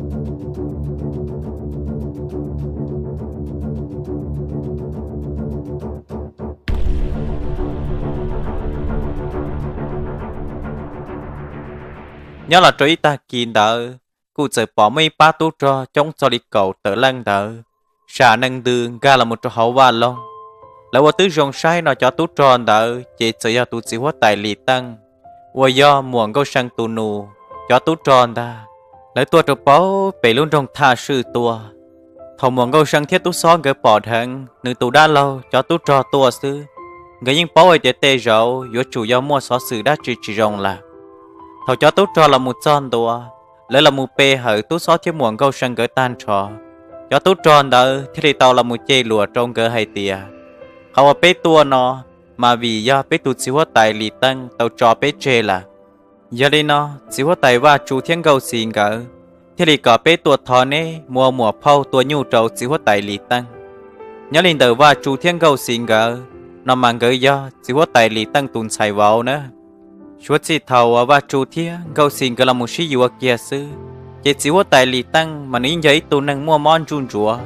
Nyob los rau ib tag kis ntawd, kuj txawm pom muaj ib pab tub rog coob txog li kaum tawm leej ntawd, sam nees ntws nkag los mus rau hauv vaj loog. Lawv ua twb zoo saib no cov tub rog ntawd ces txawm yog tus txiv huab tais Lis Teej uas yog Muam Nkauj See tus nus cov tub rog ntag. Lawv tuaj rau paub pem lub nroog Thaj Swj tuaj. Thaum Muam Nkauj See thiab tub xob nkawd pom dheev nws tus dab laug cov tub rog tuaj xwb, nkawd yeej paub hais tias tej zaum yuav tsum yog muaj xov xwm dab tsi tsis zoo lawm. Thaum cov tub rog los mus txog ntua, lawv los mus pe hawm tub xob thiab Muam Nkauj See nkawd tag nrho, cov tub rog ntawd thiaj li tau los mus ceg luam rau nkawd hais tias, qhov uas peb tuaj no mas vim yog peb tus txiv huab tais Lis Teej tau tso peb tseg lawm. Yog li no txiv huab tais Vaj Tsu thiab Nkauj Xis nkawd thiaj li kom peb tuaj thov neb mus ua muam phauj tua nyuj rau txiv huab tais Lis Teej. Nyob li ntawm Vaj Tsu thiab Nkauj Xis nkawd no mas nkawd yog txiv huab tais Lis Teej tus ntxhais vauv na. Suav txij thaum uas Vaj Tsu thiab Nkauj Xis nkawd los mus sib yuav kiag xwb, ces txiv huab tais Lis Teej mas nws yeej yog ib tug neeg muaj mob ntsuj ntsuav.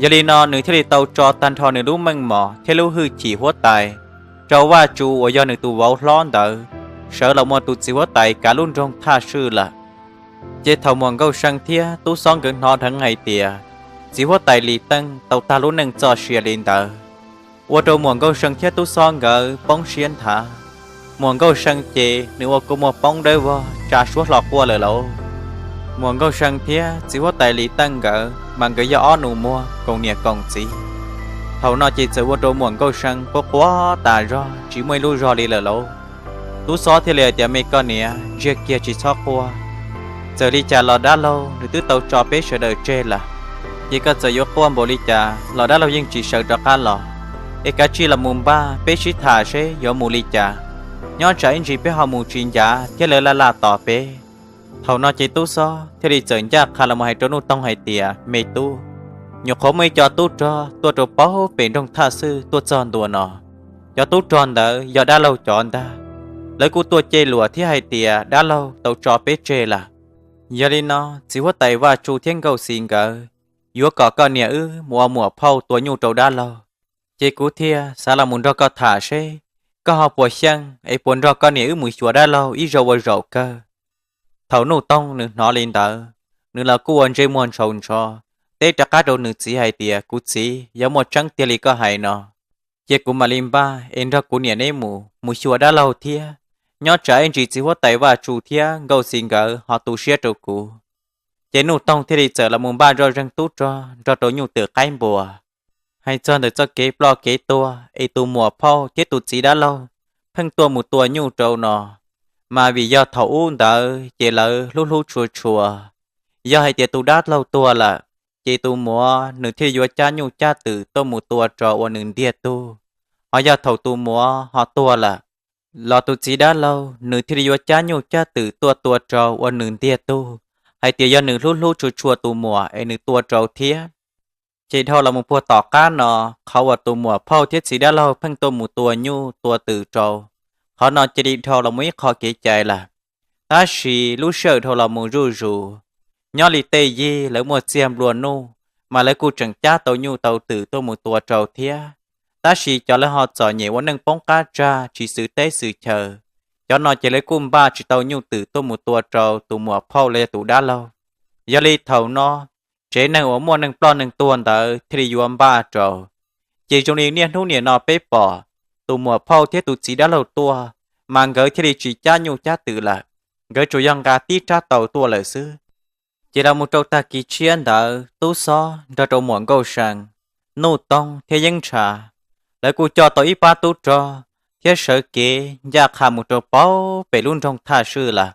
Yog li no nws thiaj li tau tso tag nrho nws lub meej mom thiab lub hwj chim huab tais rau Vaj Tsu uas yog nws tus vauv hlob ntawd, sawv los mus ua tus txiv huab tais kav lub nroog Thaj Swj lawm. Ces thaum Muam Nkauj See thiab tub xob nkawd hnov dheev hais tias txiv huab tais Lis Teej tau tag lub neej txoj sia li ntawd, ua rau Muam Nkauj See thiab tub xob nkawd poob siab nthav. Muam Nkauj See ces nws ua kua muag poob dawb vog tsa suab hlo quaj lawm lauj. Muam Nkauj See thiab txiv huab tais Lis Teej nkawd mas nkawd yog ob nus muag koom niam koom txiv. Thaum no ces txawm ua rau Muam Nkauj See quaj quaj tas zog tsis muaj ib lub zog li lawm lauj. Tub xob thiaj li hais tias, me koj niam, ntsiag kiag tsis txhob quaj. Txawm li cas los dab laug nws twb tau tso peb sawv daws tseg lawm, ces koj txawm yuav quaj npaum li cas los dab laug yeej tsis sawv rov qab los. Es kav tsij los mus npaj peb sib tham seb yuav mus li cas, nyob tsam ib ntsis peb ho mus tsis ncav thiab lawv laj laj tos peb. Thaum no ces tub xob thiaj li txawm ncaj qha los mus hais rau Nuj Toog hais tias, me tub, nyuam qhuav muaj ib co tub rog tuaj rau paub pem nroog Thaj Xwj tuaj txog ntua no. Cov tub rog ntawd yog dab laug cov ntag. Lawv kuj tuaj ceg luam thiab hais tias dab laug tau tso peb tseg lawm. Yog li no txiv huab tais Vaj Tsu thiab Nkauj Xis nkawd yuav kom koj niam wb mus ua muam phauj tua nyuj rau dab laug, ces kuv thiaj xav los mus nrog koj tham seb koj ho puas xyeej es puas nrog koj niam wb mus xyuas dab laug ib zaug ua zaum kawg. Thaum Nuj Toog nws hnov li ntawd, nws los kuj ua ntsej muag ntshaus ntsho, teb rov qab rau nws txiv hais tias, kuv txiv, yog muaj tseeb tiag li koj hais no, ces kuv mam li npaj es nrog kuv niam neb mus, mus xyuas dab laug thiab, nyob tsam ib ntsis txiv huab tais Vaj Tsu thiab Nkauj Xis nkawd ho tu siab rau kuv. Ces Nuj Toog thiaj li txawm los mus npaj zoj zeeg tub rog nrog rau nyuj twm qaib npua. Hais txog ntawm txoj kev ploj kev tuag es tus muam phauj thiab tus txiv dab laug pheej tuaj mus tua nyuj rau no, mas vim yog thaum ub ntawd ces lawv hlub hlub tshua tshua. Yog hais tias tus dab laug tuag lawm, ces tus muam nws thiaj yuav cab nyuj cab twm tuaj mus tua rau ua nws ntiag tug. Ho yog thaum tus muam ho tuag lawm, los tus txiv dab laug nws thiaj li yuav cab nyuj cab twm tuaj tua rau ua nws ntiag tug, hais tias yog nws hlub hlub tshua tshua tus muam es nws tua rau thiab. Ces dhau los mus puag tom qab no, qhov uas tus muam phauj thiab txiv dab laug pheej tuaj mus tua nyuj tua twm rau, qhov no cia li dhau los mus ib qho kev cai lawm. Tab sis lub sij hawm dhau los mus zuj zus, nyob li tej yig lawv muaj txiag nplua nuj, mas lawv kuj tseem cab tau nyuj tau twm tuaj mus tua rau thiab. Tab sis cov lawv ho txom nyem ua neej poob qab tsag tsis xwm teb xwm chaw, cov no ces lawv kuj npaj tsis tau nyuj twm tuaj mus tua rau tus muam phauj los yog tus dab laug. Yog li thaum no, tsev neeg uas muaj neeg ploj neeg tuag ntawd thiaj li yuav npaj rau. Ces zoo li niaj hnub niam no peb pom tus muam phauj thiab tus txiv dab laug tuaj, mas nkawd thiaj li tsis cab nyuj cab twm lawm, nkawd tsuas yog nqa tib rab taus tuaj lawm xwb. Ces los mus rau tag kis tshiab ntawd, Tub Xob nrog rau Muam Nkauj See, Nuj Toog thiab Yeeb Ntshav, lawv kuj coj tau ib pab tub rog thiab sawv kev ncaj qha mus rau paub pem lub nroog Thaj Swj lawm.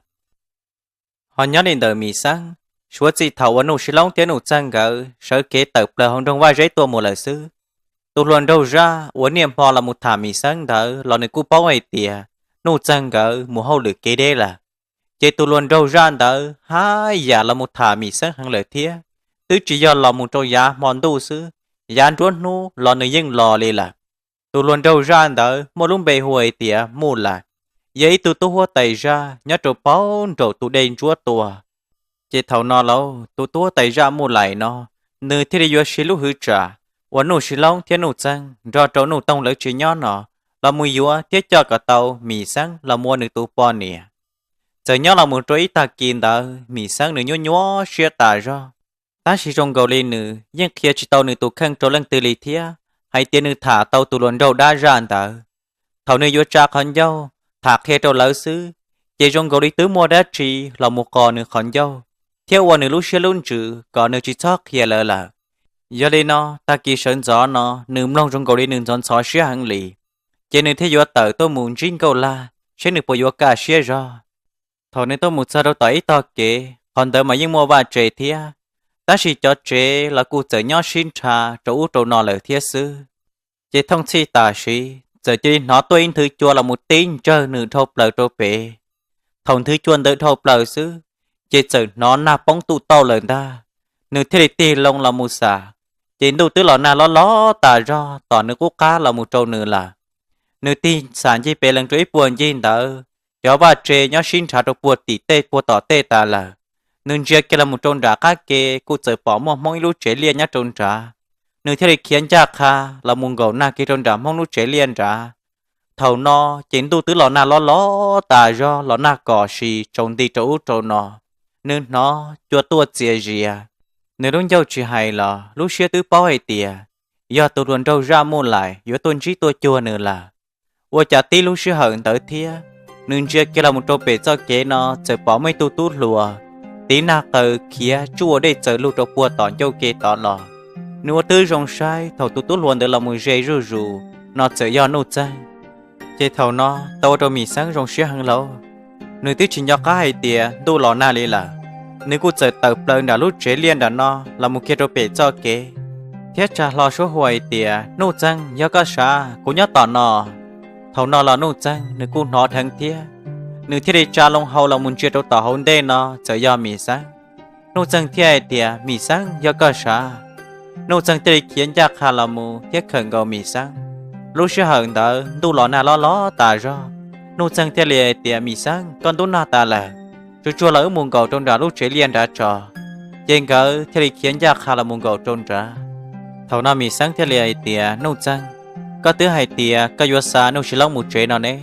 Ho nyob li ntawm Mim Xeeb, suav txij thaum uas Nuj Sib Loob thiab Nuj Txeeg nkawd sawv kev tawm plaws hauv nroog Vaj Zeb tuaj mus lawm xwb, tus hluas nraug zaj uas niaj hmo los mus tham Mim Xeeb ntawd los nws kuj paub hais tias Nuj Txeeg nkawd mus hauj lwm kev deb lawm. Ces tus hluas nraug zaj ntawd haj yam los mus tham Mim Xeeb heev lawm thiab, twb tsis yog los mus rau yav hmo ntuj xwb, yav nruab hnub los nws yeej los li lawm. Tus hluas nraug zaj ntawd muaj lub npe hu hais tias Muj Lais, yog ib tug tub huab tais zaj nyob rau paub nraum tus dej ntsuab tua. Ces thaum no lauj, tus tub tais zaj Muj Lais no, nws thiaj li yuav siv lub hwv tsam uas Nuj Sis Loob thiab Nuj Txeeg nrog rau Nuj Toog lawv tsis nyob no los mus yuav thiab coj kom tau Mim Xeeb los mus ua nws tus poj niam. Txawm nyob los mus rau ib tag kis ntawd Mim Xeeb nws nyuaj nyuaj siab tas zog, tab sis zoo nkaus li nws yeej qhia tsis tau nws tus kheej rau leej twg li thiab hais tias nws tham tau tus hluas nraug dab zaj ntawd. Thaum nws yuav tsa qhov ncauj tham qhia rau lawv xwb, ces zoo nkaus li twb muaj dab tsi los mus qos nws qhov ncauj thiab ua nws lub siab lub ntsws kom nws tsis txhob qhia lawv lawm. Yog li no, tag kis sawv ntxov no nws mloog zoo nkaus li nws ntxhov ntxhov siab heev li, ces nws thiaj yuav tawm tuaj mus ntsib Nkauj Lag saib nws puas yuav kaj siab zog. Thaum nws tuaj mus txog rau tom ib tog kev, qhov ntawd mas yeej muaj vaj tsev thiab, tab sis cov tsev los kuj txawm nyob sib nrhav rau ub rau no lawm thiab xwb. Ces thooj txhij tam sim txawm cia li hnov tuaj ib nthwv cua los mus tib ntsawg nws dhau plaws rau pem. Thaum nthwv cua ntawd dhau plaws xwb, ces txawm hnov nag poob tuj tauj lawm ntag. Nws thiaj li tig loo los mus xam, ces ntuj twb los nag loj loj tas zog tom nws qub qab los mus rau nws lawm. Nws tig xam ncig pem lees rau ib puag ncig ntawd, cov vaj tsev nyob sib nrhav rau puag tim tej puag tom tej tas lawm. Nws ntsia kiag los mus rau nram qab ke kuj txawm pom muaj Hmoob ib lub tsev liaj nyob rau nrad. Nws thiaj li khiav ncaj qha los mus nkaum nag kiag rau nram Hmoob lub tsev liaj nrad. Thaum no ces ntuj twb los nag loj loj tas zog, los nag kom si tsaus nti rau ub rau no, nws hnov cua tuaj txias zias. Nws lub ncauj tsis hais los lub siab twb paub hais tias yog tus hluas nraug zaj Muj Lais yuav tuaj ntsib tuaj cuag nws lawm. Ua cas tib lub sij hawm ntawd thiab, nws ntsia kiag los mus rau pem txoj kev no txawm pom muaj ib tug tub hluas tiv nag qaws khiav tsuj ua dej txaws lug rau puag tom ncauj ke tod los. Nws ua twb zoo saib thaum tus tub hluas ntawd los mus ze zuj zus no txawm yog Nuj Txeeg. Ces thaum no tau ua rau Mim Xeeb zoo siab heev lauj. Nws twb tsis nco qab hais tias ntuj los nag li lawm, nws kuj txawm tawm plaws nram lub tsev liaj nram no los mus kiag rau pem txoj kev, thiab tsa hlo suab hu hais tias, Nuj Txeeg, yog koj sav, kuv nyob tom no. Thaum no los Nuj Txeeg nws kuj hnov dheev thiab, nws thiaj li tsa loo hau los mus ntsia rau tom hauv ntej no txawm yog Mim Xeeb. Nuj Txeeg thiaj hais tias, Mim Xeeb, yog koj sav. Nuj Txeeg thiaj li khiav ncaj qha los mus thiab khawm nkaus Mim Xeeb. Lub sij hawm ntawd ntuj los nag loj loj tas zog. Nuj Txeeg thiaj li hais tias, Mim Xeeb, koj ntub nag tas lawm, tsuag tsuag los wb mus nkaum rau nram lub tsev liaj nrad tso. Ces nkawd thiaj li khiav ncaj qha los mus nkaum rau nrad. Thaum no Mim Xeeb thiaj li hais tias, Nuj Txeeg, koj twb hais tias koj yuav xa Nuj Sis Loob mus tsev no ne,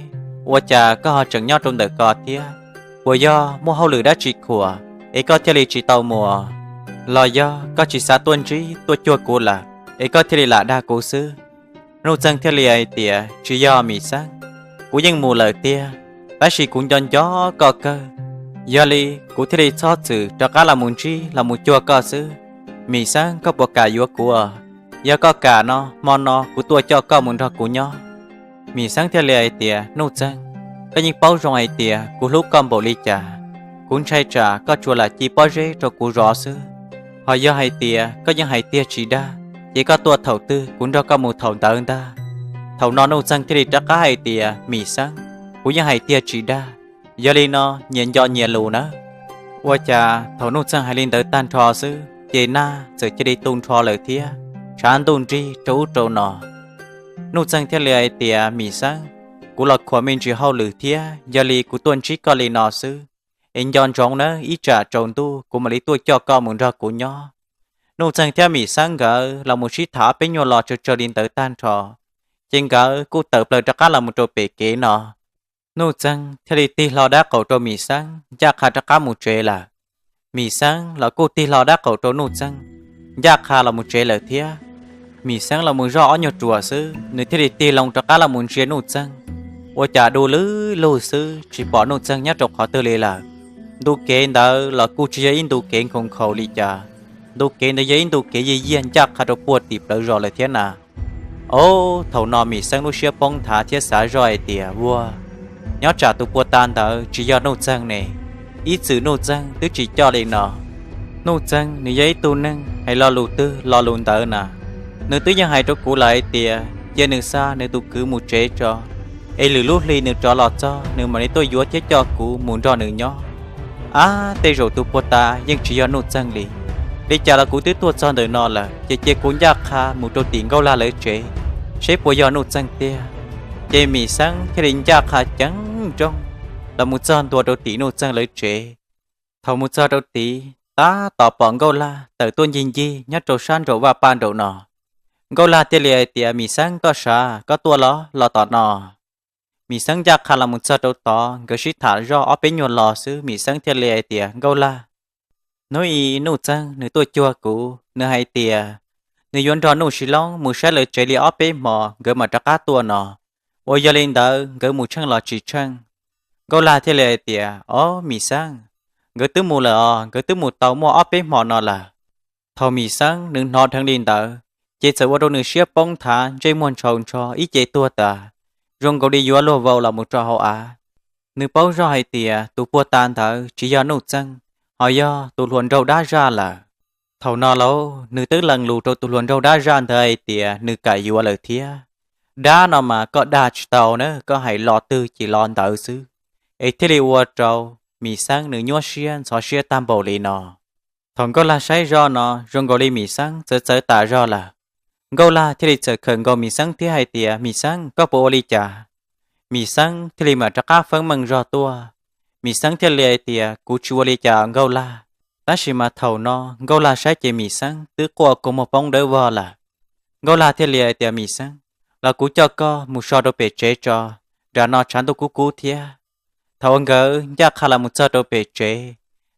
ua cas koj ho tseem nyob rau ntawm ko thiab? Puas yog muaj hauj lwm dab tsi khuam es koj thiaj li tsis tau mus? Los yog koj tsis xav tuaj ntsib tuaj cuag kuv lawm es koj thiaj li lam dag kuv xwb? Nuj Txeeg thiaj li hais tias, Tsis yog Mim Xeeb, kuv yeej mus lawm tiag, tab sis kuv nco nco koj kawg, yog li kuv thiaj li txhob txwm rov qab los mus ntsib los mus cuag koj xwb. Mim Xeeb, koj puas kam yuav kuv? Yog koj kam no, hmo no kuv tuaj coj koj mus nrog kuv nyob. Mim Xeeb thiaj li hais tias, Nuj Txeeg, koj yeej paub zoo hais tias kuv hlub koj npaum li cas. Kuv ntshai tsam koj tsuas lam ci pob zeb rau kuv zov xwb. Ho yog hais tias koj yeej hais tiag tsis dag, ces koj tuaj thaum twg kuv nrog koj mus thaum ntawd ntag. Thaum no Nuj Txeeg thiaj li rov qab hais tias, Mim Xeeb, kuv yeej hais tiag tsis dag, yog li no nyias nco nyias lus nawb. Ua cas thaum Nuj Txeeg hais li ntawd tag nrho xwb ces nag txawm cia li tu nrho lawm thiab tshav ntuj nrig rau ub rau no. Nuj Txeeg thiaj li hais tias, Mim Xeeb, kuv los khuam me ntsis hauj lwm thiab, yog li kuv tuaj ntsib koj li no xwb, es nco ntsoov nawb, ib tsam tsaus ntuj kuv mam li tuaj coj koj mus nrog kuv nyob. Nuj Txeeg thiab Mim Xeeb nkawd los mus sib tham ob peb nyuag lo tsawg tsawg li ntawd tag nrho, ces nkawd kuj tawm plaws rov qab los mus rau pem kev no. Nuj Txeeg thiaj li tig hlo dab qaum rau Mim Xeeb ncaj qha rov qab mus tsev lawm. Mim Xeeb los kuj tig hlo dab qaum rau Nuj Txeeg ncaj qha los mus tsev lawm thiab. Mim Xeeb los mus zoj ob nyuag ruam xwb, nws thiaj li tig loo rov qab los mus ntsia Nuj Txeeg. Ua cas du lwj lug xwb, tsis pom Nuj Txeeg nyob rau qhov twg li lawm. Ntu kev ntawd los kuj tsis yog ib ntu kev nkhaus nkhaus li cas, ntu kev ntawd yog ib ntu kev yiag yiag ncaj qha rau puag tim plawv zos lawm thiab na. Ob, thaum no Mim Xeeb lub siab poob nthav thiab xav zoj hais tias, Ua, nyob tsam tus puag ta ntawd tsis yog Nuj Txeeg ne, ib txwm Nuj Txeeg twb tsis coj li no. Nuj Txeeg nws yog ib tug neeg hais lo lus twg lo lus ntawd na. Nws twb yeej hais rau kuv lawm hais tias cia nws xa nws tus kwv mus tsev tso, es lwm lub hli nws rov los txog nws mam li tuaj yuav thiab coj kuv mus nrog nws nyob. Ab, tej zaum tus puag ta yeej tsis yog Nuj Txeeg li. Li cas los kuv twb tuaj txog ntawm no lawm, ces cia kuv ncaj qha mus rau tim Nkauj Lag lawv tsev, seb puas yog Nuj Txeeg tiag. Ces Mim Xeeb thiaj li ncaj qha ceev nrooj los mus txog ntua rau tim Nuj Txeeg lawv tsev. Thaum mus txog rau tid, tab tom pom Nkauj Laj tawm tuaj ncig ncig nyob rau sab nraum vaj paj nraum no. Nkauj Laj thiaj li hais tias, Mim Xeeb, koj sav koj tuaj los los tom no? Mim Xeeb ncaj qha los mus txog rau tod, nkawd sib tham zoj ob peb nyuag lo xwb, Mim Xeeb thiaj li hais tias, Nkauj Laj, hnub i Nuj Txeeg nws tuaj cuag kuv, nws hais tias nws yuav nrog Nuj Sis Loob mus saib lawv tsev li ob peb hmo nkawd mam rov qab tuaj no. Uas yog li ntawd nkawd mus tsheej los tsis tsheej? Nkauj Laj thiaj li hais tias, Ob, Mim Xeeb, nkawd twb mus lawm os, nkawd twb mus tau muaj ob peb hmo no lawm. Thaum Mim Xeeb nws hnov dheev li ntawd, ces txawm ua rau nws siab poob nthav, ntsej muag ntshaus ntsho ib ce tuag tas, zoo nkaus li yuav luag vau los mus rau hauv av. Nws paub zoj hais tias tus puag ta ntawd tsis yog Nuj Txeeg, ho yog tus hluas nraug dab zaj lawm. Thaum no lauj, nws twb lees lus rau tus hluas nraug dab zaj ntawd hais tias nws kam yuav lawm thiab. Dab no mas koj dag tsis tau na, koj hais lo twg ces lo ntawd xwb, es thiaj li ua rau Mim Xeeb nws nyuaj siab ntxhov siab tag npaum li no. Thaum Nkauj Laj saib zoj no zoo nkaus li Mim Xeeb txawv txawv tas zog lawm. Nkauj Laj thiaj li txawm khawm nkaus Mim Xeeb thiab hais tias, Mim Xeeb, koj puas ua li cas? Mim Xeeb thiaj li mam rov qab feeb meej zog tuaj. Mim Xeeb thiaj li hais tias, Kuv tsis ua li cas Nkauj Laj. Tab sis mas thaum no Nkauj Laj saib ces Mim Xeeb twb quaj kua muag poob dawb vog lawm. Nkauj Laj thiaj li hais tias, Mim Xeeb, los kuv coj koj mus so rau pem tsev tso, nram no tshav ntuj kub kub thiab. Thaum uas nkawd ncaj qha los mus txog rau pem tsev,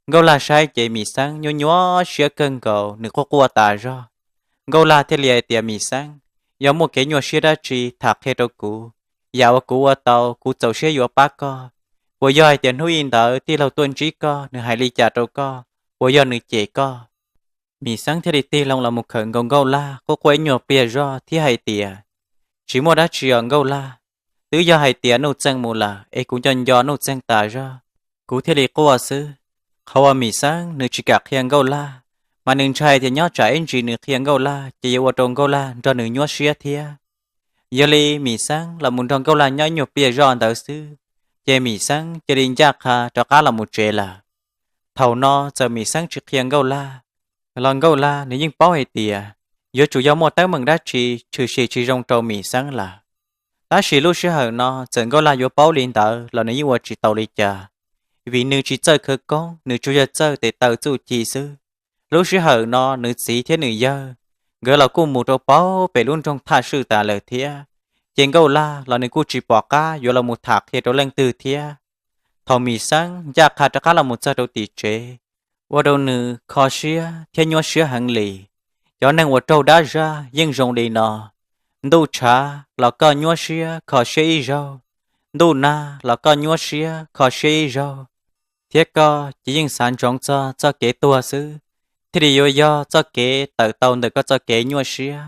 Nkauj Laj saib ces Mim Xeeb nyuaj nyuaj siab kawg nkaus, nws quaj quaj tas zog. Nkauj Laj thiaj li hais tias, Mim Xeeb, yog muaj kev nyuaj siab dab tsi tham qhia rau kuv, yam uas kuv ua tau kuv txaus siab yuav pab koj. Puas yog hais tias hnub i ntawd tij laug tuaj ntsib koj nws hais li cas rau koj, puas yog nws cem koj? Mim Xeeb thiaj li tig loo los mus khawm nkaus Nkauj Laj, quaj quaj ib nyuag pliag zog thiab hais tias, Tsis muaj dab tsi os Nkauj Laj, twb yog hais tias Nuj Txeeg mus lawm es kuv nco nco Nuj Txeeg tas zog, kuv thiaj li quaj xwb. Qhov uas Mim Xeeb nws tsis kam qhia Nkauj Laj, mas nws ntshai tias nyob tsam ib ntsis nws qhia Nkauj Laj ces yuav ua rau Nkauj Laj nrog nws nyuaj siab thiab. Yog li Mim Xeeb los mus nrog Nkauj Laj nyob ib nyuag pliag zoj ntawd xwb, ces Mim Xeeb cia li ncaj qha rov qab los mus tsev lawm. Thaum no txawm Mim Xeeb tsis qhia Nkauj Laj, los Nkauj Laj nws yeej paub hais tias yuav tsum yog muaj teeb meem dab tsi tshwm sim tsis zoo rau Mim Xeeb lawm. Tab sis lub sij hawm no txawm Nkauj Laj yuav paub li ntawd los nws yeej ua tsis tau li cas, vim nws tsis txawj khawv koob, nws tsuas yog txawj tes taw txuj ci xwb. Lub sij hawm no nws txiv thiab nws yawg nkawd los kuj mus rau pauv pem lub nroog Thaj Swj tas lawm thiab, ces Nkauj Laj los nws kuj tsis pom qab yuav los mus tham qhia rau leej twg thiab. Thaum Mim Xeeb ncaj qha rov qab los mus txog rau tim tsev, ua rau nws kho siab thiab nyuaj siab heev li. Cov neeg uas raug dab zaj yeej zoo li no: ntuj tshav los koj nyuaj siab kho siab ib zaug, ntuj nag los koj nyuaj siab kho siab ib zaug, thiab koj ces yeej xav ntsoov txog txoj kev tuag xwb, thiaj li yuav yog txoj kev tawm tau ntawm koj txoj kev nyuaj siab.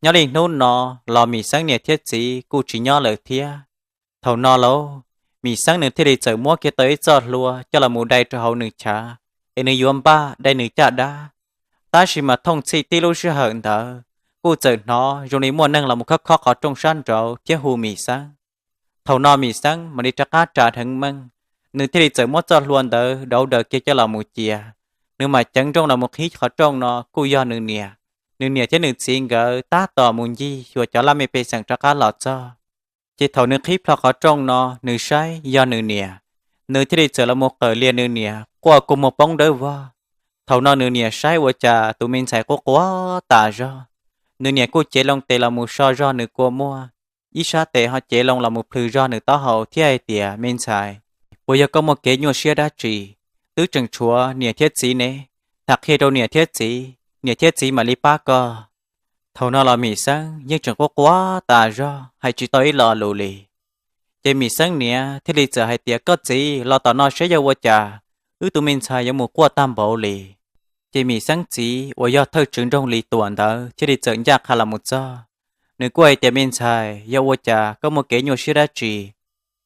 Nyob li hnub no los Mim Xeeb niam thiab txiv kuj tsis nyob lawm thiab. Thaum no lauj, Mim Xeeb nws thiaj li txawm muab kiag tau ib txoj hlua coj los mus dai rau hauv nws chav, es nws yuav npaj dai nws caj dab. Tab sis mas thooj txhij tib lub sij hawm ntawd kuj txawm hnov zoo li muaj neeg los mus khob khob qhov rooj sab nraud thiab hu Mim Xeeb. Thaum no Mim Xeeb mam li rov qab ras dheev meej, nws thiaj li txawm muab txoj hlua ntawd dauv daws kiag coj los mus cia. Nws mam ceev nrooj los mus qhib qhov rooj no kuj yog nws niam. Nws niam thiab nws txiv nkawd tab tom mus ncig xyuas cov laj mej pej xeem rov qab los txog. Ces thaum nws qhib plho qhov rooj no, nws saib yog nws niam, nws thiaj li txawm los mus qawm lias nws niam quaj kua muag poob dawb vog. Thaum no nws niam saib ua cas tus me ntxhais quaj quaj tas zog, nws niam kuj cev loo tes los mus so zog nws kua muag, ib sab tes ho cev loo los mus plhws zog nws taub hau thiab hais tias, Me ntxhais, puas yog koj muaj kev nyuaj siab dab tsi? Twb tseem tshuav niam thiab txiv ne, tham qhia rau niam thiab txiv, niam thiab txiv mam li pab koj. Thaum no los Mim Xeeb yeej tseem quaj quaj tas zog hais tsis tau ib lo lus li. Ces Mim Xeeb niam thiaj li txawm hais tias, Koj txiv, los tom no seb yog ua cas wb tus me ntxhais yuav mus quaj tag npaum li. Ces Mim Xeeb txiv uas yog thawj tswv nroog Lis Tuam ntawd thiaj li txawm ncaj qha los mus txog. Nws kuj hais tias, Me ntxhais, yog ua cas koj muaj kev nyuaj siab dab tsi?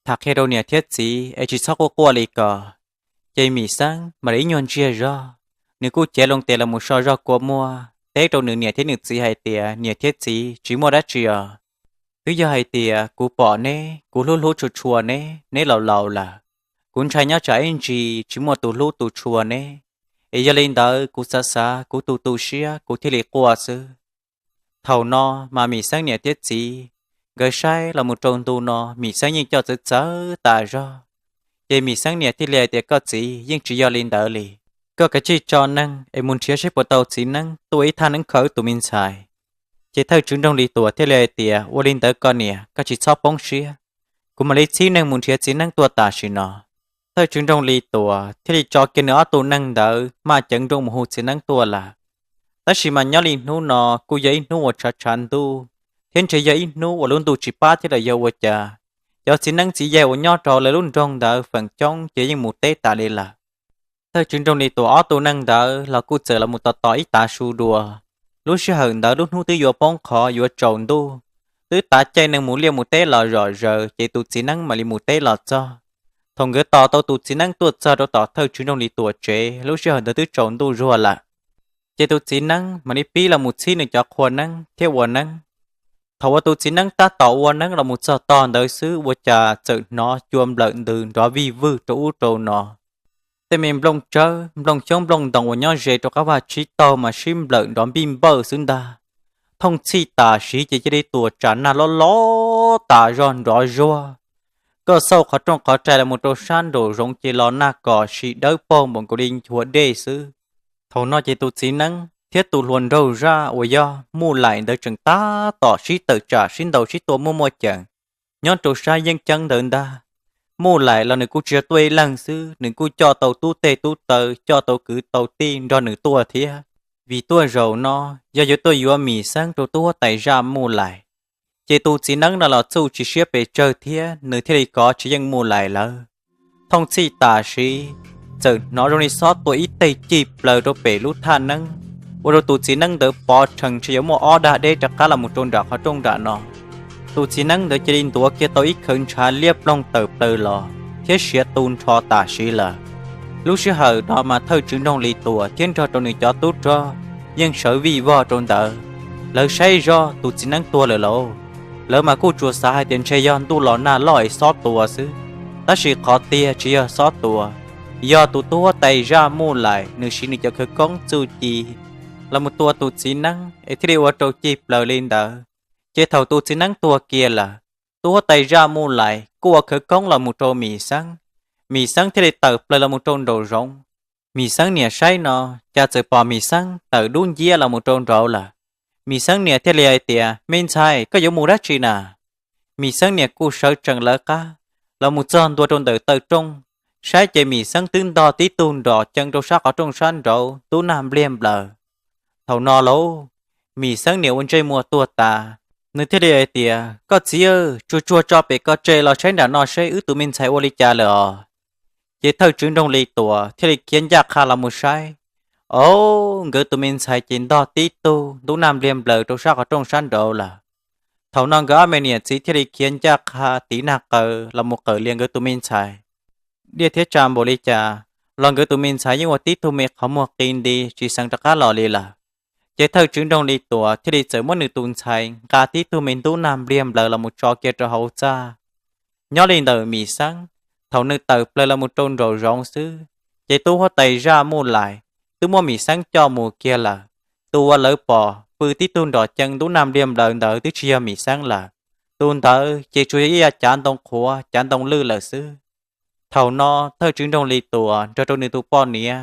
Tham qhia rau niam thiab txiv es tsis txhob quaj quaj li ko. Ces Mim Xeeb mam li ib nyuag ntsiag zog, nws kuj cev loo tes los mus so zog kua muag teb rau nws niam thiab nws txiv hais tias, Niam thiab txiv, tsis muaj dab tsi os. Twb yog hais tias kuv pom neb, kuv hlub hlub tshua tshua neb, neb laus laus lawm. Kuv ntshai nyob tsam ib ntsis tsis muaj tus hlub tus tshua neb, es yog li ntawd kuv xav xav kuv tu tu siab kuv thiaj li quaj xwb. Thaum no mas Mim Xeeb niam thiab txiv nkawd saib los mus rau ntu no, Mim Xeeb yeej coj txawv txawv tas zog. Ces Mim Xeeb niam thiaj li hais tias, Koj txiv, yeej tsis yog li ntawd li. Koj kav tsij tso neeg es mus nrhiav saib puas tau txiv neeb tuaj ib thaj neeb kho wb tus me ntxhais. Ces thawj tswv nroog Lis Tuam thiaj li hais tias, Ua li ntawd koj niam, koj tsis txhob poob siab, kuv mam li txib neeg mus nrhiav txiv neeb tuaj tam sim no. Thawj tswv nroog Lis Tuam thiaj li tso kiag nws ob tug neeg ntawd maj ceev nrooj mus hu txiv neeb tuaj lawm. Tab sis mas nyob li hnub no kuj yog ib hnub uas tshav tshav ntuj, thiab ntshe yog ib hnub uas lub ntuj tsis pab thiab los yog ua cas, cov txiv neeb txiv yaig uas nyob rau lawv lub nroog ntawd feem coob ces yeej mus teb tas li lawm. Thawj tswv nroog Lis Tuam ob tug neeg ntawd los kuj txawm los mus tos tos ib tav su dua. Lub sij hawm ntawd lub hnub twb yuav poob qho yuav tsaus ntuj, twb tav caij neeg mus liaj mus teb los zom zaws ces tus txiv neeb mam li mus teb los txog. Thaum nkawd tos tau tus txiv neeb tuaj txog rau tom thawj tswv nroog Lis Tuam tsev, lub sij hawm ntawd twb tsaus ntuj zuag lawm. Ces tus txiv neeb mam li pib los mus txhib nws cov qhua neeb thiab ua neeb. Thaum uas tus txiv neeb tab tom ua neeb los mus txog tog ntawd xwb ua cas txawm hnov cua nplawm ntws nrov vij vwj rau ub rau no. Tej me nplooj tsawb, nplooj xyoob nplooj ntoos uas nyob ze rau qab vaj tsib taug mas sib nplawm nrov npij npawj xwb ntag. Thooj txhij tam sid ces cia li tuam tsam nag loj loj tas zog nrov zuag. Koj xauj qhov rooj qhov rai los mus rau sab nraum zoov ces los nag kom sim dawb paug npaum nkaus li nchuav dej xwb. Thaum no ces tus txiv neeb thiab tus hluas nraug zaj uas yog Muj Laim ntawd tseem tab tom sib tawm tsam sib ntaus sib tua muaj muaj ceem nyob rau sab yeeb ceeb ntawd ntag. Muj Laim los nws kuj tsis yog tuaj ib leeg xwb, nws kuj coj tau tub teg tub taw, coj tau kwv tau tij nrog nws tuaj thiab. Vim tuaj zaum no yog yuav tuaj yuav Mim Xeeb rau tub huab tais zaj Muj Laim. Ces tus txiv neeb no los txuj tsis siab pes tsawg thiab nws thiaj li kov tsis yeej Muj Laim lawv. Thooj txhij tam sid, txawm hnov zoo li xob tua ib teg cig plaws rau pem lub thaj neeb, ua rau tus txiv neeb ntawd pov rhees ntshe yuav muaj ob dag deb rov qab los mus rau nram qhov rooj nram no. Tus txiv neeb ntawd cia li ntuav kiag tau ib khawv ntshav liab ploog tawm plaws los thiab siav tu nrho tam sid lawm. Lub sij hawm no mas thawj tswv nroog Lis Tuam thiab nrog rau nws cov tub rog yeej sawv vij vog rau ntawd. Lawv saib zoj tus txiv neeb tuag lawm lauj. Lawv mas kuj tsuas xav hais tias ntshe yog ntuj los nag loj es xob tua xwb, tab sis qhov tiag tsis yog xob tua, yog tus tub huab tais zaj Muj Laim nws siv nws cov khawv koob txuj ci los mus tua tus txiv neeb es thiaj li ua rau cig plaws li ntawd. Ces thaum tus txiv neeb tuag kiag lawm, tub huab tais zaj Muj Laim kuj ua khawv koob los mus rau Mim Xeeb. Mim Xeeb thiaj li tawm plaws los mus rau nraum zoov. Mim Xeeb niam saib no, cas txawm pom Mim Xeeb tawm dub nciab los mus rau nraud lawm. Mim Xeeb niam thiaj li hais tias, Me ntxhais, koj yuav mus dab tsi na? Mim Xeeb niam kuj sawv tsees lawv qab los mus txog ntua rau ntawm taw rooj, saib ces Mim Xeeb twb ntog tib tug nrom ceev rau sab qhov rooj sab nraud ntub nag npliag nplaws. Thaum no lauj, Mim Xeeb niam ua ntsej muag tuag tas, nws thiaj li hais tias, Koj txiv, tsuag tsuag tso pem ko tse los saib nram no seb wb tus me ntxhais ua li cas lawm os. Ces thawj tswv nroog Lis Tuam thiaj li khiav ncaj qha los mus saib, o, nkawd tus me ntxhais ces ntog tib tug ntub nag npliag nplaws rau sab qhov rooj sab nraud lawm. Thaum no nkawd ob me niam txiv thiaj li khiav ncaj qha tiv nag qawm los mus qawm lias nkawd tus me ntxhais. Diaj thiab tsa npaum li cas los nkawd tus me ntxhais yeej ua tib tug me qhov muag qi nti tsis xeev rov qab los li lawm. Ces thawj tswv nroog Lis Tuam thiaj li txawm muab nws tus ntxhais nqa tib tug me ntub nag npliag nplaws los mus tso kiag rau hauv txaj. Nyob li ntawm Mim Xeeb, thaum nws tawm plaws los mus rau nraum zoov xwb, ces tub huab tais zaj Muj Laim twb muab Mim Xeeb coj mus kiag lawm. Tus uas lawv pom pw tib tug nrom ceev ntub nag npliag nplaws ntawd twb tsis yog Mim Xeeb lawm. Tus ntawd ces tsuas yog ib yav cav ntoo qhuav cav ntoo lwj lawm xwb. Thaum no thawj tswv nroog Lis Tuam nrog rau nws tus poj niam,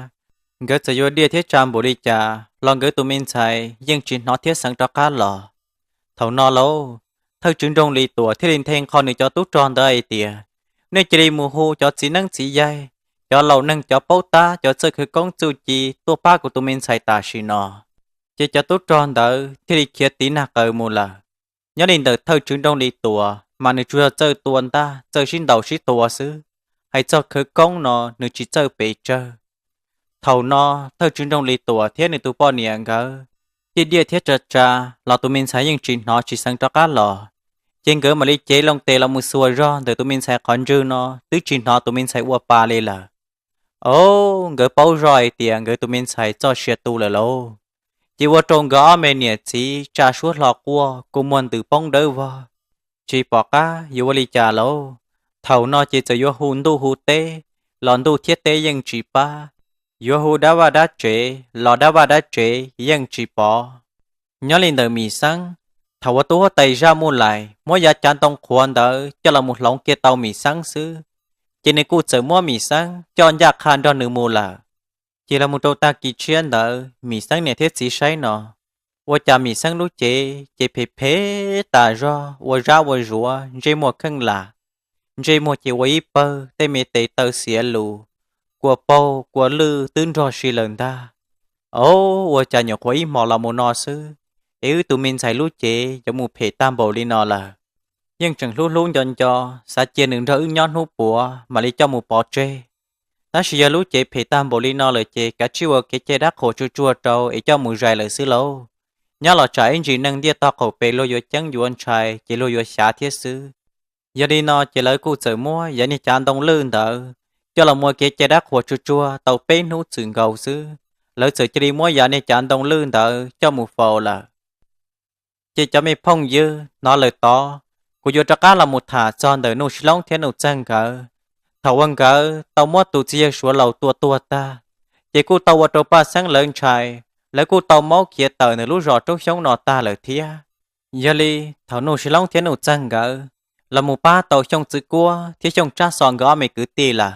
nkawd txawm yuav diaj thiab tsa npaum li cas los nkawd tus me ntxhais yeej tsis hnov thiab xeev rov qab los. Thaum no lauj, thawj tswv nroog Lis Tuam thiaj li nthe nqho nws cov tub rog ntawd hais tias, Nej cia li mus hu cov txiv neeb txiv yaig, cov laus neeg cov paub tab cov txawj khawv koob txuj ci tuaj pab kuv tus me ntxhais tam sim no. Ces cov tub rog ntawd thiaj li khiav tiv nag qawm mus lawm. Nyob li ntawm thawj tswv nroog Lis Tuam mas nws tsuas yog txawj tua ntaj txawj sib ntaus sib tua xwb, hais txog khawv koob no nws tsis txawj pes tsawg. Thaum no thawj tswv nroog Lis Tuam thiab nws tus poj niam nkawd diaj diaj thiab tsa tsa los tus me ntxhais yeej tsis hnov tsis xeev rov qab los. Ces nkawd mam li cev loo tes los mus xuas zog ntawm tus me ntxhais qhov ntswg no twb tsis hnov tus me ntxhais ua pa li lawm. O, nkawd paub zoj hais tias nkawd tus me ntxhais txoj sia tu lawm lauj. Ces ua rau nkawd ob me niam txiv tsa suab hlo quaj kua muag ntws poob dawb vog, tsis pom qab yuav ua li cas lauj. Thaum no ces txawm yuav hu ntuj hu teb los ntuj thiab teb yeej tsis pab, yuav hu dab vaj dab tsev los dab vaj dab tsev yeej tsis pov. Nyob li ntawm Mim Xeeb, thaum uas tub huab tais zaj Muj Laim muab yav cav ntoo qhuav ntawd coj los mus hloov kiag tau Mim Xeeb xwb, ces nws kuj txawm muab Mim Xeeb coj ncaj qha nrog nws mus lawm. Ces los mus rau tag kis tshiab ntawd Mim Xeeb niam thiab txiv saib no, ua cas Mim Xeeb lub cev ces phem phem tas zog, ua zab ua zuav, ntsej muag kheej lam, ntsej muag ces ua ib pawg tej me tes taw xiav lus, kua paug kua lwj twb nrog si lawm ntag. Au, ua cas nyuam qhuav ib hmos los mus no xwb, es wb tus me ntxhais lub cev yuav mus phem tag npaum li no lawm. Yeej tseem hlub hlub nco nco, xav cia nws nrog wb nyob hnub puav mam li coj mus pov tseg. Tab sis yog lub cev phem tag npaum li no lawm ces kav tsij ua kev cai dab qhuas tsuag tsuag rau es coj mus zais lawm xwb lauj. Nyob los tsam ib ntsis neeg ntiaj tog qaum pem luag yuav ceeb yuav ntshai ces luag yuav xyav thiab xwb. Yog li no ces lawv kuj txawm muab yav niag cav ntoo lwj ntawd coj los ua kev cai dab qhuas tsuag tsuag tau peb hnub txwm nkaus xwb, lawv txawm cia li muab yav niag cav ntoo lwj ntawd coj mus faus lawm. Ces cov me phooj ywg, hnov lawm tod, kuv yuav rov qab los mus tham txog ntawm Nuj Sis Loob thiab Nuj Txeeg nkawd. Thaum uas nkawd tau muab tus txiv yawg Suav laus tua tuag tag, ces kuj tau ua rau Paj Xeeb lawv ntshai, lawv kuj tau maub khiav tawm ntawm lub zos Roob Xyoob no tag lawm thiab. Yog li, thaum Nuj Sis Loob thiab Nuj Txeeg nkawd los mus pab tau Xyooj Txwv Kuab thiab Xyooj Tsab Xo nkawd ob me kwv tij lawm,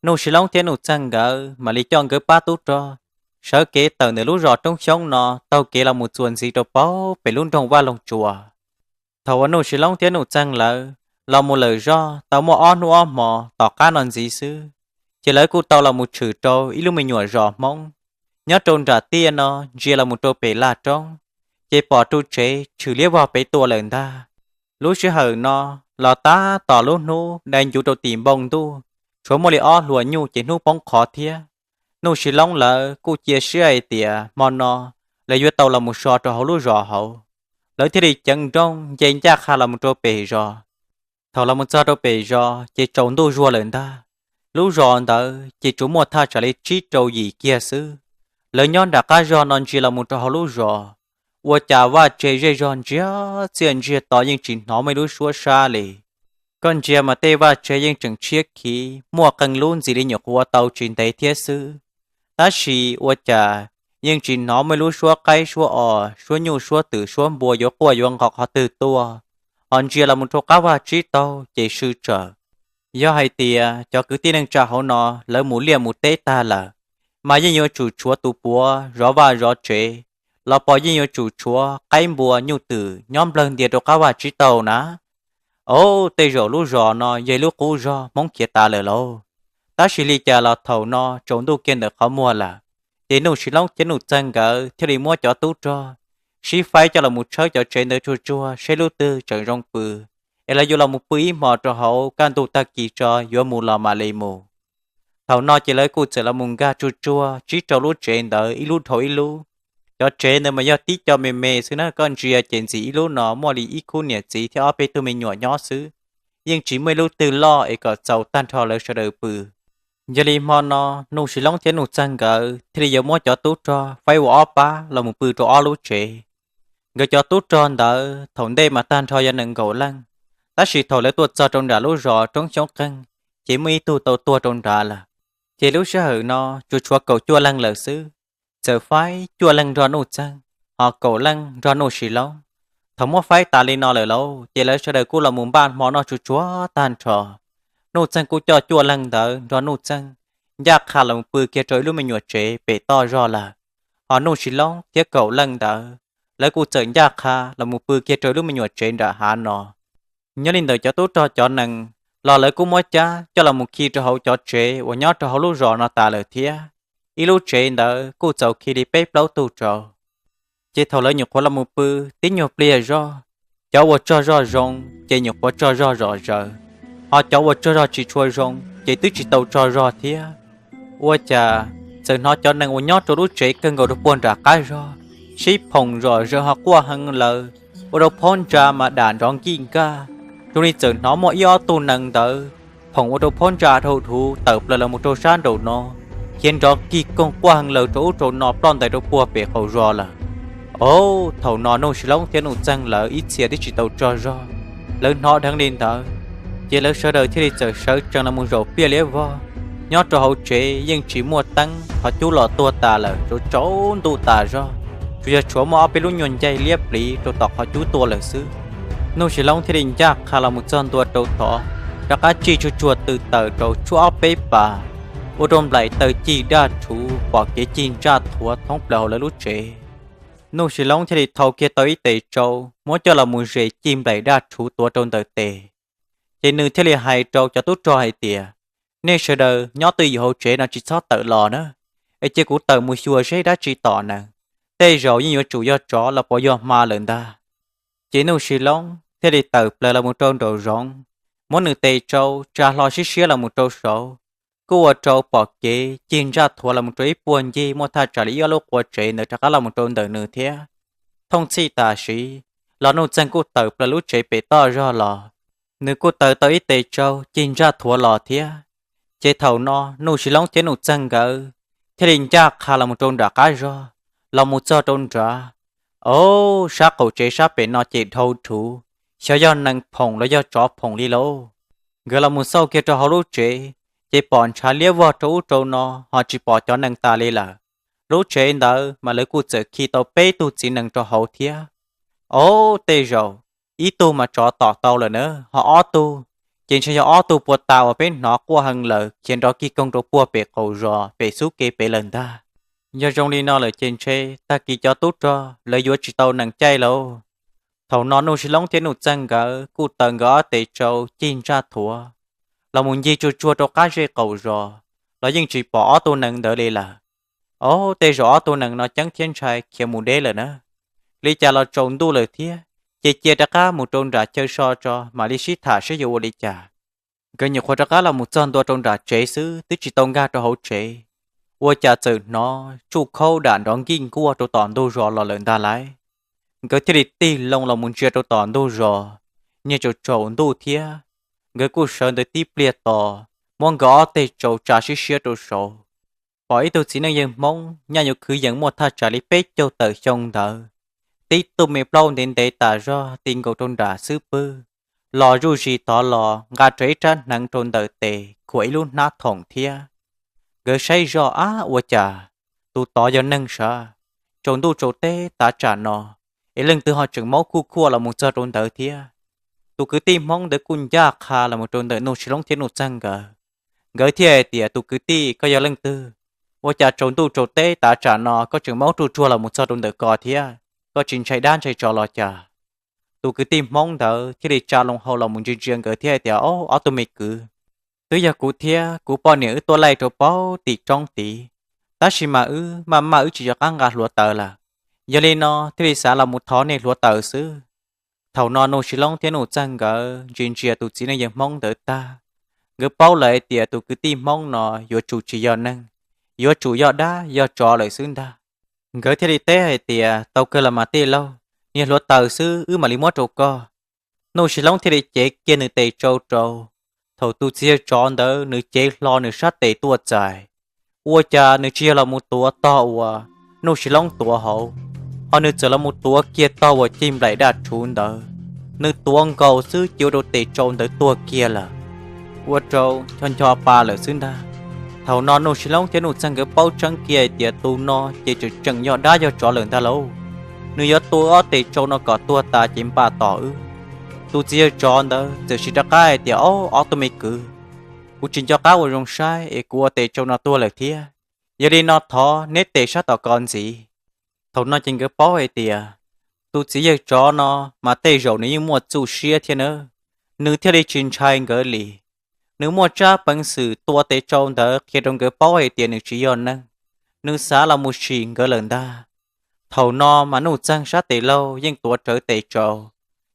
Nuj Sis Loob thiab Nuj Txeeg nkawd mam li coj nkawd pab tub rog sawv kev tawm ntawm lub zos Roob Xyoob no taug kev los mus txuas ntxiv rau paub pem lub nroog Vaj Loog Tsuas. Thaum uas Nuj Sis Loob thiab Nuj Txeeg lawv los mus lawm zoj tau muaj ob hnub ob hmo tom qab no ntxiv xwb, ces lawv kuj tau los mus tshwm rau ib lub me nyuam zos Hmoob nyob rau nram tiaj no ntsia los mus rau pem laj roob, ces pom ru tsev tshwm liab vog pem tuaj lawm ntag. Lub sij hawm no los tab tom lub hnub dai ncuv rau tim npoo ntuj, tshuav muaj li ob hluas nyuj ces hnub poob qho thiab. Nuj Sis Loob lawv kuj cia siab hais tias hmo no lawv yuav tau los mus so rau hauv lub zos hauv. Lawv thiaj li ceev nrooj nce ncaj qha los mus rau pem zos. Thaum los mus txog rau pem zos ces tsaus ntuj zuag lawm ntag. Lub zos ntawd ces tsuas muaj thaj tsam li tsib rau yim kiag xwb. Lawv nyob nram qab zos no ntsia los mus rau hauv lub zos, ua cas vaj tse zej zog ntsiag txiaj ntsiag to yeej tsis hnov muaj ib lub suab sab li. Koj ntsia mas tej vaj tse yeej tseem tshiab khiv muaj qee lub ntxim li nyuam qhuav ua tau tsis ntev thiab xwb, tab sis ua cas yeej tsis hnov muaj ib lub suab qaib suab os, suab nyuj suab twm suab npua yuav quaj yuav nqos qhov twg tuaj. Ho ntsia los mus rau qab vaj tsib taug ces sw tsawm. Yog hais tias cov kwv tij neej tsa hauv no lawv mus liaj mus teb tag lawm, mas yeej yuav tsum tshuav tus puav zov vaj zov tsev, los pos yeej yuav tsum tshuav qaib npua nyuj twm nyob nplawg ntias rau qab vaj tsib taug na. Au, tej zaum lub zos no yog ib lub qub zog Hmoob khiav tas lawm lauj. Tab sis li cas los thaum no tsaus ntuj kiag ntawm qhov muag lawm, ces Nuj Sis Loob thiab Nuj Txeeg nkawd thiaj li muab cov tub rog sib faib coj los mus tshawb cov tsev ntawd tsuag tsuag seb lub twg tseem zoo pw, es lawv yuav los mus pw ib hmos rau hauv, kaj ntug tag kis tso yuav mus los mam li mus. Thaum no ces lawv kuj txawm los mus nkag tsuag tsuag tsib rau lub tsev ntawd ib lub dhau ib lub. Cov tsev ntawd mas yog tib co me me xwb na, koj ntsia ces ntxim ib lub no muaj li ib khub niam txiv thiab ob peb tug me nyuam nyob xwb, yeej tsis muaj ib lub twg loj es kom txaus tag nrho lawv sawv daws pw. Yog li hmo no Nuj Sis Loob thiab Nuj Txeeg nkawd thiaj li yuav muab cov tub rog faib ua ob pab los mus pw rau ob lub tsev. Nkawd cov tub rog ntawd thaum ntej mas tag nrho yog nees nkaum leej, tab sis thaum lawv tuaj txog rau nram lub zos Roob Xyoob Qeeg, ces muaj ib tug tau tuag rau nrad lawm. Ces lub sij hawm no tsuas tshuav kaum cuaj leej lawm xwb. Txawm faib cuaj leej nrog Nuj Txeeg, ho kaum leej nrog Nuj Sis Loob. Thaum muab faib tas li no lawm lauj, ces lawv sawv daws kuj los mus npaj hmo noj tsuag tsuag tag nrho. Nuj Txeeg kuj coj cuaj leej ntawd nrog Nuj Txeeg ncaj qha los mus pw kiag rau ib lub me nyuam tsev pem toj zog lawm. Ho Nuj Sis Loob thiab kaum leej ntawd, lawv kuj txawm ncaj qha los mus pw kiag rau ib lub me nyuam tsev nram hav no. Nyob li ntawm cov tub rog cov nees los lawv kuj muab cab coj los mus khi rau hauv cov tsev uas nyob rau hauv lub zos no tas lawm thiab. Ib lub tsev ntawd kuj txaus khi li peb plaub tug rau. Ces thaum lawv nyuam qhuav los mus pw tib nyuag pliag zog, cov uas tsaug zog zoo ces nyuam qhuav tsaug zog zom zaws, ho cov uas tsaug zog tsis tshua zoo ces twb tsis tau tsaug zog thiab. Ua cas txawm hnov cov nees uas nyob rau lub tsev kawg nkaus rau puag nram qab zog sib phoom zom zaws ho quaj heev lawm, ua rau phab ntsa mas dam nrov nkij nkaj. Zoo li txawm hnov muaj ib ob tug nees ntawd phoom ua rau phab ntsa dhau dhuv tawm plaws los mus rau sab nraum no, khiav nrov kig koog quaj heev lawm rau ub rau no ploj ntais rau puag pem qaum zos lawm. Au, thaum no Nuj Sis Loob thiab Nuj Txeeg lawv ib txhia twb tsis tau tsaug zog, lawv hnov dheev li ntawd, ces lawv sawv daws thiaj li txawm sawv tsees los mus zaum pliaj liab vog. Nyob rau hauv tsev yeej tsis muaj teeb, qhov cub los tuag tas lawm, tsaus tsaus ntuj tas zog, tsuas yog tshuav muaj ob peb lub nyuag ncaig liab pliv rau tom qhov cub tuaj lawm xwb. Nuj Sis Loob thiaj li ncaj qha los mus txog ntua rau tod, rov qab tsij tsuag tsuag tw tawm rau tshuab ob peb pas. ua rau nplaim taws cig daj rhuv pom kev cig ntsaj thuav thoob plaws hauv lawv lub tsev. Nuj Sis Loob thiaj li thau kiag tau ib tes tsau muab coj los mus zes cig nplaim daj rhuv tuav rau ntawm tes. Ces nws thiaj li hais rau cov tub rog hais tias, nej sawv daws nyob twj ywm hauv tsev no tsis txhob tawm los na, es cia kuv tawm mus xyuas seb dab tsi tom nees, tej zaum yeej yuav tsum yog tsov los puas yog hma lawm ntag. Ces Nuj Sis Loob thiaj li tawm plaws los mus rau nraum zoov, muab nws tes tsau tsa hlo sib siab los mus rau saud, kuj ua rau pom kev cig ntsaj thuav los mus rau ib puag ncig muaj thaj tsam li ib ob lub qua tsev ntawd rov qab los mus rau ntawm nws thiab. Thooj txhij tam sim los Nuj Txeeg kuj tawm plaws lub tsev pem toj zog los, nws kuj taws tau ib tes tsau cig ntsaj thuav los thiab. Ces thaum no Nuj Sis Loob thiab Nuj Txeeg nkawd thiaj li ncaj qha los mus rau nram qab zog, los mus txog rau nrad. Au, sab qaum tsev sab pem no ces dhau rhuv, xyov yog nees phoom los yog tsov phoom li lauj. Nkawd los mus xauj kiag rau hauv lub tsev, ces pom ntshav liab vog rau ub rau no ho tsis pom cov nees tas li lawm. Lub tsev ntawd mas lawv kuj txawm khi tau peb tug txiv nees rau hauv thiab. Au, tej zaum ib tug mas tsov tom tau lawm na, ho ob tug ces ntshe yog ob tug puag ta uas peb hnov quaj heev lawm khiav nrov kig koog rau puag pem qaum zos pem xub ke pem lawm ntag. Yog zoo li no lawm ces ntshe tag kis cov tub rog lawv yuav tsis tau nees caij lauj. Thaum no Nuj Sis Loob thiab Nuj Txeeg nkawd kuj taws nkawd ob tes tsau cig ntsaj thuav los mus ncig tsuag tsuag rau qab zej qaum zos, los yeej tsis pom ob tug nees ntawd li lawm. Au, tej zaum ob tug nees no ceeb thiab ntshai khiav mus deb lawm na. Li cas los tsaus ntuj lawm thiab, ces cia rov qab mus rau nram chaw so tso mam li sib tham seb yuav ua li cas. Nkawd nyuam qhuav rov qab los mus txog ntua rau nram tsev xwb twb tsis tau nkag rau hauv tsev, ua cas txawm hnov tsuj khaub dam nrov nkij nkuaj rau tom ntug zos los lawm ntag lauj. Nkawd thiaj li tig loo los mus ntsia rau tom ntug zos, niag tsaus tsaus ntuj thiab. Nkawd kuj sawv ntawd tib pliag tos, muab nkawd ob teg tsau tsa sib siab rau saud, pom ib tug txiv neej yawg Hmoob nyaj yuav kwv yees muaj thaj tsam li peb caug tawm xyoo ntawd, tib tug me plaub ntev ntev tas zog ti nkaus rau nram xub pwg, los zuj zus tod los nqa rawv ib rab hneev rau ntawm tes khuam ib lub hnab thoom thiab. Nkawd saib zoj, ab, ua cas tus tod yog neeg sav, tsaus ntuj tsaus teb tav tsam no es leej twg ho tseem maub khuj khuaj los mus txog rau ntawd thiab. Tus kwv tij Hmoob ntawd kuj ncaj qha los mus rau ntawm Nuj Sis Loob thiab Nuj Txeeg nkawd. Nkawd thiaj hais tias, tus kwv tij, koj yog leej twg? Ua cas tsaus ntuj tsaus teb tav tsam no koj tseem maub ruaj tsuag los mus txog rau ntawm ko thiab? Koj tsis ntshai dab ntshai tsov los cas? Tus kwv tij Hmoob ntawd thiaj li tsa loo hau los mus ntsia ntsia nkawd thiab hais tias, ob, ob tug me kwv, twb yog kuv thiab kuv poj niam wb tuaj laij rau pem tim roob tid, tab sis mas wb maj maj wb tsis nco qab nqa hluav taws lawm. Yog li no thiaj li xav los mus thov nej hluav taws xwb. Thaum no Nuj Sis Loob thiab Nuj Txeeg nkawd ntsia ntsia tus txiv neej yawg Hmoob ntawd tag, nkawd paub lawm hais tias tus kwv tij Hmoob no yuav tsum tsis yog neeg, yuav tsum yog dab yog tsov lawm xwb ntag. Nkawd thiaj li teb hais tias, tau kawg los mas tij laug, niag hluav taws xwb wb mam li muab rau koj. Nuj Sis Loob thiaj li cev kiag nws tes tsau rau. Thaum tus txiv yawg tsov ntawd nws cev hlo nws sab tes tuaj txais, ua cas nws tsis yog los mus tuav tog uas Nuj Sis Loob tuav hauv, ho nws txawm los mus tuav kiag tog uas cig nplaim daj rhuv ntawd. Nws tuav nkaus xwb ces ua rau tes tsau ntawd tuag kiag lawm, ua rau ncho ncho pa lawm xwb ntag. Thaum no Nuj Sis Loob thiab Nuj Txeeg nkawd paub tseeb kiag hais tias tus no ces tseem tseem yog dab yog tsov lawm ntag lauj. Nws yuav tua ob tes tsau no kom tuag tas ces npaj tos wb. Tus txiv yawg tsov ntawd txawm sim rov qab hais tias, ob, ob tug me kwv, kuv tsis nco qab ua zoo saib es kuv ua tes tsau no tuag lawm thiab. Yog li no thov neb tes sab tom ko ntxiv. Thaum no ces nkawd paub hais tias tus txiv yawg tsov no mas tej zaum nws yeej muaj txuj siab thiab nawb, nws thiaj li tsis ntshai nkawd li. Nws muaj tsab peev xwm tua tes tsau ntawd qhia rau nkawd paub hais tias nws tsis yog neeg, nws xav los mus sim nkawd lawm ntag. Thaum no mas Nuj Txeeg sab tes laug yeej tuav rawv tes tsau,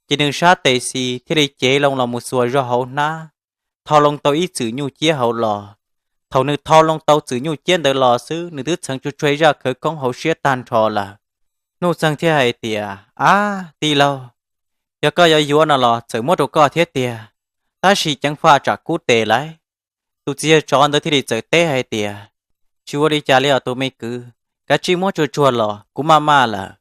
ces nws sab tes xis thiaj li cev loo los mus xuas zog hauv hnab, thau loo tau ib txwm nyuj ciab hauv los. Thaum nws thau loo tau txwm nyuj ciab ntawd los xwb nws twb txheev tsuag tsuag zaj khawv koob hauv siab tag nrho lawm. Nuj Txeeg thiaj hais tias, ab, tij laug, yog koj yuav yuav no los txawm muab rau koj thiab tiag, tab sis ceev faj tsam kub tes lauj. Tus txiv yawg tsov ntawd thiaj li txawm teb hais tias, tsis ua li cas li os tus me kwv, kav tsij muab tsuag tsuag los, kuv maj maj lawm.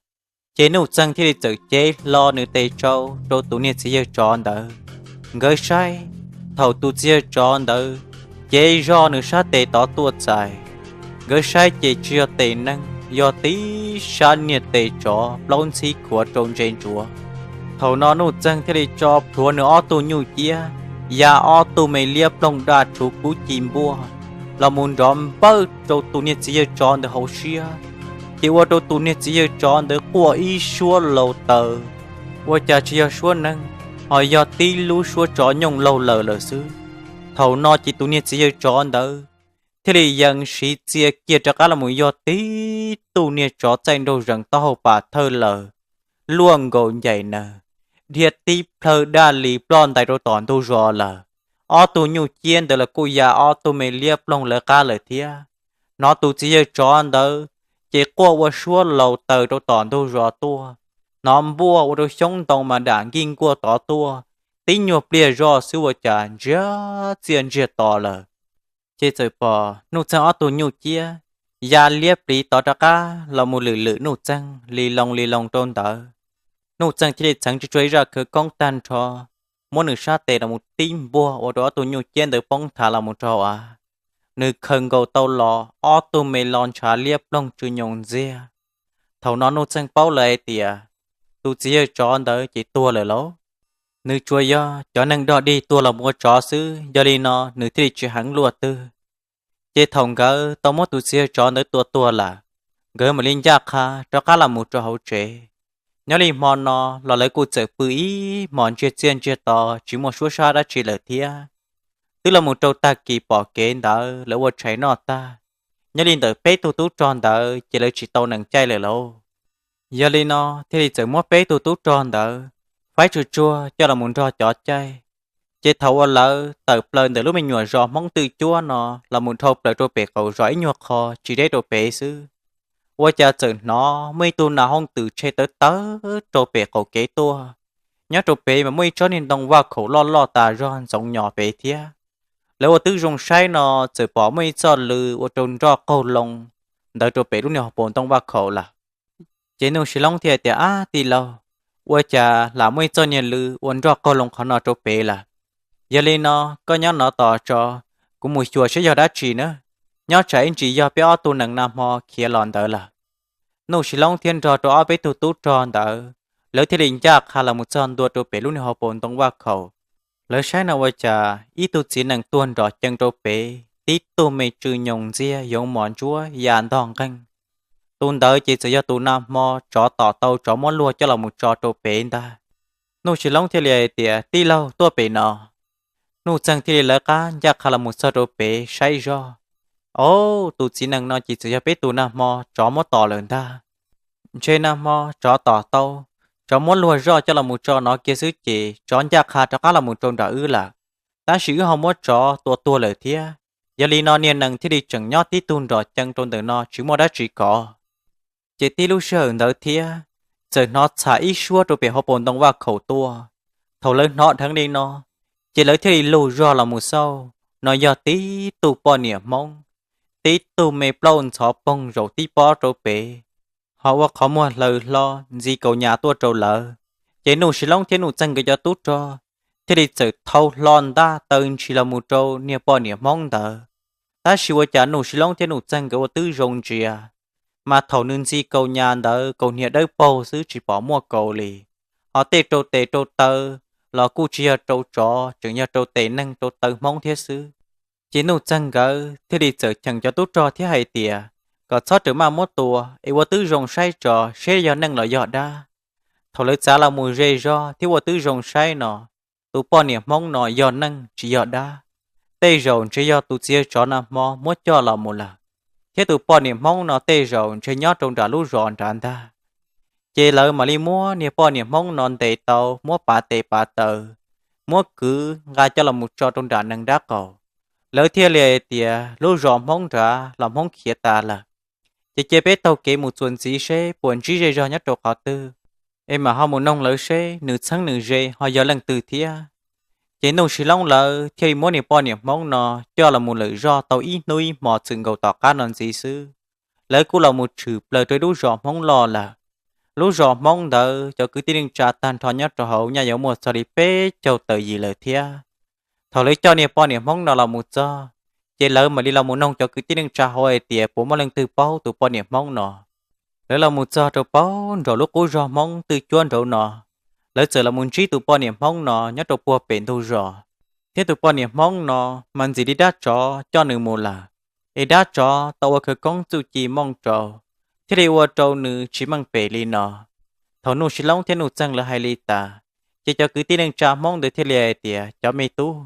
Ces Nuj Txeeg thiaj li txawm cev hlo nws tes tsau rau tus niag txiv yawg tsov ntawd. Nkawd saib, thaum tus txiv yawg tsov ntawd cev zog nws sab tes tod tuaj txais, nkawd saib ces tsis yog tes neeg, yog tib sab niag tes tsov plaub ntxhib khuav rau ntse ntsuav. Thaum no Nuj Txeeg thiaj li tso plhuav nws ob tug nyuj ciab, ya ob tug me liab ploog daj rhuv kub ci npuaj, los mus nrov npawj rau tus niag txiv yawg tsov ntawd hauv siab, ces ua rau tus niag txiv yawg tsov ntawd quaj ib suab laus taws, ua cas tsis yog suab neeg, ho yog tib lub suab tsov nyooj laug lawm lawm xwb. Thaum no ces tus niag txiv yawg tsov ntawd thiaj li yees siv txia kiag rov qab los mus yog tib tug niag tsov txaij nraug zees taub hau pam thawj lawm, luaj nkaus ncaim naws, dhia tib plhaw daj li ploj ntais rau tom ntug zos lawm. Ob tug nyuj ciab ntawd los kuj ya ob tug me liab ploog lawv qab lawm thiab. Hnov tus txiv yawg tsov ntawd ces quaj ua suab laus taws rau tom ntug zos tuaj, hnov npuaj ua rau xyoob ntoo mas dam nkij nkuaj tod tuaj, tib nyuag pliag zoj xwb ua cas ntsiag txiaj ntsiag to lawm. Ces txawm pom Nuj Txeeg ob tug nyuj ciab ya liab pliv tod rov qab los mus lwm lwm Nuj Txeeg li loo li loo rau ntawd. Nuj Txeeg thiaj li txheev tsis tsuag ib zaj khawv koob tag nrho, muab nws sab tes los mus tib npuaj ua rau ob tug nyuj ciab ntawd poob nthav los mus rau av. Nws khaws nkaus tau los ob tug me lo ntshav liab ploog tsw nyoos ntxiag. Thaum no Nuj Txeeg paub lawm hais tias tus txiv yawg tsov ntawd ces tuag lawm lauj. Nws tsuas yog cov neeg dog dig tuag los mus ua tsov xwb, yog li no nws thiaj li tsis heev luaj twg. Ces thaum nkawd tau muab tus txiv yawg tsov ntawd tua tuag lawm, nkawd mam li ncaj qha rov qab los mus rau hauv tsev. Nyob li hmo no los lawv kuj txawm pw ib hmos ntsiag txiaj ntsiag to tsis muaj suab sab dab tsi lawm thiab. Twb los mus rau tag kis pom kev ntawd lawv ua tshais noj tag, nyob li ntawm peb tug tub rog ntawd ces lawv tsis tau nees caij lawm lauj. Yog li no thiaj li txawm muab peb tug tub rog ntawd faib tsuj tsuag coj los mus nrog cov caij. Ces thaum uas lawv tawm plaws ntawm lub me nyuam zos Hmoob twj cuab no los mus dhau plaws rau pem qaum zos ib nyuag qho tsis deb rau pem xwb, ua cas txawm hnov muaj ib tug nas hooj twm tshe tawv tawv rau pem qaum kev tuaj. Nyob rau pem mas muaj ib tsob niag ntoo vaj khaum loj loj tas zog ntxoov nyos pem thiab. Lawv ua twb zoo saib no txawm pom muaj ib txoj lw ua rau nroj qaug loo ntawd rau pem lub niag hauv paus ntoo vaj khaum lawm. Ces Nuj Sis Loob thiaj tias, Ab tij laug, ua cas lam muaj ib txoj niag lw ua nroj qaug loo qhov no rau pem lawm? Yog li no koj nyob no tos tso, kuv mus xyuas saib yog dab tsi na. Nyob tsam ib ntsis yog peb ob tug nees nag hmo khiav los ntawd lawm. Nuj Sis Loob thiab nrog rau ob peb tug tub rog ntawd, lawv thiaj li ncaj qha los mus txog ntua rau pem lub niag hauv paus ntoo vaj khaum. Lawv saib no ua cas ib tug txiv nees tuag nrom cees rau pem, tib tug me tsw nyoos ntxiag yoov mos ntsuab ya ntog nqeeg. Tus ntawd ces txawm yog tus nag hmo tsov tom tau tsov muab luag coj los mus tso rau pem ntag. Nuj Sis Loob thiaj li hais tias, Tij laug, tuaj pem no. Nuj Txeeg thiaj li lawv qab ncaj qha los mus txog rau pem saib zog. Au, tus txiv nees no ces txawm yog peb tus nag hmo tsov muab tom lawm ntag. Ntshe nag hmo tsov tom tau tsov muab luag zoj coj los mus tso no kiag xwb ces tsov ncaj qha rov qab los mus rau nram wb lawm. Tab sis wb ho muab tsov tua tuag lawm thiab. Yog li no niag nees thiaj li tseem nyob tib tug nrom cees rau ntawm no tsis muaj dab tsi kov. Ces tib lub sij hawm ntawd thiab, txawm hnov txham ib suab rau pem hauv paus ntoo vaj khaum tuaj. Thaum lawv hnov dheev li no, ces lawv thiaj li lug zog los mus xauj, no yog tib tug poj niam Hmoob, tib tug me plaub ntxhov poog zaum tib pob rau pem, ho ua qhov muag hlaws hlo ntxiv kaus nyas tuaj rau lawv. Ces Nuj Sis Loob thiab Nuj Txeeg nkawd cov tub rog thiaj li txawm thau hlo ntaj taw ntshis los mus rau niag poj niam Hmoob ntawd. Tab sis ua cas Nuj Sis Loob thiab Nuj Txeeg nkawd ua twb zoo ntsia, mas thaum nws ntxiv kaus nyas ntawd kaus hniav dawb paug xwb tsis pom muaj kaus li. Ho tej rau tes rau taw los kuj tsis yog rau tsov, tseem yog rau tes neeg rau taw Hmoob thiab xwb. Ces Nuj Txeeg nkawd thiaj li txawm cheem cov tub rog thiab hais tias, kom txhob rawm maj muab tua es ua twb zoo saib tso seb yog neeg los yog dab. Thaum lawv txav los mus ze zog thiab ua twb zoo saib no, tus poj niam Hmoob no yog neeg tsis yog dab. Tej zaum ntshe yog tus txiv yawg tsov nag hmo muab coj los mus lawm, thiab tus poj niam Hmoob no tej zaum ntshe nyob rau nram lub zos nrad ntag. Ces lawv mam li muab niag poj niam Hmoob no ntes tau, muab pav tes pav taw, muab kwv nqa coj los mus tso rau nram nees dab qaum. Lawv thiaj li hais tias lub zos Hmoob nrad los Hmoob khiav tas lawm, ces cia peb taug kev mus txuas ntxiv seb puas ntsib zej zog nyob rau qhov twg, es mam ho mus noog lawv seb nws txheeb nws ze ho yog leej twg thiab. Ces Nuj Sis Loob lawv thiaj li muab niag poj niam Hmoob no coj los mus lawm zoj tau ib hnub ib hmo txwm nkaus tom qab no ntxiv xwb, lawv kuj los mus tshwm plaws rau ib lub zos Hmoob loj lawm. Lub zos Hmoob ntawd cov kwv tij neej tsa tag nrho nyob rau hauv nyaj yuav muaj txog li peb caug tawm yim lawm thiab. Thaum lawv coj niag poj niam Hmoob no los mus txog, ces lawv mam li los mus noog cov kwv tij neej tsa hauv hais tias puas muaj leej twg paub tus poj niam Hmoob no. Lawv los mus txog rau paug nraum lub qub zos Hmoob twj cuab nraud no, lawv txawm los mus ntsib tus poj niam Hmoob no nyob rau puag pem ntug zos, thiab tus poj niam Hmoob no mas ntxim li dab tsov coj nws mus lawm. es dab tsov tau ua khawv koob txuj ci mooj rau, thiaj li ua rau nws tsis meej pem li no. Thaum Nuj Sis Loob thiab Nuj Txeeg lawv hais li tas, ces cov kwv tij neej tsa Hmoob ntawd thiaj li hais tias, cov me tub,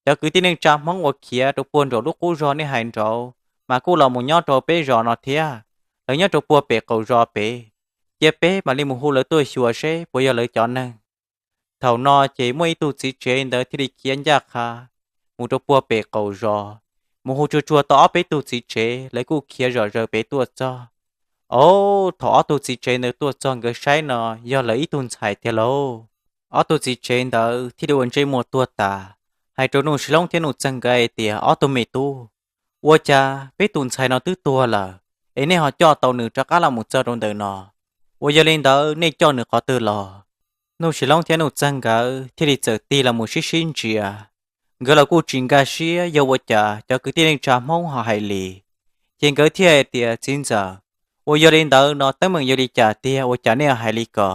cov kwv tij neej tsa Hmoob uas khiav rau puag nraum lub qub zos nej hais nraud mas kuj los mus nyob rau peb zos no thiab, lawv nyob rau puag pem qaum zos pem. Cia peb mam li mus hu lawv tuaj xyuas seb puas yog lawv cov neeg. Thaum no ces muaj ib tug txiv tsev ntawd thiaj li khiav ncaj qha mus rau puag pem qaum zos, mus hu tsuag tsuag tau ob peb tug txiv tsev, lawv kuj khiav zom zaws pem tuaj txog. Au, thaum ob tug txiv tsev ntawd tuaj txog nkawd saib no yog lawv ib tug ntxhais tiag lauj. Ob tug txiv tsev ntawd thiaj li ua ntsej muag tuag tas, hais rau Nuj Sis Loob thiab Nuj Txeeg nkawd hais tias, ob tug me tub, ua cas peb tus ntxhais no twb tuag lawm, es nej ho coj tau nws rov qab los mus txog rau ntawm no? Uas yog li ntawd nej coj nws qhov twg los? Nuj Sis Loob thiab Nuj Txeeg nkawd thiaj li txawm tig los mus sib sib ntsia. Nkawd los kuj tsis nkag siab yog ua cas cov kwv tij neej tsa Hmoob ho hais li. Ces nkawd thiaj hais tias, txiv ntxawm, uas yog li ntawd no teeb meem yog li cas tiag ua cas nej hais li ko?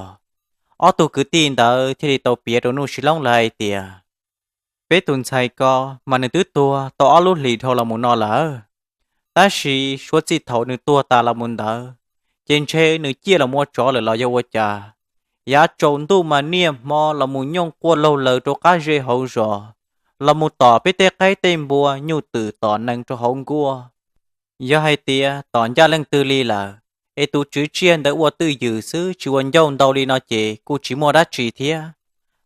Ob tug kwv tij ntawd thiaj li tau piav rau Nuj Sis Loob lawv hais tias, peb tus ntxhais ko mas nws twb tuag tau ob lub hlis dhau los mus no lawm. Tab sis suav txij thaum nws tuag tas los mus ntawd, ces ntshe nws ciaj los mus ua tsov lawm los yog ua cas. Yav tsaus ntuj mas niaj hmo los mus nyooj quaj laug laws rau qab zej hauv zos, los mus tom peb tej qaib tej npua, nyuj twm tom nees rau hauv nkuaj. Yog hais tias tom ncaj leej twg li lawm, es tus tswv tsiaj ntawd ua twj ywm xwb tsis ua ncauj ntau li no ces kuj tsis muaj dab tsi thiab.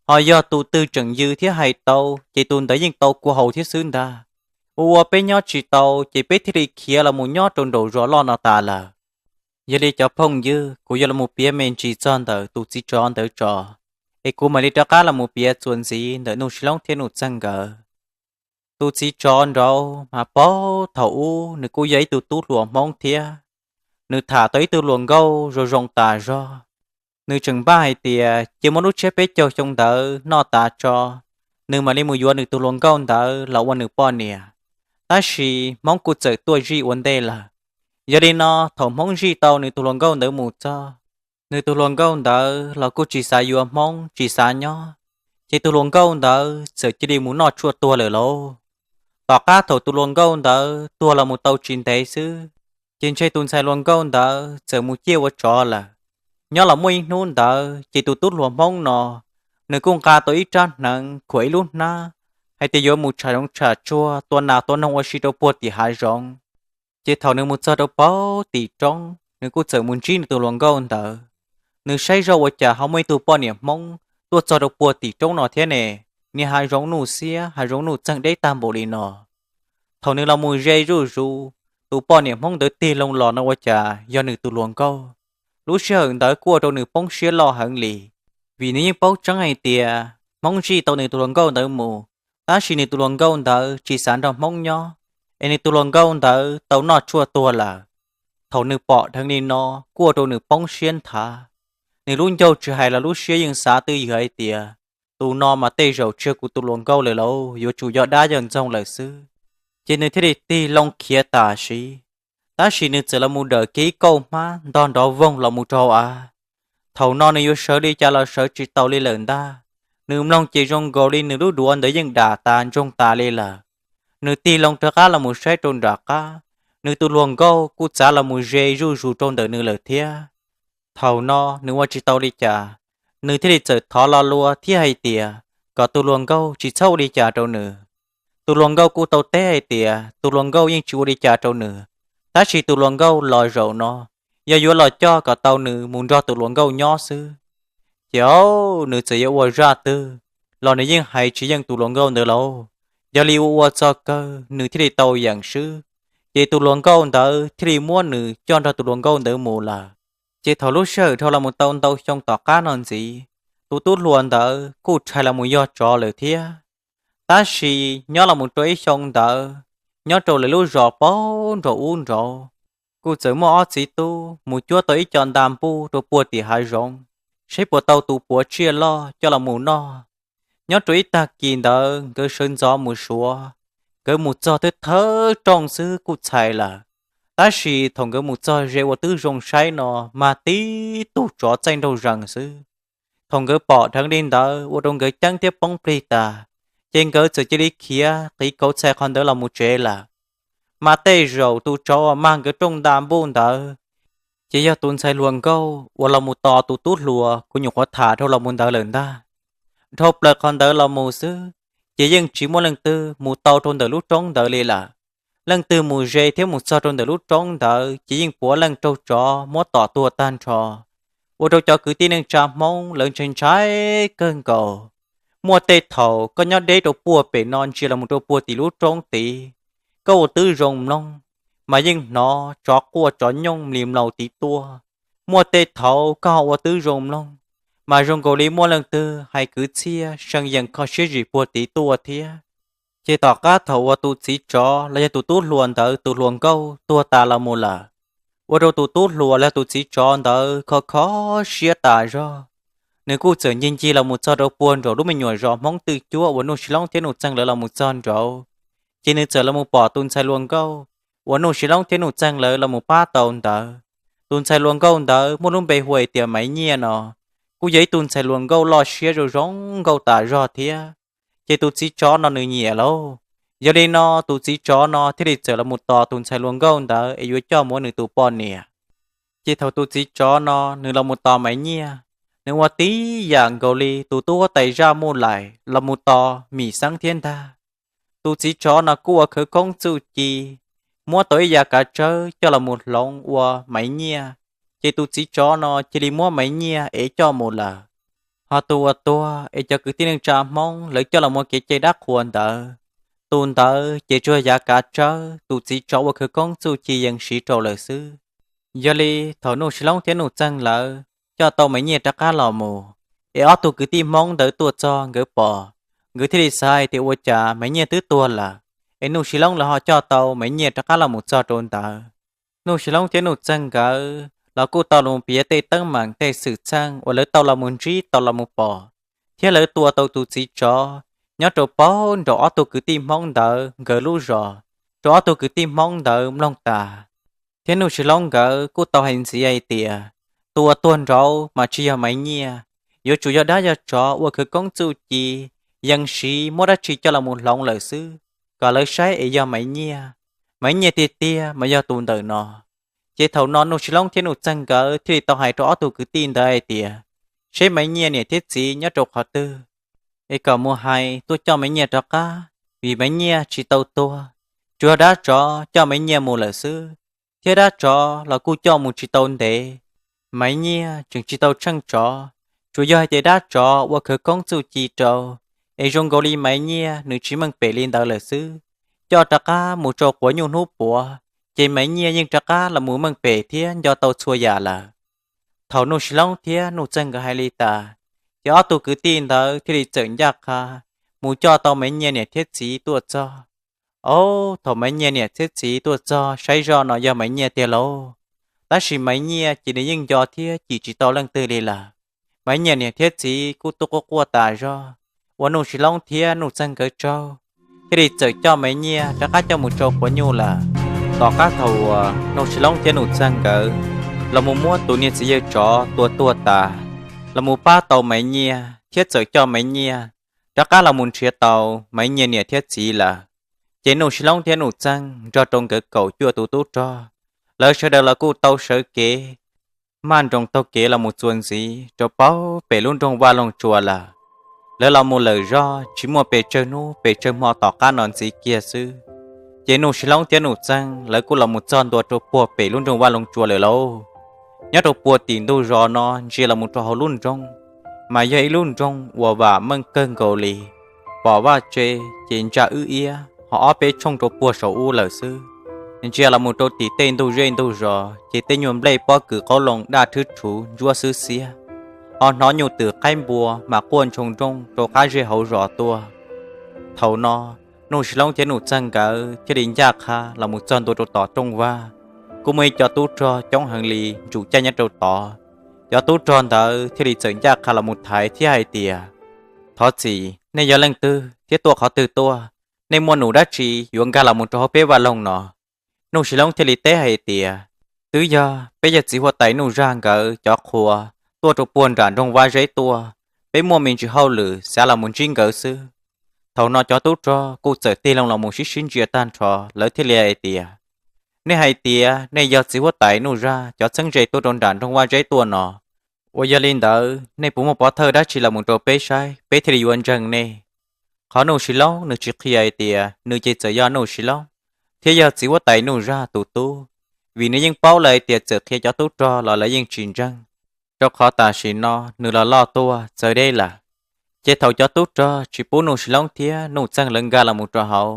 Ho yog tus twg tseem yws thiab hais tau, ces tus ntawd yeej tau kua haus thiab xwb ntag. Ua ua peb nyob tsis tau ces peb thiaj li khiav los mus nyob rau nraum zos loj no tas lawm. Yog li cov phooj ywg, kuv yuav los mus piav me ntsis txog ntawm tus txiv tsov ntawd tso, es kuv mam li rov qab los mus piav txuas ntxiv ntawm Nuj Sis Loob thiab Nuj Txeeg nkawd. Tus txiv tsov nraud mas paub thaum ub nws kuj yog ib tug tub hluas Hmoob thiab. Nws tham tau ib tug hluas nkauj zoo zoo tas zog. Nws tseem npaj hais tias cia muab lub tsiab peb caug xyoo ntawd noj tas tso, nws mam li mus yuav nws tus hluas nkauj ntawd los ua nws poj niam. Tab sis Hmoob kuj txawm tuaj zij ua ntej lawm. Yog li no thaum Hmoob zij tau nws tus hluas nkauj ntawd mus txog, nws tus hluas nkauj ntawd los kuj tsis xav yuav Hmoob tsis xav nyob, ces tus hluas nkauj ntawd txawm cia li mus noj tshuaj tuag lawm lauj. Tom qab thaum tus hluas nkauj ntawd tuag los mus tau tsis ntev xwb, ces ntshe tus ntxhais hluas nkauj ntawd txawm mus ciaj ua tsov lawm. Nyob los muaj ib hnub ntawd ces tus tub hluas Hmoob no, nws kuj nqa tau ib rab hneev khuam ib lub hnab, hais tias yuav mus tsham zoov tsham tsuag tua nas tua noog ua si rau puag tim hav zoov. Ces thaum nws mus txog rau puag tim roob, nws kuj txawm mus ntsib nws tus hluas nkauj ntawd. Nws saib zoj ua cas ho muaj ib tug poj niam Hmoob tuaj txog rau puag tim roob no thiab ne, niag hav zoov nuj xiab hav zoov nuj txeeg deb tag npaum li no. Thaum nws los mus ze zuj zus, tus poj niam Hmoob ntawd tig loo los no ua cas yog nws tus hluas nkauj. Lub sij hawm ntawd kuj ua rau nws poob siab loj heev li, vim nws yeej paub tseeb hais tias Hmoob zij tau nws tus hluas nkauj ntawd mus, tab sis nws tus hluas nkauj ntawd tsis xav nrog Hmoob nyob, es nws tus hluas nkauj ntawd tau noj tshuaj tuag lawm. Thaum nws pom dheev li no kuj ua rau nws poob siab nthav. Nws lub ncauj tsis hais los lub siab yeej xav twj ywm hais tias, tus no mas tej zaum tsis yog kuv tus hluas nkauj lawm lauj, yuav tsum yog dab yog ntxoog lawm xwb. Ces nws thiaj li tig loo khiav tam sim, tab sis nws txawm los mus dawm kiag ib kauj hmab ntog nrov voog los mus rau hauv av. Thaum no nws yuav sawv li cas los sawv tsis taus li lawm ntag. Nws mloog ces zoo nkaus li nws lub duav ntawd yeej dam tas ntsoog tas li lawm. Nws tig loo rov qab los mus saib rau nram qab, nws tus hluas nkauj kuj txav los mus ze zuj zus rau ntawm nws lawm thiab. Thaum no nws ua tsis tau li cas, nws thiaj li txawm thov lo lua thiab hais tias kom tus hluas nkauj tsis txhob ua li cas rau nws. Tus hluas nkauj kuj tau teb hais tias tus hluas nkauj yeej tsis ua li cas rau nws, tab sis tus hluas nkauj los zaum no yog yuav los coj kom tau nws mus nrog tus hluas nkauj nyob xwb. Ces nws txawm yuav ua zaj twg los nws yeej hais tsis yeej tus hluas nkauj ntawd lauj. Yog li ua ua txog kawg nws thiaj li tau yeem swb, ces tus hluas nkauj ntawd thiaj li muab nws coj nrog tus hluas nkauj ntawd mus lawm. Ces thaum lub sij hawm dhau los mus tau ntau xyoo tom qab no ntxiv, tus tub hluas ntawd kuj rhais los mus yog tsov lawm thiab. Tab sis nyob los mus rau ib xyoo ntawd, nyob rau lawv lub zos paub nraum ub nraud, kuj txawm muaj ob txiv tub mus cuab tau ib co nta npuj rau puag tim hav zoov, saib puas tau tus puav tsiaj loj coj los mus noj. Nyob rau ib tag kis ntawd nkawd sawv ntxov mus suav, nkawd mus txog twb thawj rooj xwb kuj txhais lawm. Tab sis thaum nkawd mus txog ze ua twb zoo saib no, mas tib tug tsov txaij nraug zees xwb. Thaum nkawd pom dheev li ntawd ua rau nkawd ceeb thiab poob plig tas, ces nkawd txawm cia li khiav qiv kauv txhais qhov ntawd los mus tsev lawm. Mas tej zaum tus tsov uas mag nkawd rooj nta npuj ntawd ces yog tus ntxhais hluas nkauj uas los mus tos tus tub hluas kuv nyuam qhuav tham dhau los mus ntawd lawm ntag. Dhau plaws qhov ntawd los mus xwb, ces yeej tsis muaj leej twg mus tau rau ntawm lub roob ntawd li lawm. Leej twg mus ze thiab mus txog rau ntawm lub roob ntawd ces yeej puav leej raug tsov muab tom tuag tag nrho. Ua rau cov kwv tij neej tsa Hmoob lawv ntshai ntshai kawg nkaus. Muaj tej thaum koj nyob deb rau puag pem no ntsia los mus rau puag tim lub roob tid, koj ua tib zoo mloog, mas yeej hnov tsov quaj tsov nyooj mlis mlaus tid tuaj. Muaj tej thaum koj ho ua tib zoo mloog, mas zoo nkaus li muaj leej twg hais kwv txhiaj seev yees kho siab zim puag tid tuaj thiab. Ces tom qab thaum uas tus txiv tsov los yog tus tub hluas ntawd tus hluas nkauj tuag tas los mus lawm, ua rau tus tub hluas los yog tus txiv tsov ntawd kho kho siab tas zog. Nws kuj txawm ncig ncig los mus txog rau puag nraum lub me nyuam zos Hmoob twj cuab uas Nuj Sis Loob thiab Nuj Txeeg lawv los mus txog nraud, ces nws txawm los mus pom tus ntxhais hluas nkauj uas Nuj Sis Loob thiab Nuj Txeeg lawv los mus pab tau ntawd. Tus ntxhais hluas nkauj ntawd muaj lub npe hu hais tias Maiv Nyiaj no, kuj yog ib tug ntxhais hluas nkauj loj siab zoo zoo nkauj tas zog thiab. Ces tus txiv tsov no nws nyiam lauj. Yog li no tus txiv tsov no thiaj li txawm los mus tos tus ntxhais hluas nkauj ntawd es yuav coj mus ua nws tus poj niam. Ces thaum tus txiv tsov no nws los mus tos Maiv Nyiaj, nws ua tib yam nkaus li tus tub huab tais zaj Muj Laim los mus tos Mim Xeeb thiab ntag. Tus txiv tsov no kuj ua khawv koob txuj ci, muab tau ib yav kav tsawb coj los mus hloov ua Maiv Nyiaj, ces tus txiv tsov no cia li muab Maiv Nyiaj ev coj mus lawm. Ho tus uas tuag es cov kwv tij neej tsa Hmoob lawv coj los mus kev cai dab qhuas ntawd, tus ntawd ces tsuas yav kav tsawb tus txiv tsov ua khawv koob txuj ci yees siv rau lawm xwb. Yog li thaum Nuj Sis Loob thiab Nuj Txeeg lawv coj tau Maiv Nyiaj rov qab los mus, es ob tug kwv tij Hmoob ntawd tuaj txog nkawd pom, nkawd thiaj li xav hais tias ua cas Maiv Nyiaj twb tuag lawm, es Nuj Sis Loob lawv ho coj tau Maiv Nyiaj rov qab los mus txog rau ntawd. Nuj Sis Loob thiab Nuj Txeeg nkawd los kuj tau los piav tej teeb meem tej xwm txheej uas lawv tau los mus ntsib tau los mus pom, thiab lawv tua tau tus txiv tsov nyob rau paub nraum ob tug kwv tij Hmoob ntawd nkawd lub zos, rau ob tug kwv tij Hmoob ntawd mloog tas. Thiab Nuj Sis Loob nkawd kuj tau hais ntxiv hais tias, tus uas tuag nraud mas tsis yog Maiv Nyiaj, yuav tsum yog dab yog tsov ua khawv koob txuj ci, yees siv muab dab tsi coj los mus hloov lawm xwb, kom lawv saib es yog Maiv Nyiaj. Maiv Nyiaj tiag tiag mas yog tus ntawm no. Ces thaum no Nuj Sis Loob thiab Nuj Txeeg nkawd thiaj li tau hais rau ob tug kwv tij ntawd hais tias, seb Maiv Nyiaj niam thiab txiv nyob rau qhov twg, es kom mus hais tuaj coj Maiv Nyiaj rov qab, vim Maiv Nyiaj tsis tau tuag, tsuas yog dab tsov coj Maiv Nyiaj mus lawm xwb, thiab dab tsov los kuj coj mus tsis tau ntev. Maiv Nyiaj tseem tsis tau tsheej tsov, tsuas yog hais tias dab tsov ua khawv koob txuj ci rau, es zoo nkaus li Maiv Nyiaj nws tsis meej pem li ntawd lawm xwb. Coj rov qab mus rau quav nyuj hnub puav, ces Maiv Nyiaj yeej rov qab los mus meej pem thiab nco tau txhua yam lawm. Thaum Nuj Sis Loob thiab Nuj Txeeg nkawd hais li tas, ces ob tug kwv tij ntawd thiaj li txawm ncaj qha mus coj tau Maiv Nyiaj niam thiab txiv tuaj txog. Ob, thaum Maiv Nyiaj niam thiab txiv tuaj txog saib zoj no yog Maiv Nyiaj tiag lauj, tab sis Maiv Nyiaj ces nws yeej nco thiab cim tsis tau leej twg li lawm. Maiv Nyiaj niam thiab txiv kuj tuaj quaj quaj tas zog, ua Nuj Sis Loob thiab Nuj Txeeg nkawd tsaug, thiaj li txawm coj Maiv Nyiaj rov qab coj mus rau quav nyuj lawm. Tom qab thaum uas Nuj Sis Loob thiab Nuj Txeeg nkawd los mus muab tus niag txiv yawg tsov tua tuag tas, los mus pab tau Maiv Nyiaj thiab txawm coj Maiv Nyiaj rov qab los mus nrhiav tau Maiv Nyiaj niam thiab txiv lawm, ces Nuj Sis Loob thiab Nuj Txeeg nrog rau nkawd kaum cuaj tus tub rog, lawv sawv daws los kuj tau sawv kev maj nroos taug kev los mus txuas ntxiv rau paub pem lub nroog Vaj Loog Tsua lawm. Lawv los mus lawm zog tsis muaj pes tsawg hnub pes tsawg hmo tom qab no ntxiv kiag xwb, ces Nuj Sis Loob thiab Nuj Txeeg lawv kuj los mus txog ntua rau puag pem lub nroog Vaj Loog Tsua lawm lauj. Nyob rau puag tim ntug zos no ntsia los mus rau hauv lub nroog, mas yog ib lub nroog uas vam meej kawg nkaus li. Pom vaj tse ces ntsa wb iab ho ob peb tshooj rau puag saum ub lawm xwb. Ntsia los mus rau tim tej ntug zej ntug zos ces tej nyuag nplej pob kws qaub loo daj rhwb rhuv ntsuab xwb xiab, ho hnov nyuj twm qaib npua mas quaj ntshoo nrooj rau qab zej hauv zos tuaj. Thaum no, Nuj Sis Loob thiab Nuj Txeeg nkawd thiaj li ncaj qha los mus txog ntua rau tom rooj vag. Kuj muaj ib co tub rog coob heev li ntsum caij nyob rau tod. Cov tub rog ntawd thiaj li txawm ncaj qha los mus thaiv thiab hais tias, thov txim, nej yog leej twg thiab tuaj qhov twg tuaj? Nej muaj num dab tsi yuav nkag los mus rau hauv peb vaj loog no? Nuj Sis Loob thiaj li teb hais tias, twb yog peb yawg txiv huab tais Nuj Zaj nkawd cov qhua tuaj rau puag nram nroog Vaj Zeb tuaj, peb muaj me ntsis hauj lwm xav los mus ntsib nkawd xwb. Thaum no cov tub rog kuj txawm tig loo los mus sib sib ntsia tag nrho, lawv thiaj li hais tias, nej hais tias nej yog txiv huab tais Nuj Zaj cov txheeb ze tuaj rau nram nroog Vaj Zeb tuaj no, uas yog li ntawd nej puas muaj pov thawj dab tsi los mus rau peb saib, peb thiaj li yuav ntseeg nej. Qhov Nuj Sis Loob nws tsis qhia hais tias nws ces txawm yog Nuj Sis Loob thiab yog txiv huab tais Nuj Zaj tus tub, vim nws yeej paub lawm hais tias txawm qhia cov tub rog los lawv yeej tsis ntseeg, rau qhov tam sim no nws los loj tuaj txawv deb lawm. Ces thaum cov tub rog tsis pub Nuj Sis Loob thiab Nuj Txeeg lawv nkag los mus rau hauv,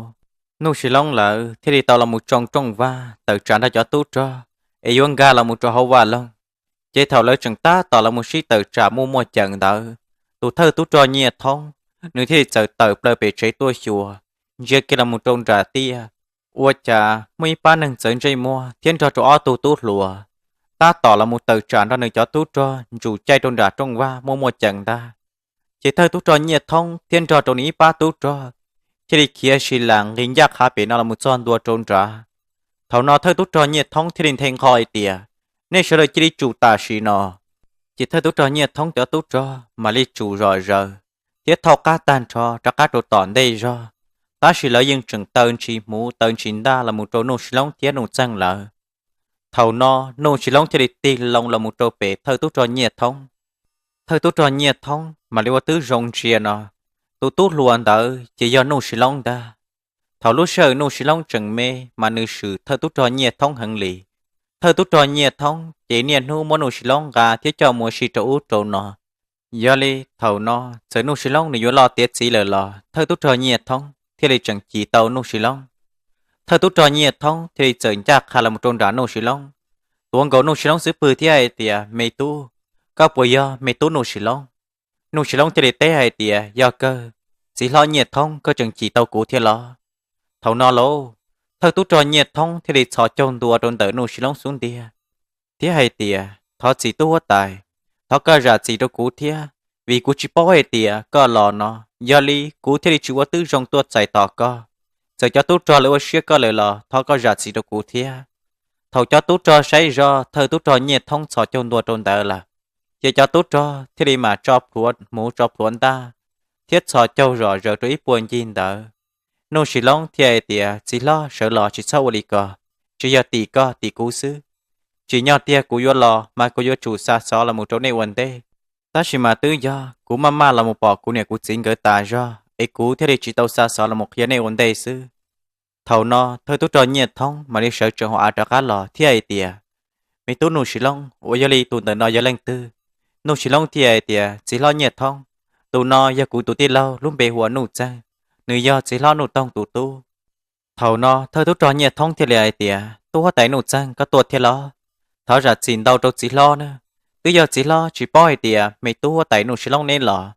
Nuj Sis Loob lawv thiaj li tau los mus tsoo rooj vag tawm tsam nrog cov tub rog es yuav nkag los mus rau hauv vaj loog. Ces thaum lawv tseem tab tom los mus sib tawm tsam muaj muaj ceem ntawd, tus thawj tub rog Nyiaj Thoob nws thiaj li txawm tawm plaws pem tsev tuaj xyuas, ntsia kiag los mus rau nram tiaj, ua cas muaj ib pab neeg txawv ntsej muag thiab nrog rau ob tug tub hluas tab tom los mus tawm tsam nrog nws cov tub rog ntsum caij rau nram rooj vag muaj muaj ceem ntag. Ces thawj tub rog Nyiaj Thoob thiab nrog rau nws ib pab tub rog thiaj li khiav si las nqis ncaj qha pem no los mus txog ntua rau nrad. Thaum no thawj tub rog Nyiaj Thoob thiaj li nthe nqho hais tias, nej sawv daws cia li tsum tam sim no. Ces thawj tub rog Nyiaj Thoob cov tub rog mam li tsum zom zaws thiab thauj qab tag nrho rov qab rau tom ntej zog, tab sis lawv yeej tseem taw ntshis hmuv taw ntshis ntaj los mus rau Nuj Sis Loob thiab Nuj Txeeg lawv. Thaum no Nuj Sis Loob thiaj li tig loo los mus rau pem thawj tub rog Nyiaj Thoob. Thawj tub rog Nyiaj Thoob mam li ua tib zoo ntsia no, tus tub hluas ntawd ces yog Nuj Sis Loob ntag. Thaum lub sij hawm Nuj Sis Loob tseem me mas nws swm thawj tub rog Nyiaj Thoob heev li. Thawj tub rog Nyiaj Thoob ces niaj hnub muab Nuj Sis Loob nqa thiab coj mus si rau ub rau no. Yog li thaum no txawm Nuj Sis Loob nws yuav loj tiav txiv lawm los thawj tub rog Nyiaj Thoob thiaj li tseem cim tau Nuj Sis Loob. Thawj tub rog Nyiaj Thoob thiaj li txawm ncaj qha los mus rau nram Nuj Sis Loob, tuav nkaus Nuj Sis Loob xub pwg thiab hais tias, me tub, koj puas yog me tub Nuj Sis Loob? Nuj Sis Loob thiaj li teb hais tias, yog kawg, txiv hlob Nyiaj Thoob, koj tseem cim tau kuv thiab los? Thaum no lauj, thawj tub rog Nyiaj Thoob thiaj li txhos caug ntua rau ntawm Nuj Sis Loob xub ntiag thiab hais tias, thov txim tub huab tais, thov koj zam txim rau kuv thiab, vim kuv tsis paub hais tias koj los no, yog li kuv thiaj li tsis ua tib zoo tuaj txais tos koj. Txawm cov tub rog lawv ua siab koj lawm los thov koj zam txim rau kuv thiab. Thaum cov tub rog saib zog thawj tub rog Nyiaj Thoob txhos caug ntua rau ntawd lawm, ces cov tub rog thiaj li mam tso plhuav hmuv tso plhuav ntaj thiab txhos caug zom zaws rau ib puag ncig ntawd. Nuj Sis Loob thiaj hais tias, txiv hlob, sawv los, tsis txhob ua li ko, tsis yog tim koj tim kuv xwb. Tsim nyog tiag kuv yuav los mas kuv yuav tsum xa xov los mus rau nej ua ntej, tab sis mas twb yog kuv maj maj los mus pom kuv niam kuv txiv nkawd tas zog es kuv thiaj li tsis tau xa xov los mus qhia nej ua ntej xwb. Thaum no thawj tub rog Nyiaj Thoob mam li sawv tsees hauv av rov qab los thiab hais tias, me tub Nuj Sis Loob, uas yog li tus ntawm no yog leej twg? Nuj Sis Loob thiaj hais tias, txiv hlob Nyiaj Thoob, tus no yog kuv tus tij laug lub npe hu ua Nuj Txeeg, nws yog txiv hlob Nuj Toog tus tub. Thaum no thawj tub rog Nyiaj Thoob thiaj li hais tias, tub huab tais Nuj Txeeg, koj tuaj thiab los? Thov zam txim ntau rau txiv hlob na. Twb yog txiv hlob tsis paub hais tias me tub huab tais Nuj Sis Loob neb los,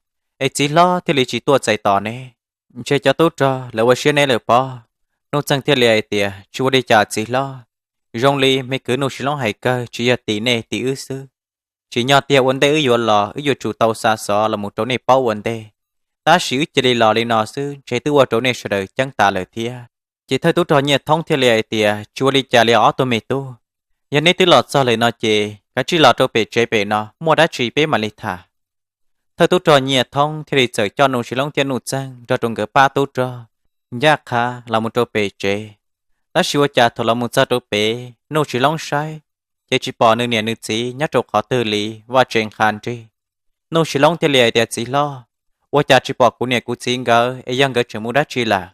es txiv hlob thiaj li tsis tuaj txais tos neb. Ntshe cov tub rog lawv ua siab neb lawm pob. Nuj Txeeg thiaj li hais tias, tsis ua li cas txiv hlob, zoo li me kwv Nuj Sis Loob hais kawg, tsis yog tim nej tim wb xwb. Tsim nyog tiag ua ntej wb yuav los wb yuav tsum tau xa xov los mus rau nej paub ua ntej, tab sis wb cia li los li no xwb ntshe twb ua rau nej sawv daws ceeb tas lawm thiab. Ces thawj tub rog Nyiaj Thoob thiaj li hais tias, tsis ua li cas li ob tug me tub, yog neb twb los txog lawm no ces kav tsij los rau pem tsev pem no, muaj dab tsi peb mam li tham. Thawj tub rog Nyiaj Thoob thiaj li txawm coj Nuj Sis Loob thiab Nuj Txeeg nrog rau nkawd pab tub rog ncaj qha los mus rau pem tsev. Tab sis ua cas thaum los mus txog rau pem, Nuj Sis Loob saib ces tsis pom nws niam nws txiv nyob rau qhov twg li, vaj tse nqha nrig. Nuj Sis Loob thiaj li hais tias, txiv hlob, ua cas tsis pom kuv niam kuv txiv nkawd es yog nkawd tseem mus dab tsi lawm?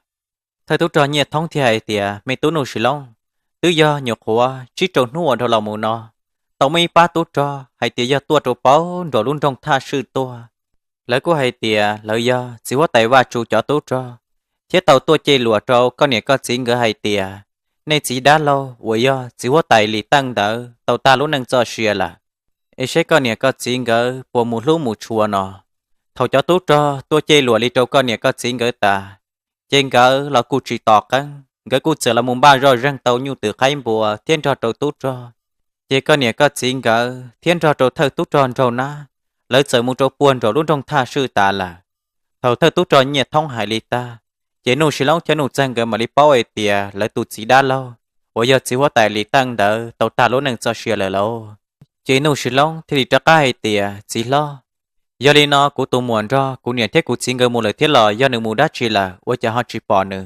Thawj tub rog Nyiaj Thoob thiaj hais tias, me tub Nuj Sis Loob, twb yog nyuam qhuav tsib rau hnub uas dhau los mus no, tau muaj ib pab tub rog hais tias yog tuaj rau paub nram lub nroog Thaj Swj tuaj. Lawv kuj hais tias lawv yog txiv huab tais Vaj Tsu cov tub rog, thiab tau tuaj cem luam rau koj niam koj txiv nkawd hais tias, nej txiv dab laug uas yog txiv huab tais Lis Teej ntawd tau tag lub neej txoj sia lawm, es saib koj niam koj txiv nkawd puas mus hlub mus tshua no. Thaum cov tub rog tuaj cem luam li rau koj niam koj txiv nkawd tas, ces nkawd los kuj tsis tos qeeb, nkawd kuj txawm los mus npaj zoj zeeg tau nyuj twm qaib npua thiab nrog rau tub rog. Ces koj niam koj txiv nkawd thiab nrog rau thawj tub rog nraug nab, lawv txawm mus rau puag nram lub nroog Thaj Swj tas lawm. Thaum thawj tub rog Nyiaj Thoob hais li tag, ces Nuj Sis Loob thiab Nuj Txeeg nkawd mam li paub hais tias lawv tus txiv dab laug uas yog txiv huab tais Lis Teej ntawd tau tag lub neej txoj sia lawm lauj. Ces Nuj Sis Loob thiaj li rov qab hais tias, txiv hlob, Yog li no kuv tus muam nrog kuv niam thiab kuv txiv nkawd mus lawm thiab los yog nws mus dab tsi lawm ua cas ho tsis pom nws?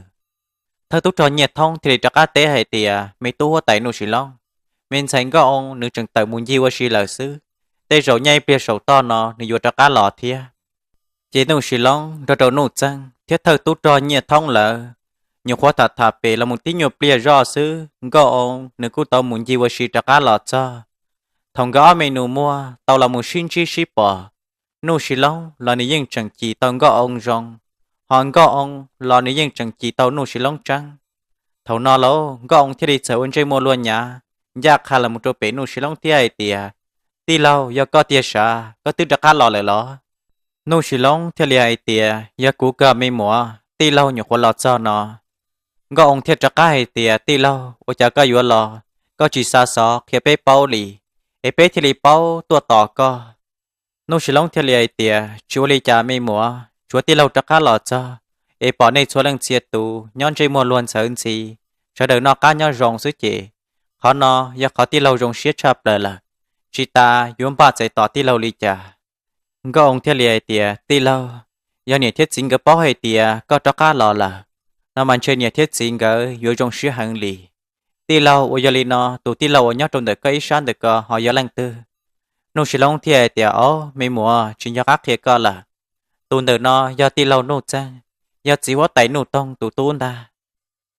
Thawj tub rog Nyiaj Thoob thiaj li rov qab teb hais tias, me tub huab tais Nuj Sis Loob, me ntxhais Nkauj Oo nws tseem tawm mus ncig ua si lawm xwb, tej zaum nyob ib pliag saum toj no nws yuav rov qab los thiab. Ces Nuj Sis Loob nrog rau Nuj Txeeg thiab thawj tub rog Nyiaj Thoob lawv nyuam qhuav tham tham pem los mus tib nyuag pliag zoj xwb, Nkauj Oo nws kuj tau mus ncig ua si rov qab los txog. Thaum nkawd ob me nus muag tau los mus sib ntsib sib pom, Nuj Sis Loob los nws yeej tseem cim tau Nkauj Oo zoo, ho Nkauj Oo los nws yeej tseem cim tau Nuj Sis Loob tseeb. Thaum no lauj, Nkauj Oo thiaj li txawm ua ntsej muag luag nyav, ncaj qha los mus rau pem Nuj Sis Loob thiab hais tias, tij laug, yog koj tiag sav, koj twb rov qab los lawm los? Nuj Sis Loob thiaj li hais tias, yog kuv kawg me muam, tij laug nyuam qhuav los txog no. Nkauj Oo thiaj rov qab hais tias, tij laug, ua cas koj yuav los, koj tsis xa xov qhia peb paub li, es peb thiaj li paub tuaj tos koj? Nuj Sis Loob thiaj li hais tias, tsis ua li cas me muam, tsuav tij laug rov qab los txog, es pom nej txhua leej txhia tus nyob ntsej muag luag ntxhawv ntxhi, sawv daws noj qab nyob zoo xwb ces, qhov no yog qhov tij laug zoo siab tshaj plaws lawm, tsis tas yuav npaj txais tos tij laug li cas. Nkauj Oo thiaj li hais tias, tij laug, yog niam thiab txiv nkawd paub hais tias koj rov qab los lawm no mas ntshe niam thiab txiv nkawd yuav zoo siab heev li. Tij laug, uas yog li no tus tij laug uas nyob rau ntawm koj ib sab ntawm ko ho yog leej twg? Nuj Sis Loob thiaj hais tias, ob, me muam, tsis nco qab qhia koj lawm, tus ntawm no yog tij laug Nuj Txeeg, yog txiv huab tais Nuj Toog tus tub ntag.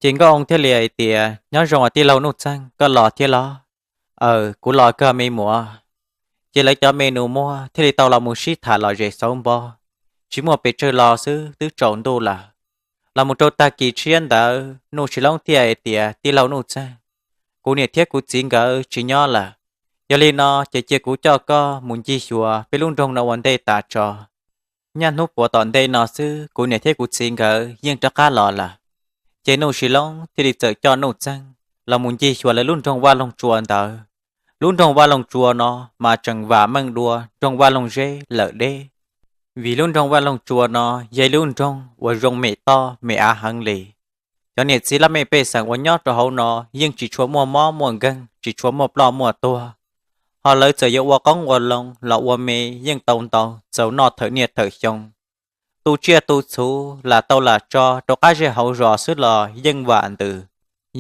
Ces Nkauj Oo thiaj li hais tias, nyob zoo os tij laug Nuj Txeeg, koj los thiab los? Aws, kuv los kawg me muam. Ces lawv cov me nus muag thiaj li tau los mus sib tham lom zem xauv npo, tsis muaj pes tsawg los xwb twb tsaus ntuj lawm. Los mus rau tag kis tshiab ntawd Nuj Sis Loob thiaj hais tias, tij laug Nuj Txeeg, kuv niam thiab kuv txiv nkawd tsis nyob lawm, yog li no ces cia kuv coj koj mus ncig xyuas peb lub nroog no ua ntej tas tso. Nyaj hnub puav tom ntej no xwb kuv niam thiab kuv txiv nkawd yeej rov qab los lawm. Ces Nuj Sis Loob thiaj li txawm coj Nuj Txeeg los mus ncig xyuas lawv lub nroog Vaj Loog Tsua ntawd. Lub nroog Vaj Loog Tsua no mas tseem vam meej dua nroog Vaj Loog Zeb lawm deb, vim lub nroog Vaj Loog Tsua no yog ib lub nroog uas zoo mem toj mem av heev li. Cov niam txiv laj mej pej xeem uas nyob rau hauv no yeej tsis tshua muaj mob muaj nkeeg, tsis tshua muaj ploj muaj tuag, ho lawv txawm yuav ua qoob ua loo los ua me yeej tau ntau txaus noj thawm niaj thawm xyoo. Tu tsiaj tu txhuv lam tau lam tso rau qab zej hauv zos xwb los yeej vam ntws.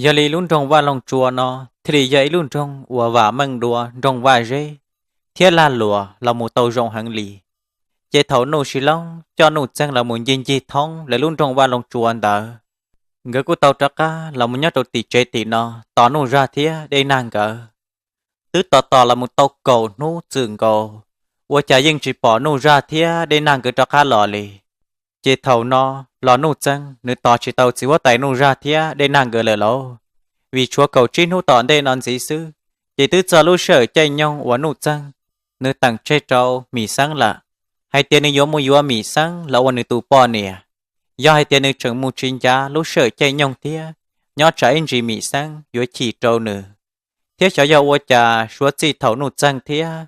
Yog li lub nroog Vaj Loog Tsua no thiaj li yog ib lub nroog uas vam meej dua nroog Vaj Zeb thiab lag luam los mus tau zoo heev li. Ces thaum Nuj Sis Loob coj Nuj Txeeg los mus ncig ncig thoob lawv lub nroog Vaj Loog Tsua ntawd, nkawd kuj tau rov qab los mus nyob rau tim tsev tim no tos Nuj Zaj thiab Dej Nag nkawd. Twb tos tos los mus tau kaum hnub txwm nkaus, ua cas yeej tsis pom Nuj Zaj thiab Dej Nag nkawd rov qab los li. Ces thaum no los Nuj Txeeg nws tos tsis tau txiv huab tais Nuj Zaj thiab Dej Nag nkawd lawm lauj, vim tshuav kaum tsib hnub tom ntej no ntxiv xwb, ces twb txog lub sij hawm caij nyoog uas Nuj Txeeg nws teem tseg rau Mim Xeeb lawm, hais tias nws yuav mus yuav Mim Xeeb los ua nws tus poj niam. Yog hais tias nws tseem mus tsis ncav lub sij hawm caij nyoog thiab, nyob tsam ib ntsis Mim Xeeb yuav chim rau nws. Thiab xyov yog ua cas suav txij thaum Nuj Txeeg thiab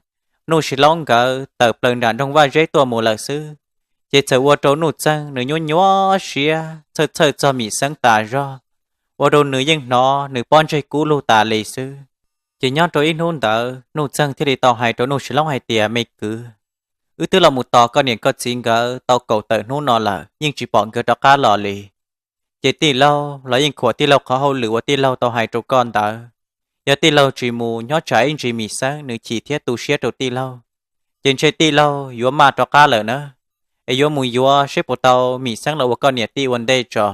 Nuj Sis Loob nkawd tawm plaws nram nroog Vaj Zeb tuaj mus lawm xwb, ces txawm ua rau Nuj Txeeg nws nyuaj nyuaj siab txhawj txhawj txog Mim Xeeb tas zog, ua rau nws yeej hnov nws pob ntseg kub lug tas li xwb. Ces nyob rau ib hnub ntawd Nuj Txeeg thiaj li tau hais rau Nuj Sis Loob hais tias, me kwv, wb twb los mus tos koj niam koj txiv nkawd tau kaum tawm hnub no lawm yeej tsis pom nkawd rov qab los li. Ces tij laug los yeej khuam tij laug qhov hauj lwm uas tij laug tau hais rau koj ntawd. Yog tij laug tsis mus nyob tsam ib ntsis Mim Xeeb nws chim thiab tu siab rau tij laug, ces ntshe tij laug yuav maj rov qab lawm na, es yuav mus yuav seb puas tau Mim Xeeb los ua koj niam tij ua ntej tso.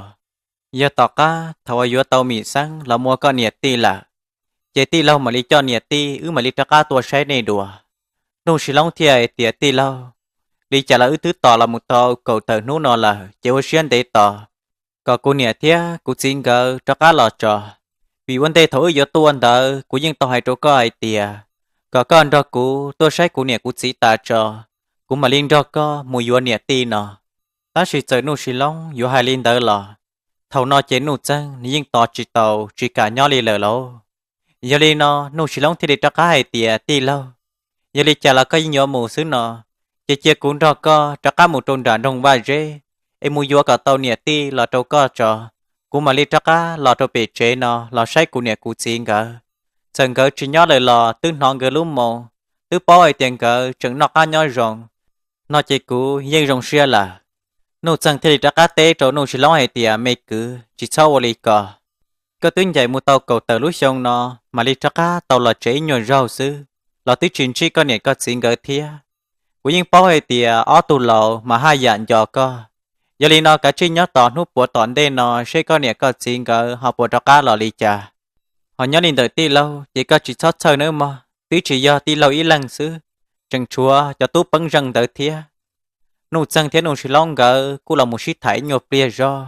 Yog tom qab thaum uas yuav tau Mim Xeeb los mus ua koj niam tij lawm, ces tij laug mam li coj niam tij wb mam li rov qab tuaj saib nej dua. Nuj Sis Loob thiaj hais tias, tij laug, li cas los wb twb tos los mus tau kaum tawm hnub no lawm ces ua siab ntev tos kom kuv niam thiab kuv txiv nkawd rov qab los tso. Vim ua ntej thaum wb yuav tuaj ntawd kuv yeej tau hais rau koj hais tias kom koj nrog kuv tuaj saib kuv niam kuv txiv tas tso, kuv mam li nrog koj mus yuav niam tij no. Tab sis txawm Nuj Sis Loob yuav hais li ntawd los thaum no ces Nuj Txeeg nws yeej tos tsis tau tsis kam nyob li lawm lauj. Yog li no Nuj Sis Loob thiaj li rov qab hais tias, tij laug, yog li cas los koj yeej yuav mus xwb no, ces cia kuv nrog koj rov qab mus rau nram nroog Vaj Zeb es mus yuav kom tau niam tij los rau koj tso. Kuv mam li rov qab los rau pem tsev no los saib kuv niam kuv txiv nkawd. Txawm nkawd tsis nyob lawm los twb hnov nkawd lub moo, twb paub hais tias nkawd tseem noj qab nyob zoo. No ces kuv yeej zoo siab lawm. Nuj Txeeg thiaj li rov qab teb rau Nuj Sis Loob hais tias, Me kwv, tsis txhob ua li ko. Koj twb ncaim mus tau kaum tawm lub xyoo no, mam li rov qab tau los tsev ib nyuag zaug xwb los twb tsis ntsib koj niam koj txiv nkawd thiab. Kuv yeej paub hais tias ob tug laus mas haj yam nco koj. Yog li no kav tsij nyob tos hnub puav tom ntej no seb koj niam koj txiv nkawd ho puas rov qab los li cas. Ho nyob li ntawm tij laug ces koj tsis txhob txhawj nawb mog, twb tsis yog tij laug ib leeg xwb, tseem tshuav cov tub peeb zeej ntawd thiab. Nuj Txeeg thiab Nuj Sis Loob nkawd kuj los mus sib tham ib nyuag pliag zog.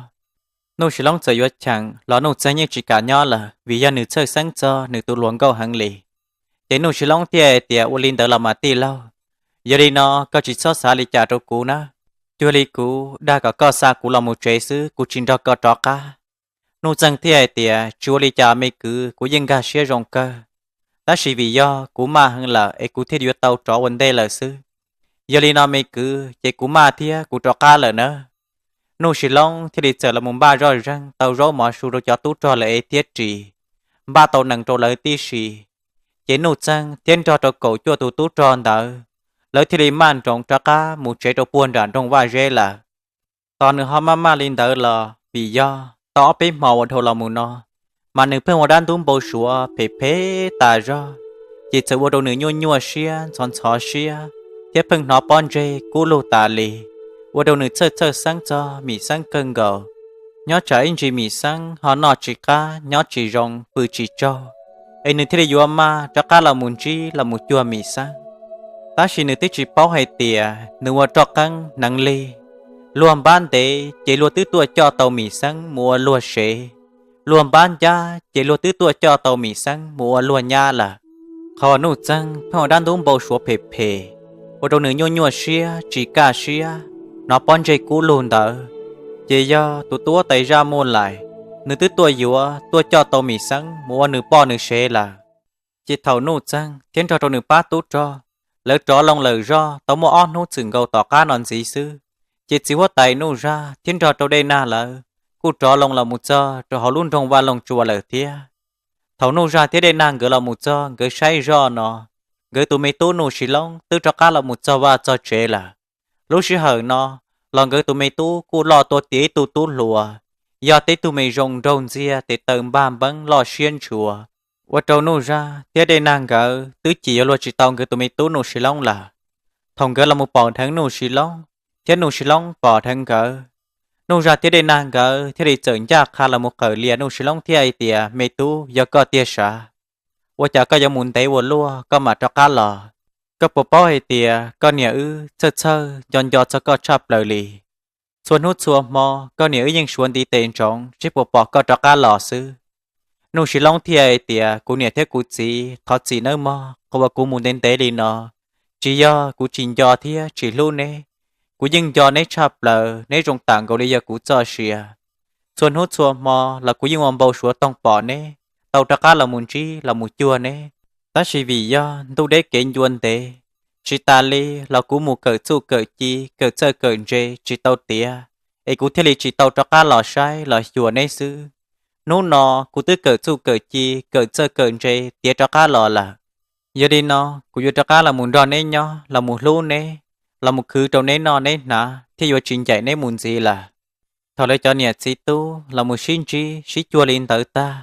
Nuj Sis Loob txawm yuav cheem los Nuj Txeeg yeej tsis kam nyob lawm vim yog nws txhawj xeeb txog nws tus hluas nkauj heev li. Ces Nuj Sis Loob thiaj hais tias, Ua li ntawd los mas tij laug, yog li no koj tsis txhob xav li cas rau kuv na. Cuag li kuv dag kom koj xa kuv los mus tsev xwb, kuv tsis nrog koj rov qab. Nuj Txeeg thiaj hais tias, Tsis ua li cas me kwv, kuv yeej nkag siab zoo kawg, tab sis vim yog kuv maj heev lawm es kuv thiaj yuav tau rov ua ntej lawm xwb. Yog li no me kwv, ces kuv maj thiab kuv rov qab lawm nawb. Nuj Sis Loob thiaj li txawm los mus npaj zoj zeeg tau zaub mov su rau cov tub rog lawv ev thiab ris, npaj tau nees rau lawv tib si. Ces Nuj Txeeg thiab nrog rau kaum cuaj tus tub rog ntawd, lawv thiaj li maj nroos rov qab mus tsev rau puag nram nroog Vaj Zeb lawm. Tos nws ho maj maj li ntawd los vim yog tau ob peb hmo ua dhau los mus no, mas nws pheej ua dab ntub npau suav phem phem tas zog, ces txawm ua rau nws nyuaj nyuaj siab ntxhov ntxhov siab, thiab pheej hnov pob ntseg kub lug tas li, ua rau nws txhawj txhawj xeeb txog Mim Xeeb kawg nkaus. Nyob tsam ib ntsis Mim Xeeb ho noj tsis qab nyob tsis zoo pw tsis tsaug, es nws thiaj li yuav maj rov qab los mus ntsib los mus cuag Mim Xeeb. Tab sis nws twb tsis paub hais tias nws ua roj qeeb hneev lig, luag npab ntev ces luag twb tuaj coj tau Mim Xeeb mus ua luag sev, luag npab ncab ces luag twb tuaj coj tau Mim Xeeb mus ua luag nyab lawm. Qhov Nuj Txeeg pheej ua dab ntub npau suav phem phem, ua rau nws nyuaj nyuaj siab tsis kaj siab, hnov pob ntseg kub lug ntawd, ces yog tus tub tais zaj Muaj Laim, nws twb tuaj yuav tuaj coj tau Mim Xeeb mus ua nws poj nws sev lawm. Ces thaum Nuj Txeeg thiab nrog rau nws pab tub rog, lawv rov loo lawm zoj tau muaj ob hnub txwm nkaus tom qab no ntxiv xwb, ces txiv huab tais Nuj Zaj thiab nrog rau Dej Nag lawv kuj rov loo los mus txog rau hauv lub nroog Vaj Looj Tsua lawm thiab. Thaum Nuj Zaj thiab Dej Nag nkawd los mus txog nkawd saib zoj no, nkawd tus me tub Nuj Sis Loob twb rov qab los mus txog vaj txog tsev lawm. Lub sij hawm no los nkawd tus me tub kuj loj tuaj tiav ib tug tub hluas, yog tej tug me zoo nraug ntxiag tes taw npaj npeeb loj siab ntshua, ua rau Nuj Zaj thiab Dej Nag nkawd twb cim yuav luag tsis tau nkawd tus me tub Nuj Sis Loob lawm. Thaum nkawd los mus pom dheev Nuj Sis Loob, thiab Nuj Sis Loob pom dheev nkawd, Nuj Zaj thiab Dej Nag nkawd thiaj li txawm ncaj qha los mus qawm lias Nuj Sis Loob thiab hais tias, Me tub, yog koj tiag sav, ua cas koj yuav mus ntev ua luaj koj mam rov qab los? Koj puas paub hais tias koj niam wb txhawj txhawj nco nco txog koj tshaj plaws li? Txhua hnub txhua hmo koj niam wb yeej suav ntiv tes ntsoov seb puas pom koj rov qab los xwb. Nuj Sis Loob thiaj hais tias, Kuv niam thiab kuv txiv, thov txim nawb mog, qhov uas kuv mus ntev ntev li no, tsis yog kuv tsis nco thiab tsis hlub neb, kuv yeej nco neb tshaj plaws, neb zoo tam nkaus li yog kuv txoj sia. Txhua hnub txhua hmo los kuv yeej ua npau suav toog pom neb, tau rov qab los mus ntsib los mus cuag neb. Tab sis vim yog ntuj deb kev ncua ntev, tsis tas li los kuv mus kawm txuj kawm ci kawm txawj kawm ntse tsis tau tiav, es kuv thiaj li tsis tau rov qab los saib los xyuas neb xwb. Hnub no kuv twb kawm txuj kawm ci kawm txawj kawm ntse tiav rov qab los lawm. Yog li no, kuv yuav rov qab los mus nrog neb nyob, los mus hlub neb, los mus khwv rau neb noj neb hnav thiaj yuav tsis ncaim neb mus ntxiv lawm. Thaum lawv cov niam txiv tub los mus sib ntsib sib cuag li ntawd tag,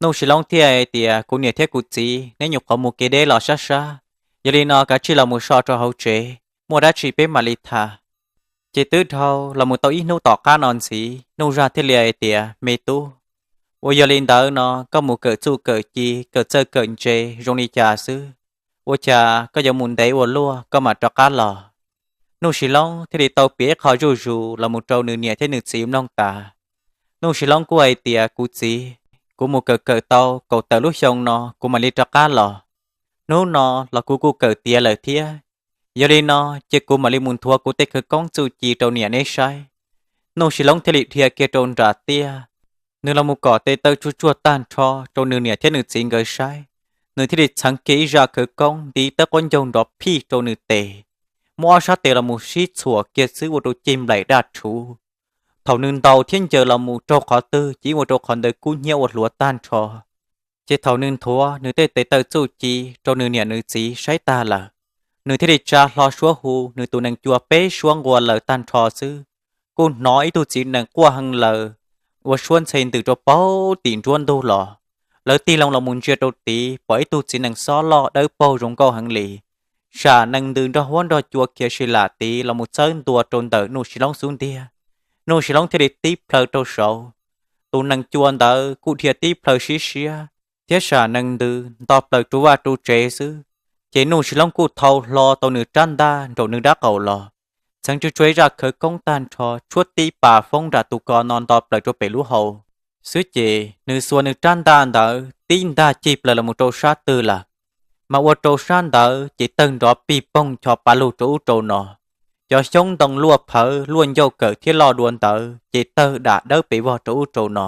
Nuj Sis Loob thiaj hais tias, Kuv niam thiab kuv txiv, neb nyuam qhuav mus kev deb los sab sab, yog li no kav tsij los mus so rau hauv tsev, muaj dab tsi peb mam li tham. Ces twb dhau los mus tau ib hnub tom qab no ntxiv, Nuj Zaj thiaj li hais tias, Me tub, uas yog li ntawd no koj mus kawm txuj kawm ci kawm txawj kawm ntse zoo li cas xwb, ua cas koj yuav mus ntev ua luaj koj mam rov qab los? Nuj Sis Loob thiaj li tau piav ib qho zuj zus los mus rau nws niam thiab nws txiv mloog tas. Nuj Sis Loob kuj hais tias, Kuv txiv, kuv mus kawm kawm tau kaum tawm lub xyoo no kuv mam li rov qab los. Hnub no los kuv kuj kawm tiav lawm thiab. Yog li no, cia kuv mam li mus nthuav kuv tej khawv koob txuj ci rau niam neb saib. Nuj Sis Loob thiaj li dhia kiag rau nram tiaj, nws los mus kom tes taw tsuag tsuag tag nrho rau nws niam thiab nws txiv nkawd saib. Nws thiaj li txheev kiag ib zaj khawv koob nti tawb qaub ncaug nrov phij rau nws tes, muab ob sab tes los mus sib txhuam kiag xwb ua rau ceg nplaim daj rhuv. Thaum nws ntaus thiab ncaws los mus raug qhov twg ces yeej ua rau qhov ntawd kub hnyiab ua hluav tag nrho. Ces thaum nws nthuav nws tej tes taw txuj ci rau nws niam nws txiv saib tag lawm, nws thiaj li tsa hlo suab hu nws tus nees cua peb suab nqua laws tag nrho xwb, kuj hnov ib tug txiv nees quaj heev laws ua suab ntxhe ntws rau puag tim nruab ntug los. Lawv tig loo los mus ntsia rau tid pom ib tug txiv nees xob loj dawb paug zoo nkauj heev li, sam nees ntws nrog huab nrog cua khiav si lam tid los mus txawb ntua rau ntawm Nuj Sis Loob xub ntiag. Nuj Sis Loob thiaj li tib plhaw rau saud. Tus nees cua ntawd kuj dhia tib plhaw sib siab thiab sam nees ntws nto plaws rau vaj rau tsev xwb, ces Nuj Sis Loob kuj thau hlo tau nws rab ntaj nraum nws dab qaum los, txheev tsw tsuav zaj khawv koob tag nrho tshuab tib pas foob nram tus ko no nto plaws rau pem lub hau xwb ces nws xuas nws rab ntaj ntawd tib ntag cig plaws los mus rau sab twg lawm, mas ua rau sab ntawd ces tawg nrov pig poog ncho pa lug rau ub rau no. Cov xyoob ntoo luaj phawv luaj ncauj kawm thiab loj dua ntawd ces tawg dam dawb pes vog rau ub rau no.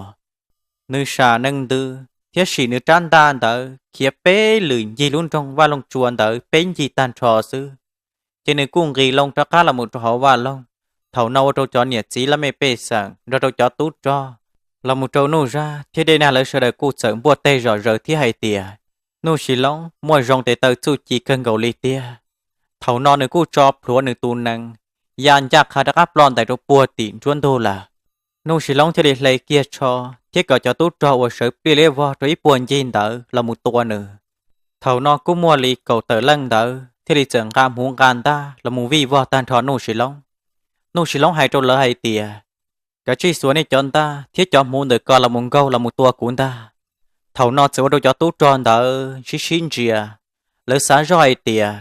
Nws sam nees ntws thiab sim nws rab ntaj ntawd khiav peb lwm ncig lub nroog Vaj Looj Tsua ntawd peb ncig tag nrho xwb, ces nws kuj nqis loo rov qab los mus rau hauv vaj loog. Thaum no ua rau cov niam txiv laj mej pej xeem nrog rau cov tub rog los mus rau Nuj Zaj thiab Dej Nag lawv sawv daws kuj txawm npuaj teg zom zaws thiab hais tias, Nuj Sis Loob muaj zoo tes taw txuj ci kawg nkaus li tiag. Thaum no nws kuj tso plhuav nws tus nees ya ncaj qha rov qab ploj ntais rau puag tim nruab ntug lawm. Nuj Sis Loob thiaj li hle kiag tsho thiab kom cov tub rog uas sawv pliaj liab vog rau ib puag ncig ntawd los mus tua nws. Thaum no kuj muaj li kaum tawm leej ntawd thiaj li txawm nqa hmuv nqa ntaj los mus vij vog tag nrho Nuj Sis Loob. Nuj Sis Loob hais rau lawv hais tias, Kav tsij xuas nej cov ntaj thiab cov hmuv ntawm ko los mus nkaug los mus tua kuv ntag. Thaum no txawm ua rau cov tub rog ntawd sib sib ntsia. Lawv xav zoj hais tias,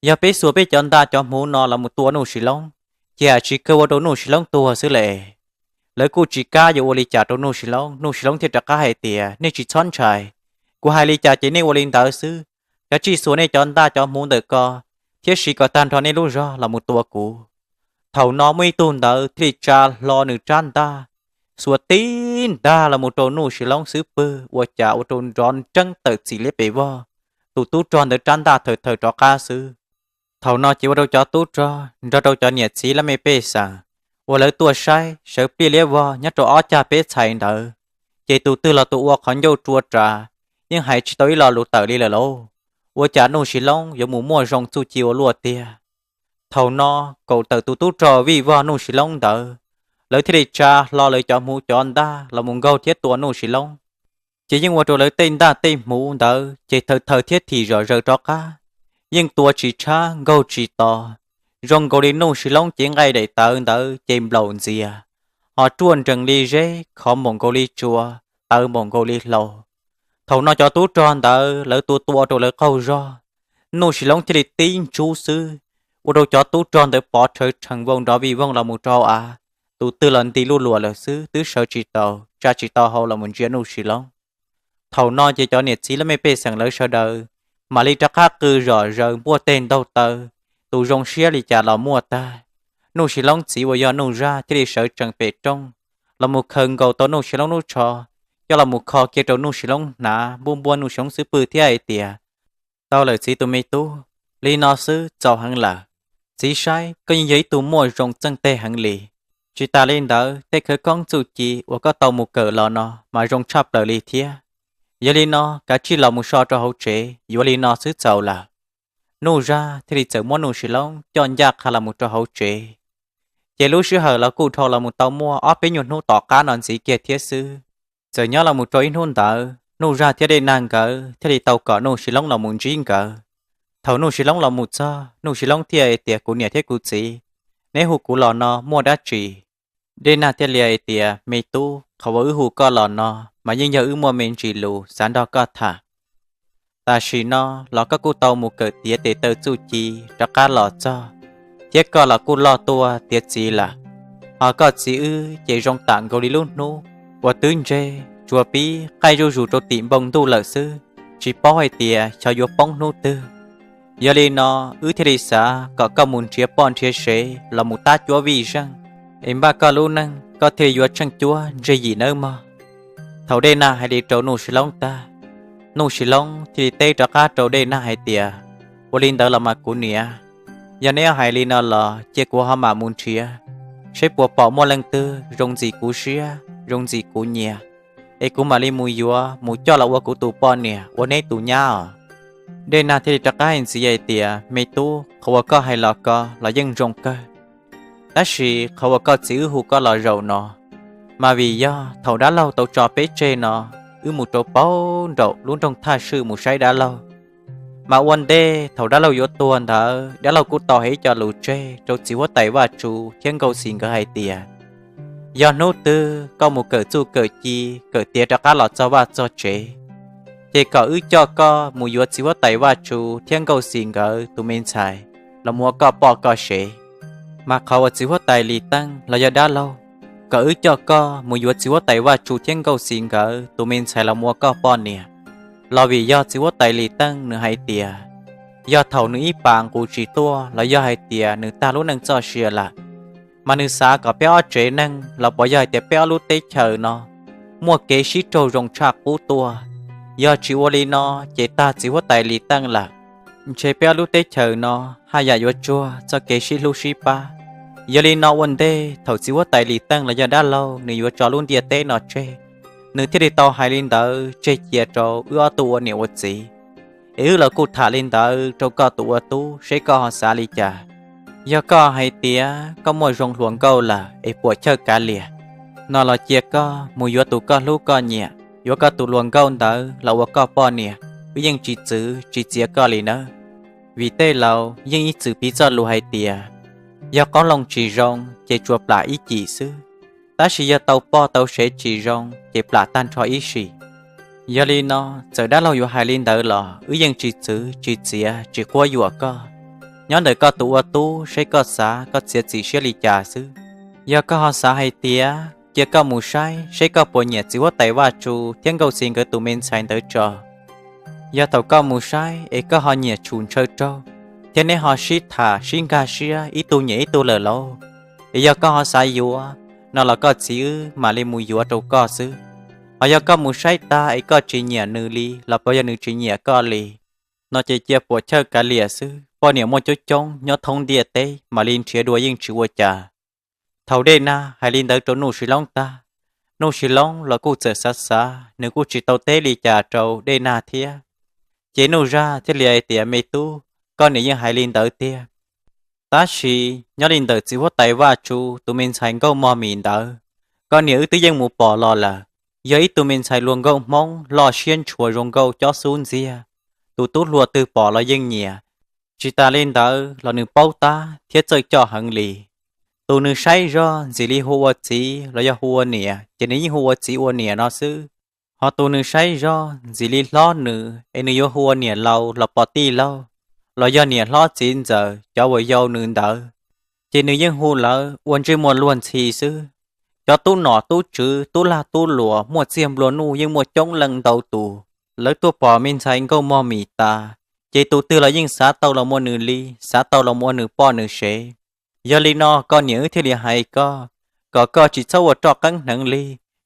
Yog peb xuas peb cov ntaj cov hmuv no los mus tua Nuj Sis Loob, ces tsis kawg ua rau Nuj Sis Loob tuag xwb le. Lawv kuj tsis kam yuav ua li cas rau Nuj Sis Loob. Nuj Sis Loob thiaj rov qab hais tias, Nej tsis txhob ntshai, kuv hais li cas ces nej ua li ntawd xwb. Kav tsij xuas nej cov ntaj cov hmuv ntawm ko thiab siv kom tag nrho nej lub zog los mus tua kuv. Thaum no muaj ib tug ntawd thiaj li tsa hlo nws rab ntaj, xuas tib ntag los mus rau Nuj Sis Loob xub pwg ua cas ua rau nrov nreeb tawm txim liab pes vog. Tus tub rog ntawd rab ntaj thawm thawm rov qab xwb. Thaum no ces ua rau cov tub rog nrog rau cov niam txiv laj mej pej xeem uas lawv tuaj saib sawv pliaj liab vog nyob rau ob cag peb txhais ntawd, ces tus twg los tus ua qhov ncauj rua ras, yeej hais tsis tau ib lo lus tawm li lawm lauj. Ua cas Nuj Sis Loob yuav mus muaj zoo txuj ci ua luaj tiag. Thaum no kaum tawm tus tub rog vij vog Nuj Sis Loob ntawd, lawv thiaj li tsa hlo lawv cov hmuv cov ntaj los mus nkaug thiab tua Nuj Sis Loob. Ces yeej ua rau lawv tej ntaj tej hmuv ntawd ces thawm thawm thiab thim zom zaws rov qab, yeej tua tsis tshab nkaug tsis to. Zoo nkaus li Nuj Sis Loob cev nqaij daim tawv ntawd ces nplaum ntxias, ho ruaj nrees li zeb, khov npaum nkaus li tsua, tawv npaum nkaus li hlau. Thaum no cov tub rog ntawd lawv tua tua rau lawv qaug zog, Nuj Sis Loob thiaj li tib ntsub xwb, ua rau cov tub rog ntawd pov rhawv rhees vau nrov vij voog los mus rau hauv av. Tus twg los nti luj luas lawm xwb, twb sawv tsis tau, tsa tsis tau hau los mus ntsia Nuj Sis Loob. Thaum no ces cov niam txiv laj mej pej xeem lawv sawv daws mam li rov qab qw zom zaws npuaj teg ntaug taw, tus zoo siab li cas los muaj tag. Nuj Sis Loob txiv uas yog Nuj Zaj thiaj li sawv tsees pem rooj los mus khaws nkaus tau Nuj Sis Loob lub tsho, coj los mus kho kiag rau Nuj Sis Loob hnav, npuaj npuaj Nuj Sis Loob xub pwg thiab hais tias, Tau lawm txiv tus me tub, li no xwb txaus heev lawm. Txiv saib koj yeej yog ib tug muaj zoo txeej teg heev li. Tsis tas li ntawd tej khawv koob txuj ci uas koj tau mus kawm los no mas zoo tshaj plaws li thiab. Yog li no kav tsij los mus so rau hauv tsev, yuav li no xwb txaus lawm. Nuj Zaj thiaj li txawm muab Nuj Sis Loob coj ncaj qha los mus rau hauv tsev. Ces lub sij hawm los kuj dhau los mus tau muaj ob peb nyuag hnub tom qab no ntxiv kiag thiab xwb. Txawm nyob los mus rau ib hnub ntawd Nuj Zaj thiab Dej Nag nkawd thiaj li tau kom Nuj Sis Loob los mus ntsib nkawd. Thaum Nuj Sis Loob los mus txog, Nuj Sis Loob thiaj hais tias, Kuv niam thiab kuv txiv, neb hu kuv los no muaj dab tsi? Dej Nag thiaj li hais tias, Me tub, qhov uas wb hu koj los no mas yeej yog wb muaj me ntsis lus xav nrog koj tham. Tam sim no los koj kuj tau mus kawm tiav tes taw txuj ci rov qab los txog, thiab koj los kuj loj tuaj tiav txiv lawm. Ho koj txiv wb ces zoo tam nkaus li lub hnub uas twb ntseg, tsuas pib qaij zuj zus rau tim npoo ntuj lawm xwb, tsis paub hais tias xyov yuav poob hnub twg. Yog li no wb thiaj li xav kom koj mus nrhiav poj nrhiav sev los mus tab cuab vij zeej, es npaj koj lub neej koj thiaj li yuav tsheej cuab ntseg yim nawb mog. Thaum Dej Nag hais li rau Nuj Sis Loob tag, Nuj Sis Loob thiaj li teb rov qab rau Dej Nag hais tias, Ua li ntawd los mas kuv niam, yog neb hais li no los cia kuv ho mam mus nrhiav, seb puas pom muaj leej twg zoo ntxim kuv siab zoo ntxim kuv nyiam, es kuv mam li mus yuav mus coj los ua kuv tus poj niam ua neb tus nyab os. Dej Nag thiaj li rov qab hais ntxiv hais tias, Me tub, qhov uas koj hais los ko los yeej zoo kawg, tab sis qhov uas koj txiv wb hu koj los zaum no, mas vim yog thaum dab laug tau tso peb tseg no, wb mus rau pauv nraum lub nroog Thaj Swm mus saib dab laug. Mas ua ntej thaum dab laug yuav tuag ntawd, dab laug kuj tau hais ib co lus tseg rau txiv huab tais Vaj Tsum thiab Nkauj Xis nkawd hais tias, yog hnub twg koj mus kawm txuj kawm ci, kawm tiav rov qab los txog vaj txog tsev, ces kom wb coj koj mus yuav txiv huab tais Vaj Tsum thiab Nkauj Xis nkawd tus me ntxhais los mus ua koj poj koj sev. Mas qhov uas txiv huab tais Lis Teej los yog dab laug kom wb coj koj mus yuav txiv huab tais Vaj Tsum thiab Nkauj Xis nkawd tus me ntxhais los mus ua koj poj niam, los vim yog txiv huab tais Lis Teej nws hais tias, yog thaum nws ib pas nqus tsis tuaj los yog hais tias nws tag lub neej txoj sia lawm, mas nws xav kom peb ob tsev neeg los puas yog hais tias peb ob lub teb chaws no muaj kev sib raug zoo tshaj qub tuaj. Yog tsis ua li no, ces tag txiv huab tais Lis Teej lawm, ntshe peb ob lub teb chaws no haj yam yuav tsuag txoj kev sib hlub sib pab. Yog li no ua ntej thaum txiv huab tais Lis Teej los yog dab laug nws yuav tso lub ntiaj teb no tseg, nws thiaj li tau hais li ntawd tseg cia rau wb ob tug ua niam ua txiv. Es wb los kuj tham li ntawd rau koj tus ua tub seb koj ho xav li cas. Yog koj hais tias koj muaj zoo hluas nkauj lawm es puam chawj kav liam no los cia koj mus yuav tus koj hlub koj nyiam, yuav koj tus hluas nkauj ntawd los ua koj poj niam, wb yeej tsis txwv tsis txiav koj li nawb. Vim tej laus yeej ib txwm piv txoj lus hais tias, yog qoob loo tsis zoo ces tsuas plam ib cim xwb, tab sis yog tau poj tau sev tsis zoo ces plam tag nrho ib sim. Yog li no, txawm dab laug yuav hais li ntawd los wb yeej tsis txwv tsis txiav tsis quab yuam koj. Nyob ntawm koj tus ua tub seb koj xav koj txiav txim siab li cas xwb. Yog koj ho xav hais tias cia koj mus saib seb koj puas nyiam txiv huab tais Vaj Tsum thiab Nkauj Xis nkawd tus me ntxhais ntawd tso. Yog thaum koj mus saib es koj ho nyiam tshum ntshaw raug, thiab neb ho sib tham sib nkag siab ib tug nyiam ib tug lawm lauj, es yog koj ho xav yuav no los koj txiv wb mam li mus yuav rau koj xwb. Ho yog koj mus saib tag es koj tsis nyiam nws li los puas yog nws tsis nyiam koj li, no ces cia puam chawj kav liam xwb, poj niam muaj coob coob nyob thoob ntiaj teb mam li nrhiav dua yeej tsis ua cas. Thaum Dej Nag hais li ntawd rau Nuj Sis Loob tag, Nuj Sis Loob los kuj txawm xav xav, nws kuj tsis tau teb li cas rau Dej Nag thiab. Ces Nuj Zaj thiaj li hais tias, Me tub, koj niam yeej hais li ntawd tiag, tab sis nyob li ntawm txiv huab tais Vaj Tsum tus me ntxhais Nkauj Mog Mis ntawd, koj niam wb twb yeej mus pom los lawm, yog ib tug me ntxhais luag nkauj Hmoob loj siab ntshua zoo nkauj cob xub ntxiag, tus tub hluas twg pom los yeej nyiam. Tsis tas li ntawd los nws paub tab thiab txawj coj heev li. Tus nws saib zoj ntxim li hu ua txiv los yog hu ua niam ces nws yeej hu ua txiv ua niam no xwb. Ho tus nws saib zoj ntxim li hlob nws es nws yuav hu ua niam laus los pom tij laug, los yog niam hlob txiv ntxawm cov uas yau nws ntawd, ces nws yeej hu lawv ua ntsej muag luag ntxhi xwb. Cov tub nom tub tswv tub lag tub luam muaj txiag nplua nuj yeej muaj coob leej ntau tus, lawv tuaj pom me ntxhais Nkauj Mog Mis tas, ces tus twg los yeej xav tau los mus ua nws li, xav tau los mus ua nws poj nws sev. Yog li no koj niam wb thiaj li hais koj, kom koj tsis txhob ua roj qeeb hneev li.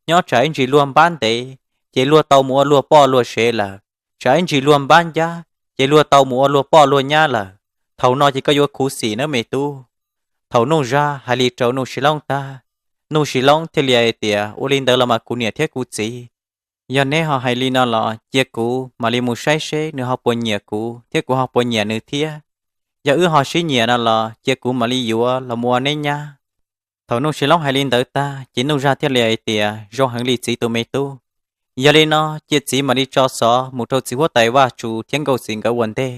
Nyob tsam ib ntsis luag npab ntev, ces luag tau mus ua luag poj luag sev lawm, tsam ib ntsis luag npab ncab, ces luag tau mus ua luag poj luag nyab lawm. Thaum no ces koj yuav khuv xim nawb me tub. Thaum Nuj Zaj hais li rau Nuj Sis Loob tag, Nuj Sis Loob thiaj li hais tias, Ua li ntawd los mas kuv niam thiab kuv txiv, yog neb ho hais li no los cia kuv mam li mus saib seb nws ho puas nyiam kuv thiab kuv ho puas nyiam nws thiab. Yog wb ho sib nyiam no los cia kuv mam li yuav los mus ua neb nyab. Thaum Nuj Sis Loob hais li ntawd tag ces Nuj Zaj thiaj li hais tias, Zoo heev li txiv tus me tub. Yog li no cia txiv mam li tso xov mus rau txiv huab tais Vaj Tsum thiab Nkauj Xis nkawd ua ntej,